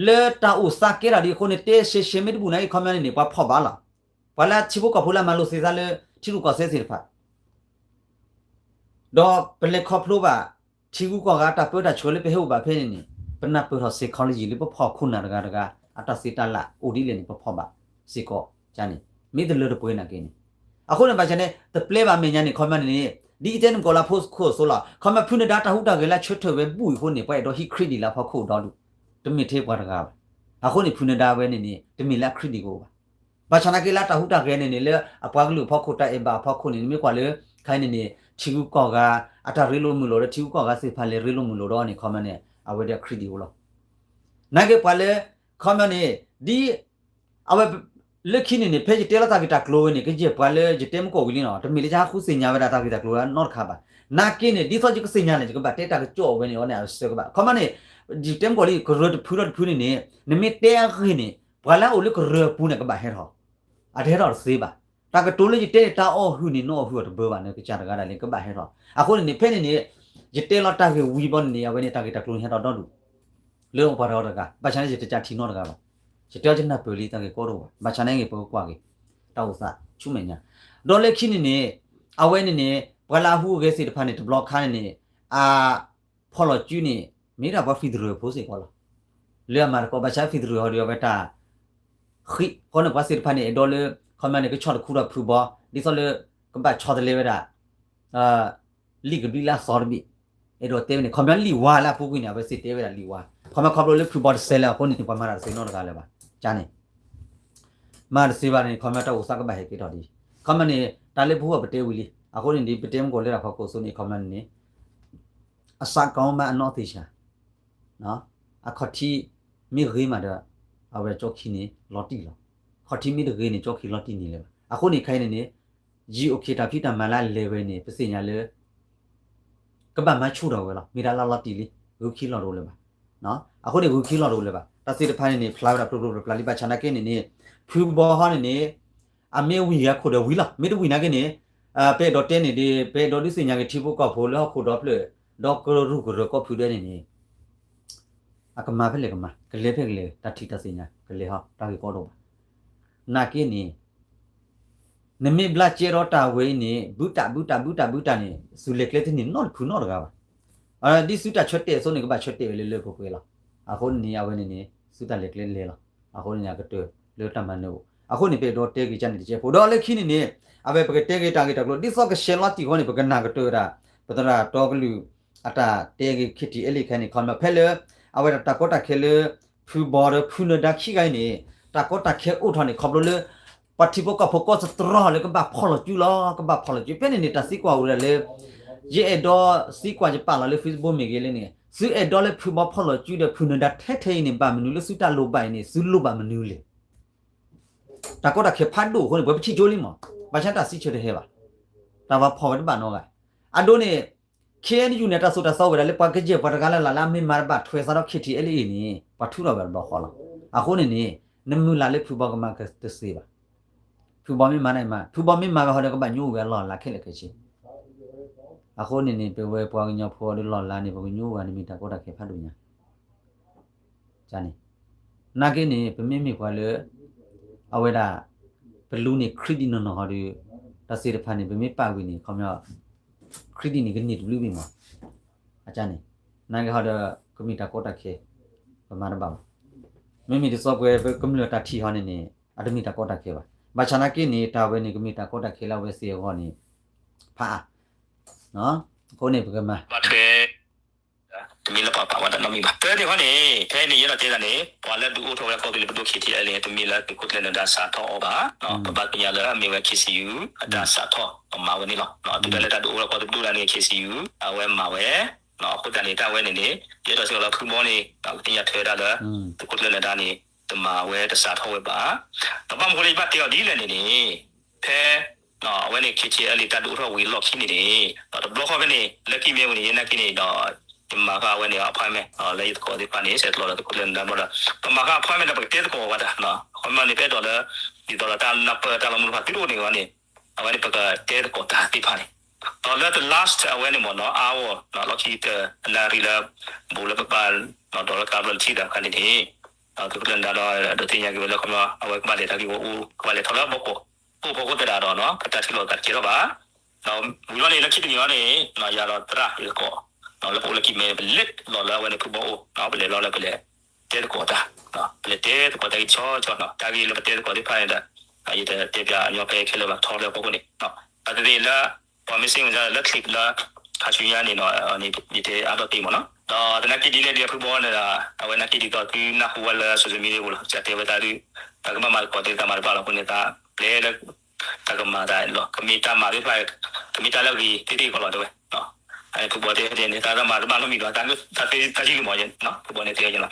လၢတၢ်အိၣ်သးကဲထီၣ်ဒ်အဃိန့ၣ် တဲရှဲရှဲမ့ၢ်တဘူၣ်နာ်က့ ခီပညီန့ၣ်န့ၣ် ပှၤဖီၣ်ဘၣ်လီၤ. ပှၤလၢအထံဖိကီၢ်ဖိလၢအမၤလိာ်သ့သးလၢ ထံရူၢ်ကီၢ်သဲးသ့ၣ်တဖၣ် ဒီးပလဲၤခီဖျိဘၣ် ထံဂုၤကီၢ်ဂၤအတၢ်ပၢတၢ်ဆှၢလၢပဟဲအိၣ်ဘၣ်ဖဲန့ၣ်န့ၣ် ပနၢ်ပၢၢ်ထီၣ် psychology လၢပဖီၣ်ခိၣ်နၢ်တဂၤတဂၤ အတၢ်သ့တၢ်လၢ်အိၣ်ဒ်လဲၣ်န့ၣ် ပဖီၣ်ဘၣ်စ့ၢ်ကီးန့ၣ် မ့ၢ်တလၢတပှဲၤနာ်က့န့ၣ်. အဃိန့ၣ် ဘၣ်ဆၣ်န့ၣ် တပျဲဘၣ်မဲာ်ညါန့ၣ် ခီပညီန့ၣ်န့ၣ် ဒ်အံၤတဲနကိးလၢဖိခိၣ်အသိးလီၤ. ခီပညီဖုနဒါတၢ်ဟူးတၢ်ဂဲၤလၢအဆၢထၢၣ်ဝဲဘူၣ်အံၤအဃိန့ၣ် ပှၤအဲၣ်ဒိးဟံး credit လၢအဖီခိၣ်ဒီဒူၣ် တမ့ၢ်ထဲပှၤတဂၤဘၣ်. အဃိန့ၣ် ဖုနဒါဝဲန့ၣ်န့ၣ် တမ့ၢ်လၢအ credit ကအိၣ်ဘၣ်. ဘၣ်ဆၣ်နာ်က့လၢအတၢ်ဟူးတၢ်ဂဲၤန့ၣ်န့ၣ် လၢအပှၤကလုာ်အဖီခိၣ် တၢ်အဲၣ်ဘၣ်အဖီခိၣ်န့ၣ် နမ့ၢ်ကွၢ်လၢ ခဲအံၤန့ၣ်န့ၣ် ထံဂုၤကီၢ်ဂၤ အတၢ်ရ့လိာ်မုာ်လိာ်ဒီး ထံဂုၤကီၢ်ဂၤသ့ၣ်တဖၣ်လဲၤရ့လိာ်မုာ်လိာ်ဒီးန့ၣ် ခီပညီန့ၣ် အဝဲဒၣ် credit အိၣ်လီၤ. နာ်က့ပှၤလၢ ခီပညီန့ၣ် ဒ် အဝဲ လၢခံန့ၣ်န့ၣ် ဖဲယတဲလီၤတၢ်ဂ့ၢ်တၢ်ကျိၤဝဲန့ၣ် ကယဲၢ်ပှၤလၢယတဲမုၢ်ကီၢ်ဝံၤလံနီၤ, တမ့ၢ်လၢယဟးဃုသ့ၣ်ညါဝဲဒၣ်တၢ်ဂ့ၢ်တၢ်ကျိၤနီတခါဘၣ်. နာ်က့န့ၣ် ဒ်သိးယကသ့ၣ်ညါန့ၣ် ယကဘၣ်တဲတၢ်ကစီၣ်ဝဲန့ၣ်အီၤန့ၣ် အဆၢကဘၣ်. ခီပညီန့ၣ် ယတဲမုၢ်ကီၢ်လံ ကရၢတဖုဒီးတဖုန့ၣ်န့ၣ် နမ့ၢ်တဲအဂ့ၢ်န့ၣ် ပှၤလၢအအိၣ်လၢကရၢအပူၤန့ၣ် ကဘၣ်ဟဲထီၣ် အတဟဲထီၣ်တသ့ဘၣ်. တၢ်ကတိၤလၢယတဲန့ၣ် တၢ်အီၣ်ဟုၣ်န့ၣ် နအီၣ်ဟုၣ်အီၤတဘၢဘၣ်န့ၣ် ကစၢ်တဂၤဒၣ်လဲာ် ကဘၣ်ဟဲထီၣ်. အဃိန့ၣ်န့ၣ် ဖဲန့ၣ်န့ၣ် ယတဲလီၤတၢ်ဂ့ၢ်ဝံၤဘီန့ၣ်န့ၣ် အဝဲန့ၣ် တၢ်ဂ့ၢ်တၢ်ကျိၤန့ၣ် ဟဲထီၣ်ဒီဒူၣ် လၢပှၤတဂၤတဂၤ, ဘၣ်ဆၣ်န့ၣ် ယတကးထံနီတဂၤဘၣ်. ယတဲအီၤယနၢ်ပၢၢ်လံတၢ်ဂ့ၢ်ကီတအိၣ်ဘၣ်. ဘၣ်ဆၣ်န့ၣ်ဂ့ၤ ပကကွၢ်က့ၤ တၢ်အိၣ်သးဆူမဲာ်ညါ. ဒီးလၢခံန့ၣ်န့ၣ် အဝဲန့ၣ်န့ၣ် ပှၤလၢအဟူးအဂဲၤသ့ၣ်တဖၣ်န့ၣ် တဘျီခါန့ၣ်န့ၣ် အ ဖီၣ်လီၤစုန့ၣ် မ့ၢ်ဒၣ်ပှၤ federal ဖိစ့ၢ်ကီးလီၤ. လၢအမၤတကီ ဘၣ်ဆၣ် federal ဟီဒီးအဝဲတၢ် ဃံးဃီန့ၣ် ပှၤသ့ၣ်တဖၣ်န့ၣ် အဲၣ်ဒိးလၢ ခီပညီန့ၣ် ကဆီၣ်တခူထီၣ်ဖုဘီ ဒ်သိးလၢ ကဘၣ်ဆီတလဲဝဲဒၣ် လံာ်ကဘျံးလၢအသီတဘ့ၣ် အဲၣ်ဒိးတဲဝဲန့ၣ် ခီပညီလံာ်ဝါလၢအပူၤကွံာ်န့ၣ် အဝဲသ့ၣ်တဲဝဲဒၣ်လံာ်ဝါ ခီပညီခီဖျိလၢဖုဘီတဆဲးလၢအဃိန့ၣ် ပှၤမၤတၢ်တသ့နီတဂၤလၢၤဘၣ် ကန့ၣ် မၤတသ့ဘၣ်န့ၣ် ခီပညီတၢ်အိၣ်သးကဘၣ်ဟဲက့ၤထီၣ်ဒ် ခီပညီန့ၣ် တၢ်လၢပဟူအပတဲဝံၤလံ အဃိန့ၣ်ဒ်ပတဲမုၢ်ကီၢ်လၢတၢ်ဖီခိၣ်အသိးန့ၣ် ခီပညီန့ၣ် အစးကီမးအနီၣ်သ့ၣ်ဆၣ် အခီၣ်ထံးမ့ၢ်ဂ့ၤမးဒီး အဝဲကၠီခံန့ၣ် လီၤတံၢ်လီၤ. ခီၣ်ထံးမ့ၢ်တဂ့ၤန့ၣ် ကၠီခံလီၤတံၢ်န့ၣ်လၢၤဘၣ်. အဃိန့ၣ်ခဲအံၤန့ၣ်န့ၣ် ယံၤအိၣ်ခ့တၢ်ဖံးတၢ်မၤလၢအလဲၤဝဲန့ၣ် ပသ့ၣ်ညါလၢ ကဘၣ်မၤဆူၣ်ထီၣ်ဝဲလီၤ. မ့ၢ်တၢ်လၢလီၤတံၢ်လံ ဂုာ်ခံလီၤတအိၣ်လၢၤဘၣ်. အဃိန့ၣ် ဂုာ်ခံလီၤတအိၣ်လၢၤဘၣ်. တၢ်သ့ၣ်တဖၣ်န့ၣ်န့ၣ် ဖျါဝဲဒၣ်ပျီပျီပျၢ်ပျၢ်လံ ဘၣ်ဆၣ်နာ်က့န့ၣ်န့ၣ် ဖုဘီဟီန့ၣ်န့ၣ် အမ့ၢ်ဝံၤဂၤခိၣ်ဒီးဝံၤလီၤ. မ့ၢ်တဝံၤနာ်က့န့ၣ် ပအဲၣ်ဒိးတဲန့ၣ်ဒ် ပအဲၣ်ဒိးဒုးသ့ၣ်ညါက့ၤထံဖိကီၢ်ဖိလၢဟီၣ်ခိၣ်ဒီဖျၢၣ် ဒီးကရူၢ်ကရၢကီၢ်ဖုဒဲန့ၣ်န့ၣ် အကမၤဖဲလဲၣ်ကမၤ ကလဲၤဖဲလဲၣ် တၢ်ထံၣ်တၢ်သ့ၣ်ညါ ကလဲၤဟီ တၢ်ဂ့ၢ်ကီတအိၣ်ဘၣ်. နာ်က့န့ၣ် နမ့ၢ်ဘျါကဲထီၣ်တၢ်ဝဲအံၤန့ၣ် ဘုတၢ်ဘုတၢ်ဘုတၢ်ဘုတၢ်န့ၣ် သုလဲၤကျဲတန့ၢ်နီတဖုနီတဂၤဘၣ်. ဒ်သုတၢ်ဆၢတဲာ်အသိးန့ၣ် ကဘၣ်ဆၢတဲာ်ဝဲလၢလၢပှဲၤပှဲၤလီၤ. အဃိန့ၣ်န့ၣ် အဝဲန့ၣ်န့ၣ် သုတၢ်လဲၤကျဲလဲၤလီၤ. အဃိန့ၣ်န့ၣ် အကတၢၢ်လၢတၢ်မၤနၢၤအိၣ် အဃိန့ၣ် ပအဲၣ်ဒိးတဲက့ၤကန့ၣ်တကဲဖိ ဒီးလၢခံန့ၣ်န့ၣ် အဝဲပကတဲက့ၤတၢ်ဂ့ၢ်တၢ်ကျိၤ ဒ်သိးကရှဲလီၤတံၢ်ဃီန့ၣ် ပကနၢ်ကတၢၢ်ဝဲဒၣ် ပသရၣ်တီကလုၢ် အတၢ်တဲက့ၤ ခ့ထံအဲလ့ၣ် ခဲအံၤန့ၣ် ခီပညီဖဲလၢ အဝဲဒၣ်တၢ်ကီတၢ်ခဲလၢ ဖုဘီဒီးဖုနဒါခံဂၤအံၤန့ၣ် တၢ်ကီတၢ်ခဲအိၣ်ထီၣ်န့ၣ် ခီဖျိလၢ ပှၤထံဖိကီၢ်ဖိကီၢ်သတြီလၢကဘၣ်ဖီၣ်လီၤစုလီၤ ကဘၣ်ဖီၣ်လီၤစု ဖဲန့ၣ်န့ၣ် တၢ်သံကွၢ်အိၣ်ဝဲဒၣ်လၢ ယအဲၣ်ဒိးသံကွၢ်ယပာ်လီၤလၢ Facebook မ့ၢ်ဂ့ၤလၢန့ၣ် သုအဲၣ်ဒိးလၢဖုဘီဖီၣ်လီၤစုဒီးဖုနဒါထဲထဲအံၤန့ၣ် ဘၣ်မနုၤလၢသုတၢ်လိၣ်ဘၣ်အံၤန့ၣ် သုလိၣ်ဘၣ်မနုၤလဲၣ်. တၢ်ကီတၢ်ခဲဖးဒိၣ်အဃိန့ၣ် ပှၤပထံၣ်ကၠိလံမး ဘၣ်ဆၣ်တၢ်စံးဆၢတဟဲဘၣ်. တၢ်ဘၣ်ဖီၣ်ဝဲတဘၣ်နီတဂၤ. အဒိန့ၣ် ခ့ၣ်အဲၣ်ယူၣ်န့ၣ် တၢ်သိၣ်တၢ်သီဝဲဒၣ်လၢပှၤကယဲၢ်ပှၤတဂၤလၢ်လၢ်လၢအမ့ၢ်မၤတဘၣ်ထွဲသးဒီး ခ့ၣ်ထံအဲလ့ၣ်အံၤန့ၣ် ပှၤထုးထီၣ်ဝဲတဘျီဃီလီၤ. အဃိန့ၣ်န့ၣ် နမုၢ်လၢ်လၢဖုဘီကမၤကတသ့ဘၣ်. ဖုဘီမ့ၢ်မၤန့ၣ်မၤ ဖုဘီမ့ၢ်မၤဝဲဟီဒီးကဘၣ်ညိဝဲအလီၢ်အလၤခဲလၢာ်ခဲဆ့ အဃိန့ၣ်န့ၣ် ပဝဲပှၤကညီဖိဒီးလီၢ်လၤန့ၣ် ပကညိဝဲန့ၣ်မ့ၢ်တၢ်ကီတၢ်ခဲဖးဒိၣ်ညါ န့ၣ် နာ်က့န့ၣ် ပမ့မ့ၢ်ပှၤလၢ အဝဲဒၣ် ပလူန့ၢ် credit နီၢ်နီၢ်ဟီဒီး တၢ်သ့ၣ်တဖၣ်န့ၣ် ပမ့ၢ်ပာ်ဝံၤန့ၣ် ခီပညီ credit န့ၣ် ကန့ၢ်တဘျုးဘ့ၣ်မး အန့ၣ် နာ်က့ဟီဒီး ကမ့ၢ်တၢ်ကီတၢ်ခဲ ပမၤတဘၣ်ဘၣ်. မ့မ့ၢ်ဒ်သိးပဝဲကမျၢၢ်တၢ်ထံၣ်ဟီန့ၣ်န့ၣ် အတမ့ၢ်တၢ်ကီတၢ်ခဲဘၣ်. ဘၣ်ဆၣ်နာ်က့န့ၣ် တၢ်ဝဲန့ၣ်ကမ့ၢ်တၢ်ကီတၢ်ခဲလၢအဝဲသ့ၣ်အဂီၢ်န့ၣ် ဖးအါ အဃိန့ၣ်ပကမၤ တမ့ၢ်လၢပှၤပာ်ဝဲတၢ်နီတမံၤဘၣ်. တၢ်န့ၣ်ခီန့ၣ် ဖဲန့ၣ်ယအဲၣ်ဒိးတဲတၢ်န့ၣ် ပှၤလၢဒုးအိၣ်ထီၣ်ဝဲဒၣ်ကီၢ်သူလ့ၤပဒိၣ် ခ့ၣ်ထံၣ်အဲၣ်လ့ၣ် တမ့ၢ်လၢသုးခိၣ်ကျၢၢ်နၢၤဒါစးထီၣ်အီၤဘၣ်. ပဘၣ်သ့ၣ်ညါလၢအမ့ၢ်ဝဲ ခ့ၣ်စံယူၣ် အတၢ်စးထီၣ်အမၤဝဲန့ၣ်လီၤ. တုၤဒၣ်လဲာ်တၢ်ဒုးအိၣ်ထီၣ်ကီၢ်သူလ့ၤပဒိၣ်ဒၣ်န့ၣ် ခ့ၣ်စံယူၣ် အဝဲမၤဝဲ အဃိသတးန့ၣ် တၢ်ဝဲန့ၣ်န့ၣ် ယအဲၣ်ဒိးစ့ၢ်ကီးလၢဖုဘီန့ၣ် ကသ့ၣ်ညါထွဲဝဲဒၣ်လၢ သုးခိၣ်ကျၢၢ်နၢၤဒါန့ၣ် တမၤဝဲတစးထီၣ်ဝဲဘၣ်. ဒီးဘၣ်မနုၤဃိလၢယဘၣ်တဲအီၤဒ်လဲၣ်န့ၣ်န့ၣ် ဖဲ အဝဲန့ၣ် ခ့ၣ်ထံၣ်အဲၣ်လ့ၣ် တၢ်ဒုးအိၣ်ထီၣ်ဝံၤအလီၢ်ခံန့ၣ်န့ၣ် ဒီးတဘျီဃီဖဲန့ၣ် လၢခံမ့ၢ်ဝဲန့ၣ် ယဲနာ်က့န့ၣ်ဒီး ယမၤဃာ်အဝဲန့ၣ် appointment လၢယသကိးသ့ၣ်တဖၣ်န့ၣ် ဆဲးကျိးဒီးသုးခိၣ်ကျၢၢ်နၢၤဒါဘျီဒီး ပမၤဃာ် appointment ဒီးပကတဲသကိးဝဲတၢ် အခီပညီန့ၣ် ပအဲၣ်ဒိးလၢ ဒ်သိးဒီးတၢ်နၢ်ပၢၢ်တၢ်လီၤမုၢ်တဖၣ်သုတအိၣ်န့ၣ်ဝဲန့ၣ် အဝဲန့ၣ်ပကတဲသကိးတၢ်သ့ၣ်တဖၣ်န့ၣ် ဒီးလၢ the last အဝဲန့ၣ်မ့ၢ်နီၤ hour လီၢ်ခံကတၢၢ် အနၣ်ရံၣ်လၢ ဘူးလၢပပာ် ဒီးလၢကါဘျီလၢထံၣ်ဒီးအခါန့ၣ်န့ၣ် သုးခိၣ်ကျၢၢ်နၢၤဒါဒီး ဒုးသ့ၣ်ညါက့ၤဝဲလၢခီပညီ အဝဲကဘၣ်လဲၤတၢ်က့ၤဝဲအိၣ် ကဘၣ်လဲၤထီၣ်လၢဘီကီး အိၣ်ဖီခိၣ်သတးဒီးနီၤ ပတၢ်ထံၣ်လိာ်သးတကဲထီၣ်ဘၣ်. ဒီးဝံၤလီၤန့ၣ် လၢခံတနံၤအံၤန့ၣ် ယၤဒီးသရၣ်ယသကိး လၢပအိၣ်လၢခံမ့ၢ် ပလဲၤလီၤလၢအဝဲန့ၣ်ဖုဘီအိၣ် ပလဲၤလီၤလၢပလဲၤတဲသကိးတၢ် ပလဲၤတဲသကိးတၢ်ဂ့ၢ်ဆီဆီနီၤ တၢ်ဂ့ၢ်လၢပတဲသကိးသ့ၣ်တဖၣ်န့ၣ်ဒီး ယတတဲပၠးညီဖဲခဲလၢာ်ဘၣ် ထီလၢအဖီခိၣ်န့ၣ် အသ့ၣ်လၢ ပှၤမ့ၢ်စ့ၢ်ကီးလၢ clip လၢ ခါဆူညါန့ၣ်နီၤ ယတဲအါထီၣ်သ့မ့ၢ်နီၤ ဒီးသနာ်က့ဒ်လဲၣ်ဒ်အဖုဘီန့ၣ်ဒီး အဝဲနာ်က့ဒ်သိးသုနၢ်ဟူဝဲလၢ social media ပူၤလီၤ ကတဲဝဲတၢ်ဒုး တၢ်ကဘၣ်မၤသကိးသ့ၣ်တဖၣ်မၤတဘၣ်လီၤအဃိန့ၣ် တၢ်ပျဲလၢ တၢ်ကမၤတၢ်လီၤ ကမ့ၢ်တၢ်မၤသ့ၣ်တဖၣ် ကမ့ၢ်တၢ်လၢအဂ့ၤသ့ၣ်သ့ၣ်ကီးလီၤတဲဝဲ ဖုဘီတဲဖဲန့ၣ် တၢ်မၤတဘၣ်နီတမံၤဒီး တၢ်သ့တၢ်ထံၣ်လံမ့ၢ်နီၤ ဖုဘီန့ၣ်တဲဝဲန့ၣ်လီၤ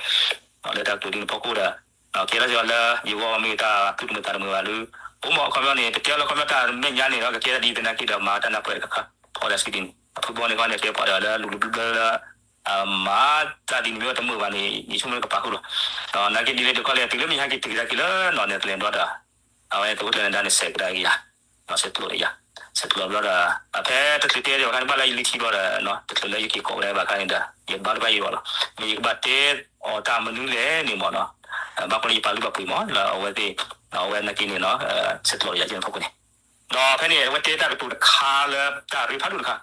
လၢတၢ်ကတိၤဒ်န့ၣ်ဖီခိၣ်ဒီး ကဲထီၣ်က့ၤအီၤလၢ ယဂီၢ်မ့ၢ်တၢ်သူၣ်တမုာ်သးတမုာ်ဘၣ်လၢ အိၣ်မ့ၢ်အခီပညီန့ၣ် တကဲလၢခီပညီတၢ်မဲာ်ညါန့ၣ်ဒီး ကကဲထီၣ်ဒ်သနာ်က့ဒီး မၤတၢ်နၢ်ပၢၢ်တခါ ဖီဒၣ်စံးဒ်န့ၣ် အဖုဘီန့ၣ်ခီန့ၣ် ကဲပှၤဒီးလၢလူၤဘျၢလၢ မၤတၢ်ဒ်န့ၣ်မ့ၢ်တမုာ်ဘၣ်န့ၣ် ယဆိကမိၣ်ကပာ်ဃုာ်လီၤ. ဒီးနာ်က့ဒ်လဲၣ်ဒ်လဲၣ်ခီလဲၣ် တုၤလၢမ့ၢ်ဟဲက့ၤတုၤကဒါက့ၤလၢနီၢ်နဲၣ်ကျဲဘျီဒီး အဝဲသုးခိၣ်ကျၢၢ်နၢၤဒါန့ၣ် ဆဲးကဒါက့ၤယၤ ဆဲးကျိးဒီးယၤ ဆဲးကျိးဘျီဒီး ဖဲတချုးတဲဒံးဘၣ်ခါန့ၣ် ဘၣ်လၢယလံထံဘျီဒီး တချုးလၢယက့ၤကိးဝဲဒၣ်ဘၣ်ခါန့ၣ်ဒီး ယဘါတဘၣ်ယံၤဘၣ်လီၤ. မ့ၢ်ယကဘၣ်တဲအီၤတၢ်မနုၤလဲၣ်န့ၣ်မ့ၢ်နီၤ ဘၣ်ဃိလၢယပာ်လုၢ်ပာ်ပှ့ၤမ့ၢ်လၢအဝဲသ့ၣ် အဝဲနာ်က့န့ၣ်နီၤ ဆဲးကျိးဒီးယၤကဲန့ၣ်ဖီခိၣ်န့ၣ် ဒီးဖဲန့ၣ် အဝဲတဲတၢ်ကတိၤတခါလၢတၢ်ရ့ဖးဒိၣ်တခါ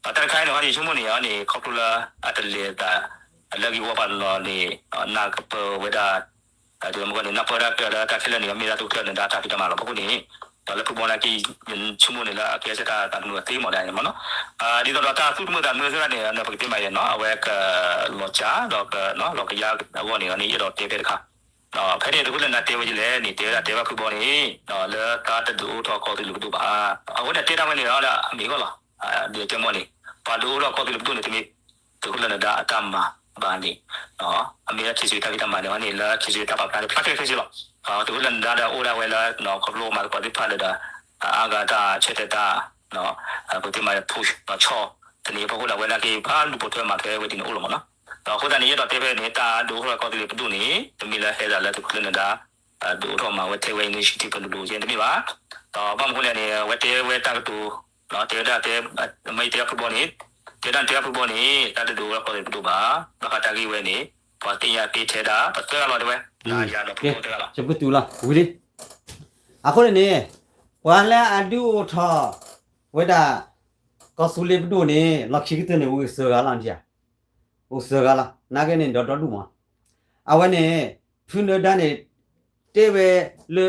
တၢ်တခါအံၤန့ၣ် ဟီဒ်ယဆိကမိၣ်န့ၣ်န့ၣ် ခီဖျိလၢအတလဲၤသး လၢဂ့ၢ်ဝီပာ်လီၤန့ၣ် နၢ်ကပၢၤဝဲဒၣ် ဒ်မ့ၢ်န့ၣ် နၢ်ပၢၢ်ဒၣ်ကတၢၢ်လၢတၢ်ခဲလၢာ်န့ၣ် မ့ၢ်ဒၣ်သုးခိၣ်ကျၢၢ်နၢၤဒါတၢ်ဖံးတၢ်မၤလီၤ. ဖီခိၣ်န့ၣ် ဒီးလၢဖုဘီနာ်က့ ယဆိကမိၣ်န့ၣ်လၢအကဲစ့ၢ်တၢ်သးတမုာ်သ့မ့ၢ်ဒၣ်န့ၣ်မ့ၢ်နီၤ ဒ်သိးဒီးတၢ်သူၣ်တမုာ်သးတမုာ်စ့ၢ်ကီးန့ၣ် ပကတဲမးယဲၢ်နီၤ အဝဲကလီၤစှၤ ဒီးကလီၤကယါအဂီၢ်န့ၣ် ယအဲၣ်ဒိးတဲဖဲတခါ ဖဲန့ၣ်သုးခိၣ်ကျၢၢ်နၢၤဒါတဲဝဲဒ်လဲၣ်န့ၣ် တဲဝဲဒၣ်တဲဘၣ်ဖုဘီန့ၣ် လၢတၢ်တဒုးအိၣ်ထီၣ်ကီၢ်သူလ့ၤပဒိၣ်ဘၣ်. အဃိန့ၣ်တဲတၢ်ဝဲန့ၣ်ဒီးအမ့ၢ်အဂီၢ်လီၤ. ဒ်တဲမ့ၢ်န့ၣ် ပှၤဒုးအိၣ်ထီၣ်ကီၢ်သူလ့ၤပဒိၣ်န့ၣ် တမ့ၢ်သုးခိၣ်ကျၢၢ်နၢၤဒါအတၢ်မၤဘၣ်န့ၣ် အမ့ၢ်လၢခ့ၣ်စူၣ်တၢ်ဖံးတၢ်မၤန့ၣ်န့ၣ် လၢခ့ၣ်စူၣ်တၢ်ပာ်ဖျါန့ၣ် ဖျါကျဲကျဲစ့ၢ်လီၤ. သုးခိၣ်ကျၢၢ်နၢၤဒါဒီးအိၣ်ဒၣ်ဝဲလၢ ခီဖျိမၤသကိးသ့ၣ်တဖၣ်လၢဒီး အါဂၤတၢ်ဆၢတဲာ်တၢ် ပကတဲမး push ဒီးဆီၣ်သနံးဖီခိၣ်ဒီး အဝဲနာ်က့ ပှၤလူၤပိာ်ထွဲမၤထွဲဝဲဒ်န့ၣ်အိၣ်လီၤမ့ၢ်နီၤ. ဒီးအဃိသတးန့ၣ် ယအဲၣ်ဒိးတဲဖဲန့ၣ် တၢ်ဒုးအိၣ်ထီၣ်ကီၢ်သူလ့ၤပဒိၣ်န့ၣ် တမ့ၢ်လၢဟဲသးလၢသုးခိၣ်ကျၢၢ်နၢၤဒါ ဒုးအိၣ်ထီၣ်မၤဝဲထဲဝဲ initiative ကလုာ်ဒိၣ်ကဲတမ့ၢ်ဘၣ်. ဒီးဘၣ်မနုၤအဃိလဲၣ်န့ၣ် အဝဲတဲဝဲတၢ်ကတိၤ တဲဝဲဒၣ်တဲ မ့ၢ်ယတဲဘၣ်ဖုဘီန့ၣ် တဲဒၣ်တဲဘၣ်ဖုဘီန့ၣ် တၢ်တဒုးအိၣ်ထီၣ်ကီၢ်သူလ့ၤပဒိၣ်ဘၣ်. ဘၣ်ဃးတၢ်ဂ့ၢ်ဝဲန့ၣ် ပှၤသ့ၣ်ညါသ့ထဲဒၣ် ပသၢဂၤလီၤတဲဝဲ ယၤဒီးဖုဘီသၢဂၤလီၤ. ယပုၢ်တူၢ်လီၤ ဝံၤလံ. အဃိန့ၣ်န့ၣ် ပှၤလၢအဒုးအိၣ်ထီၣ်ဝဲဒၣ် ကီၢ်သူလ့ၤပဒိၣ်န့ၣ် လီၢ်ခံကတၢၢ်န့ၣ် အိၣ်ဂ့ၤသၢဂၤလီၤ နထံၣ်ဧါ. အိၣ်သၢဂၤလီၤ နာ်က့န့ၣ်ဒီးဒီဒူၣ်မး. အဝဲန့ၣ် ဖုနၢၤဒါန့ၣ် တဲဝဲလၢ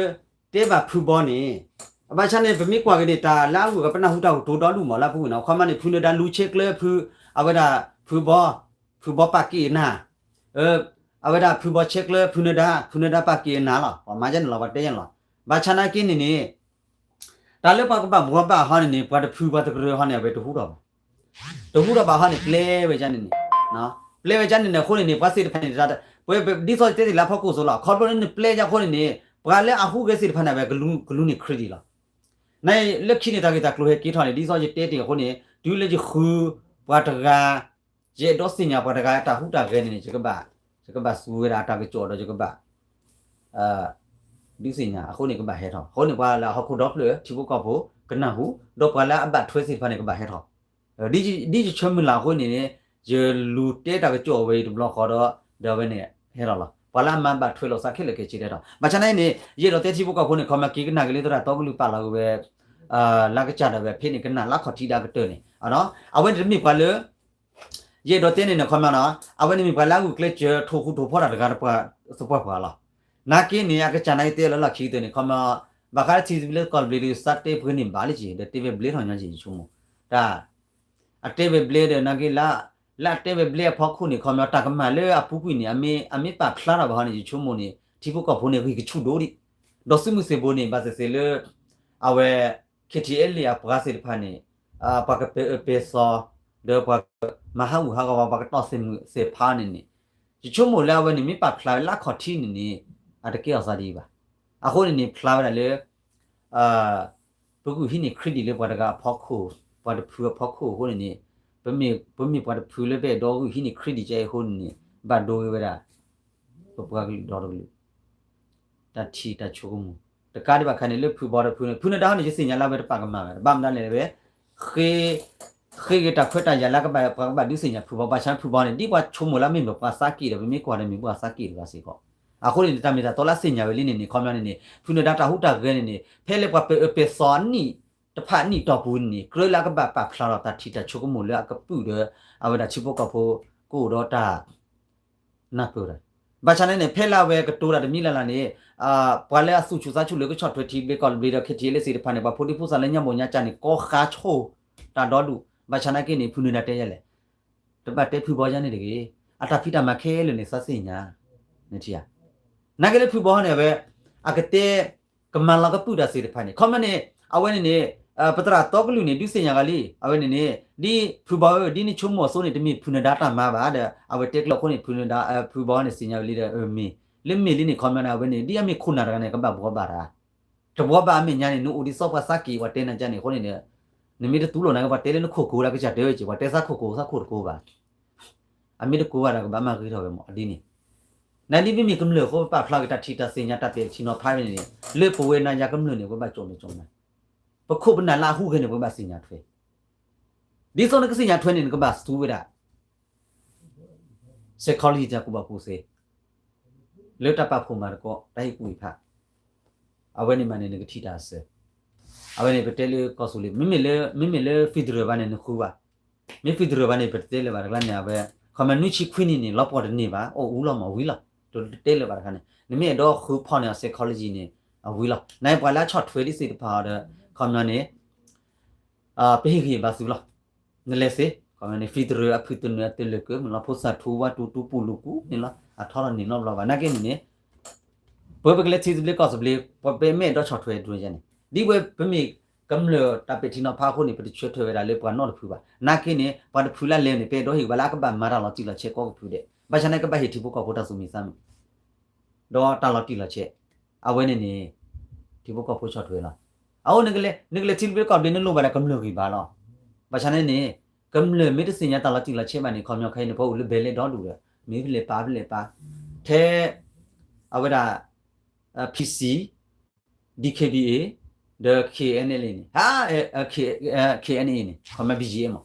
တဲဘၣ်ဖုဘီန့ၣ် ဘၣ်ဆၣ်န့ၣ် ပမ့ၢ်ကွၢ်က့ၤန့ၣ် တၢ်လၢအဂုၤအဂၤပနၢ်ဟူတၢ်ကတိၤဒီဒူၣ်မးလၢအပူၤကွံာ်နီၤ. အခီပညီန့ၣ် ဖုနၢၤဒါလူၤဆဲးကျၢဖု အဝဲဒၣ် ဖုဘီ ဖုဘီပာ်က့ၤအနၢ် အဝဲဒၣ်ဖုဘီဆဲးကျၢဖုနၢၤဒါ ဖုနၢၤဒါပာ်က့ၤအနၢ်လီၤ. ပှၤမၤယဲန့ၣ်လီၤ ပှၤတဲယဲန့ၣ်လီၤ. ဘၣ်ဆၣ်နာ်က့န့ၣ်န့ၣ် တၢ်လၢပှၤကဘၣ်မူဘၣ်ဟီန့ၣ်န့ၣ် ပှၤတဖုပှၤတကရၢဟီန့ၣ် အဝဲတဟူထီၣ်ဘၣ် တဟူထီၣ်ဘၣ်ဟီန့ၣ် ပျဲဝဲဒ်န့ၣ်န့ၣ် ပျဲဝဲဒ်န့ၣ်န့ၣ် အဃိန့ၣ်န့ၣ် ပှၤသ့ၣ်တဖၣ်န့ၣ် ဒ်သိးယတဲတ့ၢ်လၢအဖီခိၣ်အသိးလီၤ. ခီဖျိလၢနပျဲဒ်အဃိန့ၣ်န့ၣ် ပှၤလၢအဟူးဂဲၤသ့ၣ်တဖၣ်န့ၣ် အဝဲကလူန့ၢ် credit လီၤ. နလၢခံန့ၣ် တၢ်ဂ့ၢ်တၢ်ကျိၤဟဲက့ၤထီၣ်န့ၣ် ဒ်သိးယတဲတ့ၢ်အဃိန့ၣ် တုၤလၢယဃုပှၤတဂၤ ယအဲၣ်ဒိးသ့ၣ်ညါပှၤတဂၤအတၢ်ဟူးတၢ်ဂဲၤန့ၣ်န့ၣ် ယကဘၣ် ယကဘၣ်သူဝဲဒၣ်အတၢ်ကစီၣ်ဒီးယကဘၣ် ဒုးသ့ၣ်ညါ အဃိန့ၣ်ကဘၣ်ဟဲထီၣ် အဃိန့ၣ် ပှၤလၢအဟီၣ်ခိၣ်ဒီဖျၢၣ် ထံဖိကီၢ်ဖိ ကနၢ်ဟူ ဒီးပှၤလၢအဘၣ်ထွဲသ့ၣ်တဖၣ်န့ၣ် ကဘၣ်ဟဲထီၣ် ဒ်ယဆၢမုၢ်လၢ်အဃိန့ၣ် ယလူၤတဲတၢ်ကစီၣ်ဝဲအံၤတဘျီဃီဒီး ဒီးအဝဲန့ၣ်ဟဲထီၣ်လီၤ. ပှၤလၢအမၤဘၣ်ထွဲလိာ်သးခဲလၢာ်ခဲဆ့တဟဲထီၣ် ဘၣ်ဆၣ်နာ်က့န့ၣ် ယအဲၣ်ဒိးတဲထံဖိကီၢ်ဖိန့ၣ် ခီမ့ၢ်က့ၤကနၣ်က့ၤလၢသရၣ်တီကလုာ်ပာ်လီၤက့ၤဝဲ လၢကစၢ်ဒၣ်ဝဲဖဲန့ၣ် ကနၣ်လၢခီၣ်ထံးဒၣ်ကတၢၢ်န့ၣ် အဝဲန့ၣ်တမ့ၢ်ပှၤလၢ ယအဲၣ်ဒိးတဲန့ၣ်န့ၣ် ခီပညီနီၤ အဝဲန့ၣ်မ့ၢ်ပှၤလၢအဂုာ်ကျဲးစၢးထိၣ်ဃူထိၣ်ဖိးတၢ်တဂၤသပှၢ်ပှၢ်လီၤ. နာ်က့န့ၣ် အကစၢ်နာ်က့တဲလၢလီၢ်ခံကတၢၢ်န့ၣ် ခီပညီ ဘၣ်ဃးလၢထံသဘျ့ကီၢ်သဘျ့ဒီး စးတဲပှဲၤန့ၢ်ဘၣ်လၢက့ၤ ဒီးတဲဝဲဘျ့ထီၣ်ညီက့ၤ ယဆိကမိၣ် တၢ် အတဲဝဲဘျ့ဒီးနာ်က့လၢ လၢအတဲဝဲဘျ့အဖီခိၣ်န့ၣ် ခီပညီတၢ်ကမၣ်လၢအပူၤကွံာ်န့ၣ် အမ့ၢ်ပာ်ဖျါထီၣ်ဘၣ်ဟီန့ၣ် ယဆိကမိၣ်န့ၣ် ထံဖိကီၢ်ဖိန့ၣ် ဂံၢ်ကဆူၣ်ဒိၣ်ဒံး, ဒီးစုမုၢ်သ့ၣ်ဘိန့ၣ် ဘၣ်သ့ၣ်သ့ၣ်လၢ အဝဲ ခ့ထံအဲလ့ၣ်အပှၤသ့ၣ်တဖၣ်န့ၣ် ပှၤကပဲာ်အၢပဲာ်သီ ဒီးပှၤမၤဟးဂူာ်ဟးဂီၤဝဲ ပှၤကတီၢ်သဲးမုာ်သဲးဖးန့ၣ်န့ၣ် ယဆိကမိၣ်လၢအဝဲန့ၣ် မ့ၢ်ပာ်ဖျါဝဲလၢအခီၣ်ထံးန့ၣ်န့ၣ် အတကဲအီၤသးဒ်အံၤဘၣ်. အဃိန့ၣ်န့ၣ် ဖျါဝဲဒၣ်လၢ ပဂုာ်ဟံးန့ၢ် credit လၢပှၤတဂၤအဖီခိၣ်, ပှၤတဖုအဖီခိၣ်အဃိန့ၣ်န့ၣ် ပမ့ၢ်ပှၤတဖုလၢပအဲၣ်ဒိးဂုာ်ဟံးန့ၢ် credit ကဲအံၤအဃိန့ၣ်န့ၣ် ဘၣ်ဒိဂ့ၤဝဲဒၣ် ပပှၤကလုာ်ဒီတကလုာ် တၢ်ထံၣ်တၢ်ဆိကမိၣ် တကးဒံးဘၣ်ခါန့ၣ် လၢဖုဘီတဖုန့ၣ် ဖုနဒါဟီန့ၣ် ယသ့ၣ်ညါလၢအဝဲတပာ်ကမၣ်ဘၣ် ဘၣ်မတၤလဲၣ်ဝဲ ဃ့ ဃ့က့ၤတၢ်ခွဲးတၢ်ယာ်လၢကဘၣ် ပှၤကဘၣ်ဒုးသ့ၣ်ညါဖုဘီ ဘၣ်ဆၣ်ဖုဘီန့ၣ် ဒ်ပှၤဆိကမိၣ်လၢအမ့ၢ်မ့ၢ်ပှၤသးက့ၣ်ဒီး ပမ့ၢ်ကွၢ်ဒီးမ့ၢ်ပှၤသးက့ၣ်တဂၤစ့ၢ်ကီး, အဃိန့ၣ်န့ၣ် တၢ်မ့ၢ်တၢ်တီလၢအသ့ၣ်ညါဝဲလံန့ၣ်န့ၣ် ခီပညီန့ၣ်န့ၣ် ဖုနဒါတၢ်ဟူးတၢ်ဂဲၤန့ၣ်န့ၣ် ဖဲလၢပှၤပဲာ်အၢပဲာ်သီအနံၣ်တဖၣ်နံၣ်တီၢ်ပူၤန့ၣ်န့ၣ် ကြၢးလၢအကဘၣ်ပာ်ဖျါထီၣ်တၢ်ထံၣ်တၢ်ဆိကမိၣ်လၢအကပုာ်ဒီး အဝဲဒၣ်ထံဖိကီၢ်ဖိ ကအိၣ်ဒီးတၢ် နၢ်ပၢၢ်တၢ်, ဘၣ်ဆၣ်န့ၣ်န့ၣ် ဖဲလၢအဝဲကတိၤတၢ်တမံၤလၢ်လၢ်န့ၣ် ပှၤလၢအသူၣ်ဆူၣ်သးဆူၣ်လၢကဆီၣ်ထွဲထံသဘျ့ကီၢ်သဘျ့ဒီး ခ့ထံအဲလ့ၣ်သ့ၣ်တဖၣ်န့ၣ် ပှၤဖိဒံဖိသၣ်လၢညါဘိၣ်ညါကၢ်န့ၣ် ကီဃါဆိၣ်တၢ်ဒီဒူၣ်, ဘၣ်ဆၣ်နာ်က့န့ၣ် ဖုနဒါတဲယဲလဲၣ်, တဘၣ်တဲဖုဘီယါန့ၣ်တဂ့ၤ, အတၢ်ဖံးတၢ်မၤခဲလၢာ်န့ၣ် သးသ့ၣ်ညါ, နထံၣ်ဧါ, နာ်က့လၢဖုဘီန့ၣ် အဝဲ အကတဲ ကမၤလီၤကပုာ်တၢ်သ့ၣ်တဖၣ်န့ၣ် ခီပညီန့ၣ် အဝဲန့ၣ်န့ၣ် ပသရၣ်တီကလုာ်န့ၣ် ဒုးသ့ၣ်ညါဂၤလံ, အဝဲန့ၣ်န့ၣ် ဒ်ဖုဘီဧၢ ဒ်နဆိကမိၣ်အသိးန့ၣ် တမ့ၢ်ဖုနဒါတၢ်မၤဘၣ်ဒီး အဝဲတဲကျိာ်အဃိန့ၣ် ဖုနဒါ ဖုဘီန့ၣ်သ့ၣ်ညါဝဲလံဒီး မ့ၢ် လၢမ့ၢ်လံန့ၣ် ခီပညီန့ၣ် အဝဲန့ၣ် ဒ်အမ့ၢ်ခိၣ်နၢ်တဂၤန့ၣ် ကဘၣ်ဘှီဘၣ်တၢ် တဘှီဘၣ်အမဲာ်ညါန့ၣ် နအိၣ်ဒ်သိးပှၤသးက့ၣ် ပှၤတဲနၤကၢ်န့ၣ် အဃိန့ၣ်ဒီး နမ့ၢ်တတူၢ်လိာ်နာ်က့ ပှၤတဲလၢနခိၣ်ကိၤလၢကစၢ်တဲဝဲက့ၤ ပှၤတဲသးခိၣ်ကိၤသးခိၣ်တကိၤဘၣ်, အမ့ၢ်တကိၤဘၣ်ဒီး ကဘၣ်မၤဂ့ၤထီၣ်ဝဲမး ဒ်န့ၣ်, နဒ်ပမ့ၢ်ကမျၢၢ်အဃိ ပပာ်ဖျါက့ၤတၢ်ထံၣ်တၢ်သ့ၣ်ညါတၢ်ပဲာ်ထံနီၤဖးဝဲန့ၣ်န့ၣ် လၢပဝဲနၤယၤကမျၢၢ်န့ၣ် ပဘၣ်ကၠိၣ်မဲာ်ကၠိၣ်မၤ, ပခိၣ်ပနၢ်လၢအဟူးဂဲၤန့ၣ် ပဘၣ်သ့ၣ်ညါထွဲ, ဒ်သိးနကသ့ၣ်ညါထွဲန့ၣ် နကဘၣ်သူဝဲဒၣ် psychology တၢ်ကူၣ်ဘၣ်ကူၣ်သ့ လၢတၢ်ပာ်ဖှိၣ်မၤသကိး တၢ်ဟ့ၣ်ကူၣ်ဟ့ၣ်ဖး, အဝဲန့ၣ်မးန့ၣ် နကထံၣ်တၢ်အစၢၤ, အဝဲန့ၣ် ပတဲလၢကီၢ်သူလ့ၤ မ့မ့ၢ်လၢ မ့မ့ၢ်လၢ federal ဘၣ်န့ၣ် နဃုဘၣ်, မ့ၢ် federal ဘၣ်န့ၣ် ပတတဲလၢၤဘၣ်တကျါန့ၣ် အဝဲ ခီမီ နွံဆံခွံနံၣ်န့ၣ် လီၤပှီၢ်တန့ၢ်ဘၣ် အိၣ်အူလီၤမး ဝံၤလီၤ, တတဲလၢၤဘၣ်တခါန့ၣ် နမ့ၢ်အဲၣ်ဒိးဃုဖီၣ်န့ၢ်အီၤ psychology န့ၣ် အဝံၤလီၤ, နပှၤလၢအဆီၣ်ထွဲဒ်သ့ၣ်တဖၣ်အီၤဒီး ခီမီန့ၣ် ပဟ့ၣ်ဂံၢ်ဘါသုလီၤ, နလဲၤသ့, ခီမီန့ၣ် federal အဖုတနုာ်အတလၢာ်ကၢမ့ၢ်လီၤ, ဖိသၣ်ထူဝါတူတူပူၤလူၤကူန့ၣ်လီၤ, အထီထီၣ်န့ၣ်နီတဘျီဘၣ်, နာ်က့န့ၣ်န့ၣ် ပဝဲပကလဲၤထံသဘျ့ကီၢ်သဘျ့ ပမ့ၢ်အဲၣ်ဒိးဆီၣ်ထွဲဒ်န့ၣ်, ဒ်ဝဲပမ့ၢ်ကမျၢၢ်တၢ်ပဲာ်ထံနီၤဖးအဃိန့ၣ် ပတဆၢထွဲဝဲဒၣ်လၢပှၤနီတဖုဘၣ်, နာ်က့န့ၣ် ပှၤတဖုလၢလဲၤန့ၣ် ပအဲၣ်ဒိးဟ့ၣ်ဘၣ်လၢအကဘၣ်မၤတၢ်လီၤတံၢ်လီၤဆဲးကိးကဖုဒဲး, ဘၣ်ဆၣ်န့ၣ် ကဘၣ်ဟ့ၣ်ထံဖိကီၢ်ဖိတၢ်သူၣ်မံသးမုာ် ဒီးတၢ်လီၤတံၢ်လီၤဆဲး, အဝဲန့ၣ်န့ၣ် ထံဖိကီၢ်ဖိဆီၣ်ထွဲလီၤ, အဃိ နကလဲၤထံသဘျ့ကီၢ်သဘျ့ နလိၣ်ဘၣ်ဒၣ်ကမျၢၢ်ဂံၢ်ဘါလီၤ, ဘၣ်ဆၣ်န့ၣ်န့ၣ် ကမျၢၢ်မ့ၢ်တသ့ၣ်ညါတၢ်လီၤတံၢ်လီၤဆဲးဘၣ်န့ၣ် ခီမီခဲအံၤန့ၣ် ပအိၣ်လၢဘဲလဲၣ်ဒီဒူၣ်ဒီး မ့ၢ်ဖဲလဲၣ်ပာ်ဖဲလဲၣ်ပာ်, ထဲ အဝဲဒၣ် PC DKBA ဒီး KNLA န့ၣ် KNA န့ၣ် ခီမီ BGF မး,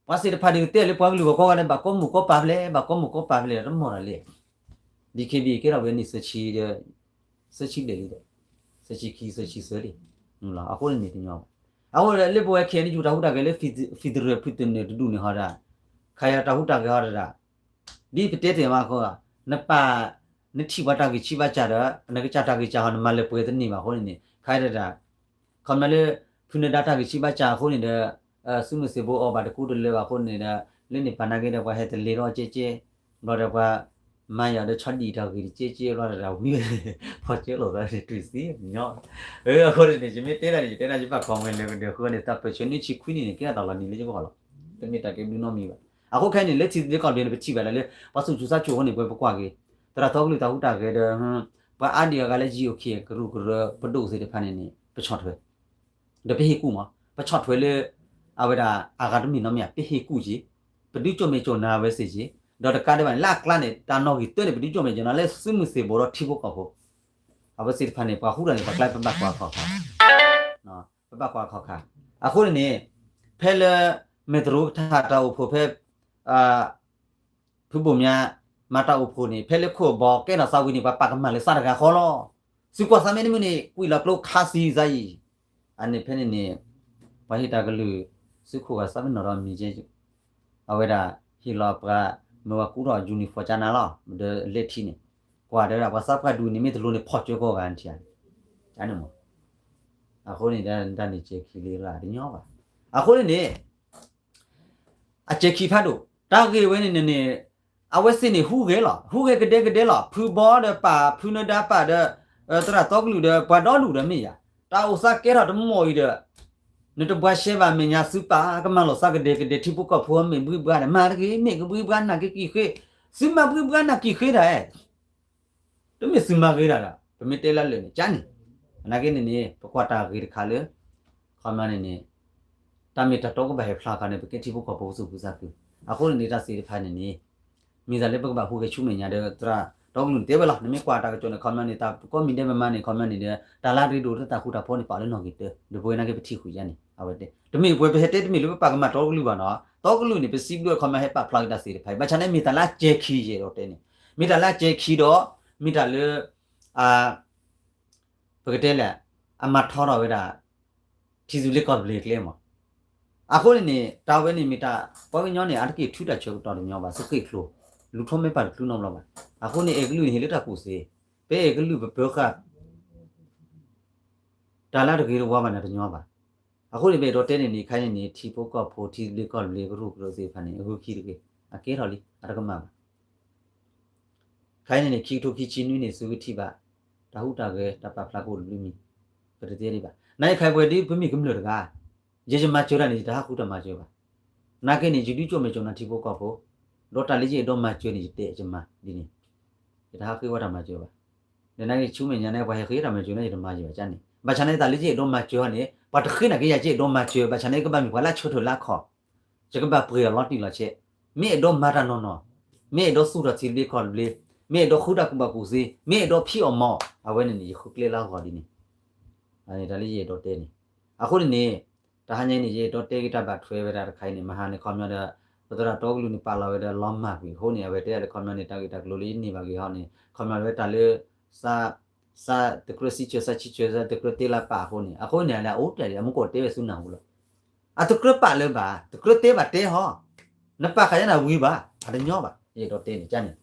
ပှၤသ့ၣ်တဖၣ်ဒုးတဲလၢပှၤကလုာ်ဂီၢ်ကိးဂၤဒဲး ဘၣ်ကိးမုၢ်ကိးပာ်ဖဲလဲၣ် ဘၣ်ကိးမုၢ်ကိးပာ်ဖဲလဲၣ် တမီၢ်တၢ်လဲၣ်, DKBA ကဲထီၣ်ဝဲနံၣ်သၢဆံဒီး သၢဆံဘျဲၣ်လံဒီး သၢဆံခံ သၢဆံသၢလံ, အဃိန့ၣ်န့ၣ်တညီဘၣ်, အဃိလၢပဝဲ KNU တၢ်ဟူးတၢ်ဂဲၤလၢ federal ဖုတနုာ်တဒူၣ်န့ၣ်ဟီဒၣ်, ခါယၤတၢ်ဟူးတၢ်ဂဲၤဟီဒၣ် ဒ်ပတဲတ့ၢ်မးအဃိ, နပာ် နထံၣ်ပှၤတၢ်ဂံၢ်ဆံးဘါစၢ်ဒီး နကစၢ်တၢ်ဂံၢ်စၢ်ဟီ နမၤလၢပှဲၤတန့ၢ်ဘၣ်အဃိန့ၣ်န့ၣ် ခါဒၣ်ဒၣ်, ခီမီလၢ ဖုနဒါတၢ်ဂံၢ်ဆံးဘါစၢ်အဃိန့ၣ်ဒီး သုးမုၢ်သံၣ်ဘိအီၣ်ဘၣ်တကူတလၢဘၣ်အဃိန့ၣ်ဒီး လၢန့ၣ်ပာ်နာ်က့ဒီး ပှၤဟဲတလ့ၤထီၣ်ကဲကဲ, ဘျီဒီးပှၤ မၤယၤဒီးဆီဒံၣ်တၢ်ဂ့ၢ်တကဲကဲဘျီဒီး ဝံၤ ဖီၣ်ကၢလိာ်သးန့ၣ် တုၤသံညီ, အဃိန့ၣ်န့ၣ် ယမ့ၢ်တဲဒၣ်န့ၣ် ယတဲဒၣ်ယဘၣ်ကွၢ်မှဲလၢကဒၢးဃုန့ၣ် တၢ်ပၢၢ်ဆၢနွံဆံခွံနံၣ်န့ၣ် ကဲထီၣ်တၢ်လီၤနံၤလၢယဂီၢ်လီၤ, တမ့ၢ်တၢ်ကဲဘျုးနီတမံၤဘၣ်, အဃိခဲအံၤန့ၣ် လၢထံသဘျ့ကီၢ်သဘျ့န့ၣ် ပထံၣ်ဘၣ်ဒၣ်လၢ ပှၤသူၣ်ဆူၣ်သးဆူၣ်အဃိန့ၣ် ပဝဲပကွၢ်က့ၤ သရၣ်တီကလုာ်တၢ်ဟူးတၢ်ဂဲၤဒီး ပှၤအါဒံအါဂၤလၢ ယံၤအိၣ်ခ့ၣ် ကရူၢ်ကရၢ ပဒိၣ်သ့ၣ်တဖၣ်န့ၣ်န့ၣ် ပဆီၣ်ထွဲ ဒီးပဟ့ၣ်ကူၣ်မး ပဆီၣ်ထွဲလၢ အဝဲဒၣ်အဂၤတမံၤနီတမံၤ ပဟ့ၣ်ကူၣ်က့ၤ, ပဒုးကၠိၣ်မဲာ်ကၠိၣ်နါအဝဲသ့ၣ်က့ၤ, ဒီးတကးဒံးဘၣ်န့ၣ် လၢအကျါန့ၣ် တၢ်နီၣ်ဂံၢ်တၢန့ၣ် ပဒုးကၠိၣ်မဲာ်ကၠိၣ်နါလၢသုးမုၢ်သံၣ်ဘိဒီးထံဖိကီၢ်ဖိ အဝဲသ့ၣ်တဖၣ်န့ၣ် ပှၤဟူးထီၣ်န့ၣ် ပှၤကျါပဘၣ်ကွၢ်ခီၣ်ခါ, ပဘၣ်ကွၢ်ခီၣ်ခါ, အဃိန့ၣ်န့ၣ် ဖဲလၢ မဲာ်တရူးကထါတၢ်အိၣ်ဖှိၣ်ဖဲ ဖုဘိၣ်မၠါ မၤတၢ်အိၣ်ဖှိၣ်န့ၣ် ဖဲလၢခိၣ်ဘီကဲထီၣ်သးဝံၤန့ၣ် ပှၤပာ်ကမၣ်လၢသးတဂၤဃီလီၤ. သုးကွၢ်သးမဲတမုၢ်န့ၣ် ကွံာ်လီၤကျိခါသံသးအံၤ, အန့ၣ်ဖဲန့ၣ်န့ၣ် ပှၤဟ့ၣ်တၢ်ကလုၢ် သုးခိၣ်ဂၤသးမ့ၢ်နီၢ်ဒီးမံၤကဲ အဝဲဒၣ်ဟ့ၣ်လီၤပှၤ မ့ၢ်ဝဲကူထီၣ် uniform ကၠါနၤလီၤ ဒီးလဲထံန့ၣ် ကွၢ်ဒီးဝဲဒၣ်ပှၤသးပှၢ်ဒူၣ်န့ၣ် မ့ၢ်တလိၤန့ၣ် ဖီၣ်ကၠိကိးဂၤန့ၣ်ထံၣ်ဧါန့ၣ်မး. အဃိန့ၣ် တၢ်န့ၣ်ကဲခံလံရၣ်တညီဘၣ်. အဃိန့ၣ်န့ၣ် အကဲခံဖးဒိၣ် တၢ်ဂ့ၢ်ဝဲန့ၣ်န့ၣ် အဝဲသ့ၣ်န့ၣ်ဟူးဂဲၤလီၤ ဟူးဂဲၤကဒဲကဒဲလီၤ ဖုဘီဒီးပာ် ဖုနၢဒါပာ်ဒီး သရၣ်တီကလုာ်ဒီး ပှၤဒီဒူၣ်ဒီးမ့ၢ်ယၤ တၢ်အိၣ်သးကဲထီၣ်တမီၢ်အံၤဒီး နတဘှါရှဲဘၣ်မဲာ်ညါ သုပာ်ကမၤလိာ်သးကဒဲကဒဲ ထံဖိကီၢ်ဖိမ့ၢ်ဘှံးဘှါဒီး မၤတဂ့ၤ မ့ၢ်ကဘှံးဘှါနၢ်က့ကံၣ်ဃ့ သုမၤဘှံးဘှါနၢ်ကံၣ်ဃ့တၢ်အဲၣ် တမ့ၢ်သုမၤဂ့ၤတၢ်ဒီး ပမ့ၢ်တဲလၢလၢာ်န့ၣ် ကၠါန့ၣ် သနာ်က့န့ၣ်န့ၣ် ပကွၢ်တၢ်ဂ့ၤတခါလၢ ခီပညီန့ၣ်န့ၣ် တၢ်မ့ၢ်တၢ်တီကဘၣ်ဟဲဖျါအခါန့ၣ် ပကဲထံဖိကီၢ်ဖိသူၣ်ခုသးခု အဃိန့ၣ်န့ၣ် တၢ်သ့ၣ်တဖၣ်န့ၣ်န့ၣ် မ့ၢ်သးလၢပကဘၣ်ဟူးဂဲၤဆူမဲာ်ညါဒီး သရၣ်တီကလုာ်န့ၣ်တဲဝဲလီၤ နမ့ၢ်ကွၢ်တၢ်ကစီၣ်န့ၣ် ခီပညီန့ၣ် တၢ်ကိးမံၤဒဲးပမၤန့ၣ် ခီပညီန့ၣ်ဒီး တၢ်လၢအရ့ဒိၣ်လၢတၢ်ဃူတၢ်ဖိးန့ၣ် ပာ်လၢနီၣ်ဂံၢ်တၢ ဒီးပဝဲသနာ်က့ပထံၣ်ဃုာ်ယါန့ၣ် အဝဲတဲ တမ့ၢ်ပဝဲပဟဲတဲတမ့ၢ်လၢပပာ်ကမၣ်တီကလုာ်ဘၣ်နီၤ တီကလုာ်န့ၣ် ပစံးဘျုးအခီပညီဟဲပာ်ဖျါက့ၤတၢ်သ့ၣ်တဖၣ်အံၤ ဘၣ်ဆၣ်န့ၣ်မ့ၢ်တၢ်လၢအကဲခံယဲၢ်ဒီးတဲန့ၣ် မ့ၢ်တၢ်လၢအကဲခံဒီး မ့ၢ်တၢ်လၢ ပကတဲလဲၣ် အမၤထီထီၣ်ဝဲဒၣ် ထံသူလ့ကီၢ်ဘျ့အကျဲမး. အဃိန့ၣ်န့ၣ် တၢ်ဝဲန့ၣ်မ့ၢ်တၢ် ပှၤကညီန့ၣ် အါတက့ၢ်ထုတၢ်ဆၢကတီၢ်တညီဘၣ် သဃ့ၣ်ချိၣ် လူၤထီၣ်မဲာ်ပၢ်တချုးနီတဘျီဘၣ်. အဃိန့ၣ် အဲၣ်ကလုာ်န့ၣ်ဟ့ၣ်လၢတၢ်ကူၣ်သ့, ပအဲၣ်ကလုာ်ပပၢဃာ် တၢ်လၢတဂ့ၤတဝါဘၣ်န့ၣ်တညီဘၣ်. အဃိန့ၣ် ပအဲၣ်ဒိးတဲန့ၣ်န့ၣ် ခဲအံၤန့ၣ်န့ၣ် ထံဖိကီၢ်ဖိ ထံလ့ကီၢ်ဘျ့ကရူၢ်ကရၢသ့ၣ်တဖၣ်န့ၣ် အဂုာ်ခံတဂ့ၤ, အကဲထီၣ်လံ အတကမၣ်ဘၣ်. ခဲအံၤန့ၣ်န့ၣ် ခံကထိခံဆံနွံန့ၣ် သုကထံၣ်ဘၣ် တၢ်ဟူးတၢ်ဂဲၤ တၢ်ပာ်ဖျါကအိၣ်တဘျုးမံၤ, ပတတဲဒံးဘၣ်. နာ်က့ခဲအံၤပဝဲဒ်ပမ့ၢ်ကမျၢၢ်တဂၤ ယဲယမၤစၢၤတၢ်န့ၣ် ယတဟးဃုတၢ်မၤစၢၤဘၣ်. နာ်က့န့ၣ် ယဒုးကၠိၣ်မဲာ်ကၠိၣ်နၤထံဖိကီၢ်ဖိ, ဒီးတၢ်လၢယအဲၣ်ဒိးမၤစၢၤန့ၣ် ယတဲယမၤဒ်န့ၣ်, ယတဟးဃ့ဝဲတၢ်မၤစၢၤဘၣ်. ဒီးနာ်က့ဆူမဲာ်ညါန့ၣ် ပှၤဟဲဃ့တၢ်မၤစၢၤန့ၣ် ယတမၤယံၤဘၣ်ကန့ၣ်. ဘၣ်ဆၣ်န့ၣ် တၢ်လၢယအဲၣ်ဒိးမၤစၢၤဟီန့ၣ် ပှၤတဃ့နာ်က့ယၤ ယအဲၣ်ဒိးမၤစၢၤ, ဘၣ်ဆၣ်န့ၣ် ကဘၣ်မ့ၢ်ပှၤလၢအဆၢထၢၣ်လၢအခီၣ်, ယကဘၣ်ပှ့ၤအီၤလီၤတံၢ်လီၤဆဲး, မ့ၢ်အဲၣ်ဒိးမၤတၢ်နီၢ်နီၢ်, မ့ၢ်အဲၣ်ဒိးသူၣ်ထီၣ်ထံသဘျ့ကီၢ်သဘျ့, မ့ၢ်အဲၣ်ဒိးဃုတၢ်ကူၣ်ဘၣ်ကူၣ်သ့, မ့ၢ်အဲၣ်ဒိးဖံးအီၣ်မၤအီၣ်, အဝဲန့ၣ်န့ၣ် ယဃုကျဲလၢအဂီၢ်ဒ်န့ၣ်, တၢ်လၢယအဲၣ်ဒိးတဲန့ၣ်. အဃိန့ၣ်န့ၣ် တၢ်ဟါညါအံၤန့ၣ် ယအဲၣ်ဒိးတဲက့ၤတၢ်ဘၣ်ထွဲဝဲဒၣ်တခါအံၤန့ၣ် မဟါန့ၣ် ခီပညီဒီး ပသရၣ်တီကလုာ်န့ၣ် ပာ်လီၤဝဲဒီးလီၤမၢ်ကွံာ်အဃိန့ၣ် အဝဲတဲဒၣ်လၢခီပညီန့ၣ် တၢ်ဂ့ၢ်တၢ်ကျိၤလၢယန့ၢ်ဘၣ်က့ၤဟီန့ၣ် ခီပညီဝဲတၢ်လၢ သး သးတကြၢးစံးဆၢ သးဆံးဆၢ သးတကြၢးတဲလၢပာ်အဃိန့ၣ် အဃိန့ၣ် အလဲၤအိၣ်တၢ်ဒ်အမူကီၢ်တဲဝဲဆူနၢ်ဟူလီၤ. အတကြၢးပာ်လၢၤဘၣ် တကြၢးတဲဘၣ်တဲဟီ, နပာ်ဃာ်ယဲနၤဝံၤဘၣ် အတညီဘၣ် ယအဲၣ်ဒိးတဲန့ၣ်ကန့ၣ်.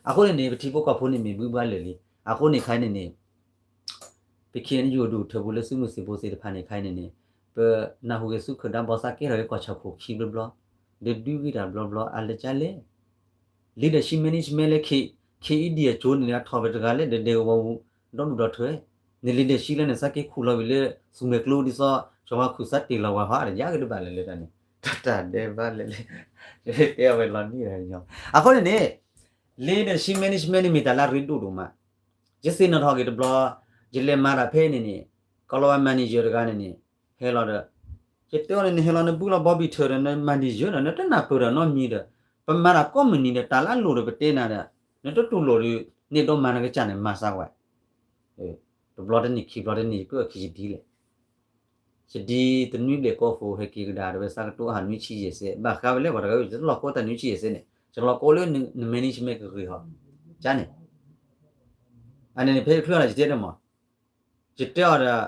အဃိန့ၣ်န့ၣ် ပထံဖိကီၢ်ဖိန့ၣ်မ့ၢ်ဘှံးဘှါလၢာ်လံ. အဃိန့ၣ်ခဲအံၤန့ၣ်န့ၣ် ပ ခ့ၣ်အဲၣ်ယူၣ် အဒူၣ်အထၢပူၤလၢသုးမုၢ်သံၣ်ဘိသ့ၣ်တဖၣ်န့ၣ်ခဲအံၤန့ၣ်န့ၣ် ပနၢ်ဟူဂ့ၤဆူ ခၢၣ်ဒၢဘီသးကဲထီၣ်က့ၤကီၢ်ဆၣ်ခိၣ်ခံဘျီဘျီ, ဒီးဒုးဂ့ၤတၢ်ဘျီဘျီ အလဲၤကလဲၣ် leadership management လၢ ခ့ၣ်အဲၣ်ယူၣ် အကၠိန့ၣ် အထီၣ်ပတဂၤလၢဒဲဒဲကဝီၤပူၤ ဒီဒူၣ်ဒီထၢ န leadership လၢနသးက့ၤခူၣ်လီၤဝံၤလၢ သူမဲာ်ကျိဒ်သိး စီၤဝါခုၣ်သးတ့ၢ်လီၤဝဲဟီ အတယါက့ၤတဘၣ်လၢၤလၢတၢ်န့ၣ် တၢ်တၢ်ဒဲးဘးလၢာ်လၢာ် တဲအဝဲလီၤနံၣ်တညီ. အဃိန့ၣ်န့ၣ် leadership management န့ၣ်မ့ၢ်တၢ်လၢအရ့ဒိၣ်ဒိၣ်မး ယသ့ၣ်နီၣ်ထီၣ်က့ၤတဘျီ ယလဲၤမၤတၢ်ဖဲန့ၣ်န့ၣ် ကီလီၤဝဲ manager တဂၤန့ၣ်န့ၣ် ဟဲလီၤဒီး ယတဲအီၤန့ၣ် နဟဲလီၤနဘုလီၤဘီဘံၣ်ထၢၣ်ဒီး န manager ဒီး နတနၢ်ပၢၢ်ဒီးနီတမံၤဒီး ပမၤတၢ်ကိးမုၢ်နံၤဒီး တၢ်လၢအလိၣ်ဒီးပတဲနၤဒီး နတတူၢ်လိာ်ဒီး နအဲၣ်ဒိးမၤနကစၢ်န့ၣ် မၤသးဝဲ တဘျီတနံၣ်ခံဘျီတနံၣ် ယကၢၢ်ခံယဒ်လဲၣ် ယဒ်တနွံဘျဲၣ်ကီၢ်ဖိ ဟဲက့ၤကဒါဒီး ဝဲသးကတိၤအဟးနွံဆံယဲၢ်စဲး ဘၣ်ဃးဝဲလၢပှၤတဂၤ ယတလီၢ်ကိးတၢ်နွံဆံယဲၢ်စဲးန့ၣ် ယလီၢ်ကိးလၢန management ကဂ့ၤဟီ ကန့ၣ် အန့ၣ်န့ၣ် ဖဲယချုးအီၤဒီး ယတဲဒၣ်မး ယတဲအီၤဒီး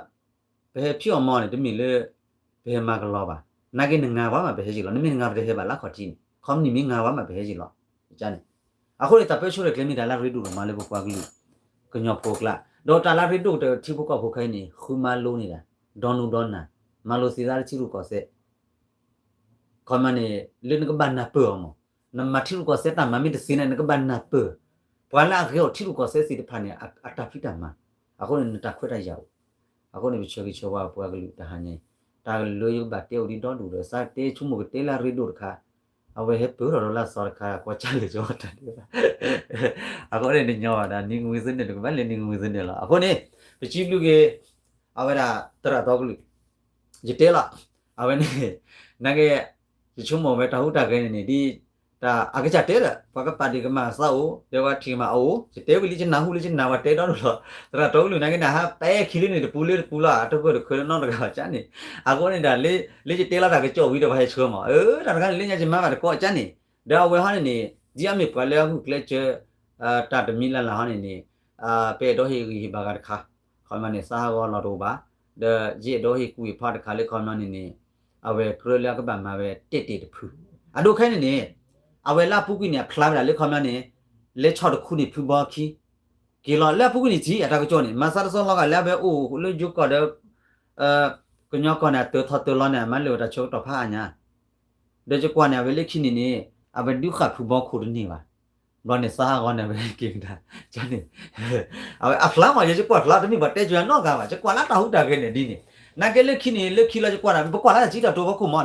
ပဟဲဖံးအီၣ်မၤအီၣ်န့ၣ် တမ့ၢ်လၢ ပဟဲမၤကလီဘၣ်. နာ်က့နငါပှၤမး ပဟဲယံာ်လီၤ. နမ့ၢ်နငါပှၤတဟဲဘၣ်လၢခီၣ်ထံးန့ၣ် ခီပနံၣ်မ့ၢ်နငါပှၤမး ပဟဲယံာ်လီၤ. ကန့ၣ် အဃိန့ၣ် တၢ်ပၢဆှၢတၢ်ကျဲမ့ၢ်တၢ်လၢအရ့ဒိၣ်ဒိၣ်မးလၢ ပပှၤကလုာ် ကညီဖိအကျါ ဒီးတၢ်လၢအရ့ဒိၣ်ကတၢၢ်ထံဖိကီၢ်ဖိခဲအံၤန့ၣ် ဃုမၤလိန့ၢ်ဒၣ် ဒီနူဒီနၢ် မၤလိသ့သးလၢထံရူၢ်ကီၢ်သဲး ခီပညီန့ၣ် လၢနကဘၣ်နၢ်ပၢၢ်အီၤမး နမၤထံရူၢ်ကီၢ်သဲးတၢ်မၤမ့ၢ်တသ့န့ၣ် နကဘၣ်နၢ်ပၢၢ် ပှၤလၢအဂဲၤအီၣ်ထံရူၢ်ကီၢ်သဲးသ့ၣ်တဖၣ်န့ၣ် အတၢ်ဖံးတၢ်မၤ အဃိန့ၣ် နတၢ်ခွဲးတၢ်ယာ်အိၣ် အဃိန့ၣ် ပဆၢဂ့ၤဆၢဝါပှၤကလုာ်တဟါညါ တၢ်ကလုာ်ယကဘၣ်တဲအိၣ်ဒံးဒီဒူၣ်ဒီး သးတဲဆိကမိၣ်ကတဲလၢအရ့ဒိၣ်တခါ အဝဲဟဲပၢၢ်ထီၣ်ဒီးလၢအသီတခါ ကွၢ်ကၢ်လၢာ်ကၠီတၢ်ဒဲးဘး အဃိန့ၣ် တညီဘၣ်ဒီး နံၤကမှံၤသုန့ၣ် တကဘၣ်လဲၤနံၤကမှံၤသုန့ၣ်လီၤ. အဃိန့ၣ် ပစံးဘျုးက့ၤ အဝဲဒၣ်သရၣ်တီကလုာ် ယတဲလီၤ အဝဲန့ၣ် နာ်က့ ယဆိကမိၣ်ဝဲတၢ်ဟူးတၢ်ဂဲၤန့ၣ်န့ၣ် ဒ် တၢ်အကစၢ်တဲဒီး ပှၤကပာ်ဒံးကမၣ်သးအိၣ် တဲဝဲထံၣ်ကမၣ်အအိၣ် ယတဲဝံၤလံ ယနၢ်ဟူလၢယနၢ်ဝဲတဲဒီဒူၣ်လီၤ. သရၣ်တီကလုာ်နာ်က့ နဟးပဲခံလၢန့ၣ်တပူၤလၢတပူၤလီၤ အတပၢၢ်တခၢလၢနီတဂၤဘၣ်ကန့ၣ်. အဃိန့ၣ်ဒီး လၢယတဲလီၤတၢ်ကစီၣ်ဝံၤဒီး ပှၤဟဲဆှၢမး အၢ တၢ်တခါန့ၣ် လၢညါယမၤဘၣ်တကိးကန့ၣ် ဒီးအဝဲဟီန့ၣ်န့ၣ် ဒ်အမ့ၢ်ပှၤလၢအဂုာ်ကျဲးစၢး တၢ်တမံၤလၢ်လၢ်ဟီန့ၣ်န့ၣ် ပအဲၣ်ဒိးဟ့ၣ်ဂံၢ်ဟ့ၣ်ဘါဂၤတခါ ခီပညီန့ၣ် သးဟးဂီၤလီၢ်တအိၣ်ဘၣ် ဒီးယအဲၣ်ဒိးဟ့ၣ်ကူၣ်ဟ့ၣ်ဖးတခါလၢခီပညီန့ၣ်န့ၣ် အဝဲကြၢးလၢအကဘၣ်မၤဝဲတဲာ်တဲာ်တဖု အဒိခဲအံၤန့ၣ်န့ၣ် အဝဲလၢအပူၤကွံာ်န့ၣ် အဖျါဝဲဒၣ်လၢခီပညီန့ၣ် လဲၤဆီၣ်တခူန့ၣ် ဖုဘီခံ က့ၤလီၤလၢအပူၤကွံာ်န့ၣ် ထံၣ်အတၢ်ကစီၣ်န့ၣ် မၤစၢ်တစီလီၤဂာ်လၢအဝဲအိၣ်လၢယိၤကီၢ်ဒီး ကညီကီၢ်န့ၣ် အတၢထီၣ်တၢလီၤန့ၣ် အမၤလၢာ်ဝဲတၢ်ဆၢကတီၢ်ဖးအါညါ ဒီးယကွၢ်န့ၣ် အဝဲလၢခံန့ၣ်န့ၣ် အဝဲဒုးဃာ်ဖုဘီခိၣ်တန့ၢ်ဘၣ်. ဘျီန့ၣ် စးဟးဂီၤန့ၣ် အဝဲက့ၤကဒါ န့ၣ် အဝဲအဖျါမး ယကွၢ်ဖျါ တမ့ၢ်ပှၤတဲက့ၤနီတဂၤဘၣ် ယကွၢ်လၢတၢ်ဟူးတၢ်ဂဲၤန့ၣ်ဒ်န့ၣ် နာ်က့လၢခံန့ၣ် လၢခံလီၤယကွၢ်န့ၣ် ပကွၢ်လၢတၢ်စံးတၢ်ကတိၤဖီခိၣ်မး လၢ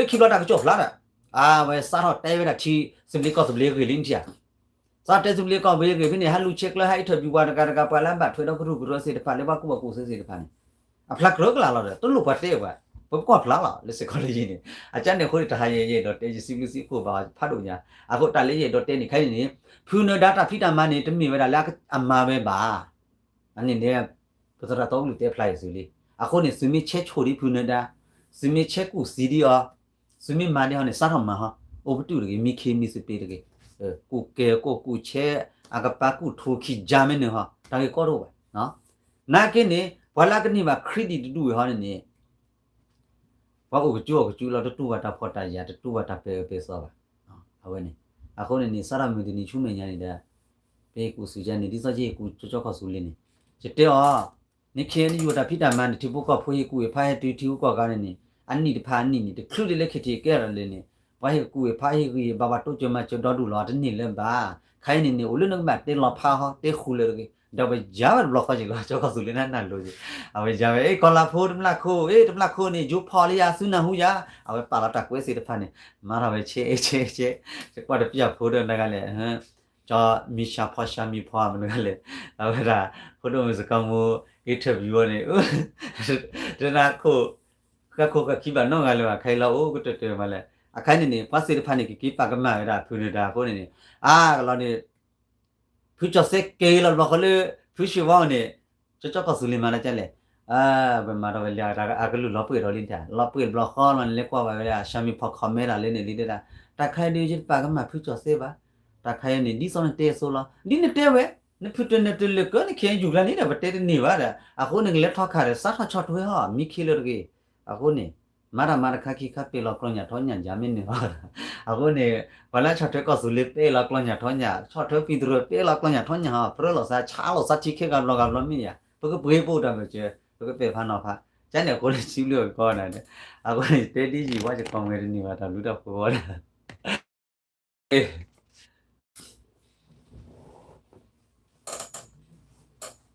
ခံဘျီတၢ်ကစီၣ်ဖျါဒီး အဝဲစးထီၣ်တဲဝဲဒၣ်ထံ စံးဘျ့ကီၢ်စံးဘျ့ဂ့ၤလံနထံၣ်ဧါ စးထီၣ်တဲစံးဘျ့ကီၢ်စံးဘျ့ဂ့ၤဖဲန့ၣ် ဟဲလူၤဆဲးကျၢ ဟဲအံးထၢၣ်ပျူၤပှၤတဂၤတဂၤ ပှၤလၢအဘၣ်ထွဲဒီးကရူၢ်ကရၢစ့ၢ်တဖၣ် လၢပှၤကူၣ်ဘၣ်ကူၣ်သ့စ့ၢ်တဖၣ်န့ၣ် အဖျါကြၢးကလာ်လီၤဒီး တလိၣ်ပှၤတဲဘၣ် ပကွၢ်ဖျါလီၤ လၢစ့ၢ်ကီးလၢယံၤန့ၣ် အကါန့ၣ်အဃိန့ၣ် တဟါယဲယအဲၣ်ဒိးတဲယစံးဘျုးစံးဖှိၣ်ဘၣ်ဖးဒိၣ်ညါ အဃိတၢ်လၢယအဲၣ်ဒိးတဲန့ၣ်ခဲအံၤန့ၣ် ဖုနၢၤဒါတၢ်ဖံးတၢ်မၤန့ၣ် တမ့ၢ်ဝဲဒၣ်လၢအမၤဝဲဘၣ် အန့ၣ်န့ၣ် ပသရၣ်သီကလုၢ်တဲဖျါအံၤစုလံ အဃိန့ၣ် သုမ့ၢ်ဆဲးဆိၣ်ဒံးဖုနၢၤဒါ သုမ့ၢ်ဆဲးကူၣ်စံးဒံးအီၤ သုမ့ၢ်မၤဒံးဟီန့ၣ် စးထီၣ်မၤဟီ အိၣ်ပတုာ်တဂ့ၤ မံခ့မံသပ့ၤတဂ့ၤ ကူၣ်ကဲၤကိၢ်ကူၣ်ဆဲး အကပၤကူၣ်ထူခံကၠါမ့ၢ်န့ၣ်ဟီ တၢ်ဂ့ၢ်ကီတအိၣ်ဘၣ် နာ်က့န့ၣ် ပှၤလၢအကန့ၢ်ဘၣ် credit တဒူၣ်ဝဲဟီန့ၣ်န့ၣ် ပှၤအိၣ်ကၠူအီၣ်ကၠူလီၤ တတူၢ်ဘၣ်တၢ်ဖှီၣ်တၢ်ယာ် တတူၢ်ဘၣ်တၢ်ပဲာ်အၢပဲာ်သီဘၣ် အဝဲန့ၣ် အဃိန့ၣ်န့ၣ် စးထီၣ်မုၢ်တနံၤဆူမဲာ်ညါန့ၣ်ဒီး ပဟ့ၣ်ကူၣ်စူၤယါန့ၣ် ဒ်သိးယဟ့ၣ်ကူၣ်ကၠီကီၢ်စူၤလံန့ၣ် ယတဲအီၤ နခ့ယိၤတၢ်ဖံးတၢ်မၤန့ၣ် ထံဖိကီၢ်ဖိဟ့ၣ်ကူၣ်ဟ့ၣ်ဖးဟဲတုၤထံဂုၤကီၢ်ဂၤန့ၣ်န့ၣ် အနံၣ်တဖၣ်အနံၣ်န့ၣ် တချုးဒ်လၢ ခ့ထံး ကဲထီၣ်လဲၣ်န့ၣ် ပှၤဟ့ၣ်ကူၣ်ဟ့ၣ်ဖးဟ့ၣ်ဂံၢ်ဟ့ၣ်ဘါပှၤတိစၢၤမၤစၢၤဒီဒူၣ်လီၤ တန့ၢ်လၢၤဘၣ် ခဲအံၤန့ၣ်န့ၣ် အိၣ်လၢနကဘၣ်တဲလီၤဖးဟီ တဲဃူလၢာ်တဂ့ၤ ဒီးပယါဝဲတဘျီဃီက့ၤလီၤ ကၠီကီၢ်စူၤလံနနၢ်လိၤက့ၤ အဝဲယါဝဲ အ့ ကီၤလၤဖိတမျၢ်ခိၣ် အ့ တမျၢ်ခိၣ်န့ၣ် ယိၤဖီၣ်လံယၤ သုနၢ်ဟူယၤ အဝဲပာ်လီၤတၢ်ကွဲးစ့ၢ်တဖၣ်န့ၣ် မၤထီၣ်ဝဲဆဲးဆဲးဆဲး ယကွၢ်တပျၢ်ဖိဒီးနဂၤလဲၣ် ကၠီမံၤၡၤဖီၡၤမံၤဖီမနုၤလဲၣ် အဝဲဒၣ် ဖိဒိၣ်မုၣ်စကီမူ interview အီၤန့ၣ် တနၢ်ခိၣ် ဃၣ်ခိၣ်ဃၣ်ခံဘၣ်နီတဂၤလၢၤဘၣ် ခဲအံၤလီၤအိၣ်ကတၢၢ်တၢၢ်မးလဲၣ် အခါန့ၣ်န့ၣ် ပှၤသ့ၣ်တဖၣ်န့ၣ် ကက့ၤပာ်ကမၣ်ဝဲဒၣ်ဖုနၢၤဒါအဃိန့ၣ်န့ၣ် အါကလီၤန့ၣ် ဖုကၠီၤစဲက့ၤလီၤတဘျီဃီလၢ ဖုဆံးဝါအအိၣ်န့ၣ် ကၠီကၠီကီၢ်သူလ့ၤမၤလၢကလဲၣ် ပမၤထီၣ်ဝဲလၢအကလုၢ်လီၤပှဲၤထီၣ်လံတၢ် လီၤပှဲၤတဘျီဃီလီၤန့ၣ် လဲၤကွၢ်ဝဲဒၣ် ဆၢမံၤဖီခိးမဲတၢ်လၢန့ၣ်လံဒၣ် တၢ်ခါအံၤဒုးယတပာ်ကမၣ်ဖုကၠီၤစဲဘၣ် တၢ်ခါအံၤန့ၣ် ဒ်သိးနတဲအသိးလီၤ ဒ်နတဲဝဲ နဖုတနၢၤတလၢာ်ကၢနခ့ယူၤကျါန့ၣ်ဒီး ပတဲတန့ၢ်ဘၣ်ဒီး အဃိန့ၣ် ကလဲၤထီၣ်ခါဒီး စးထီၣ်ဆီၣ်ထွဲဟီ မံခ့လၢာ်တဂ့ၤ အဃိန့ၣ် မၤတၢ်မၤတခါခံခါပ့ၤလီၤကျီညၣ်ထီညၣ်ယၤမ့ၢ်န့ၣ် အဃိန့ၣ် ပှၤလၢဆီၣ်ထွဲကီၢ်သူလ့ၤပ့ၤလီၤကျီညၣ်ထီညၣ် ဆီၣ်ထွဲပံၤတရၢပ့ၤလီၤကျီညၣ်ထီညၣ်ဟီ ပြၢလီၤသးဆါလီၤသးထံခဲဂၤဘျီဂၤဘျီမ့ၢ်ယၤ ပကပှ့ၤပအိၣ်တၢ်မုာ်စၢၤ ပကပဲာ်ဖးနီၤဖး ကန့ၣ်အဃိန့ၣ် စံးဘျုးအကီးနၤဒီး အဃိန့ၣ် တဲဒ်ယံၤဝဲယကီၢ်မုၢ်တနံၤဘၣ်တၢ်ဘျုးတၢ်ဖှိၣ်ဝဲဒၣ်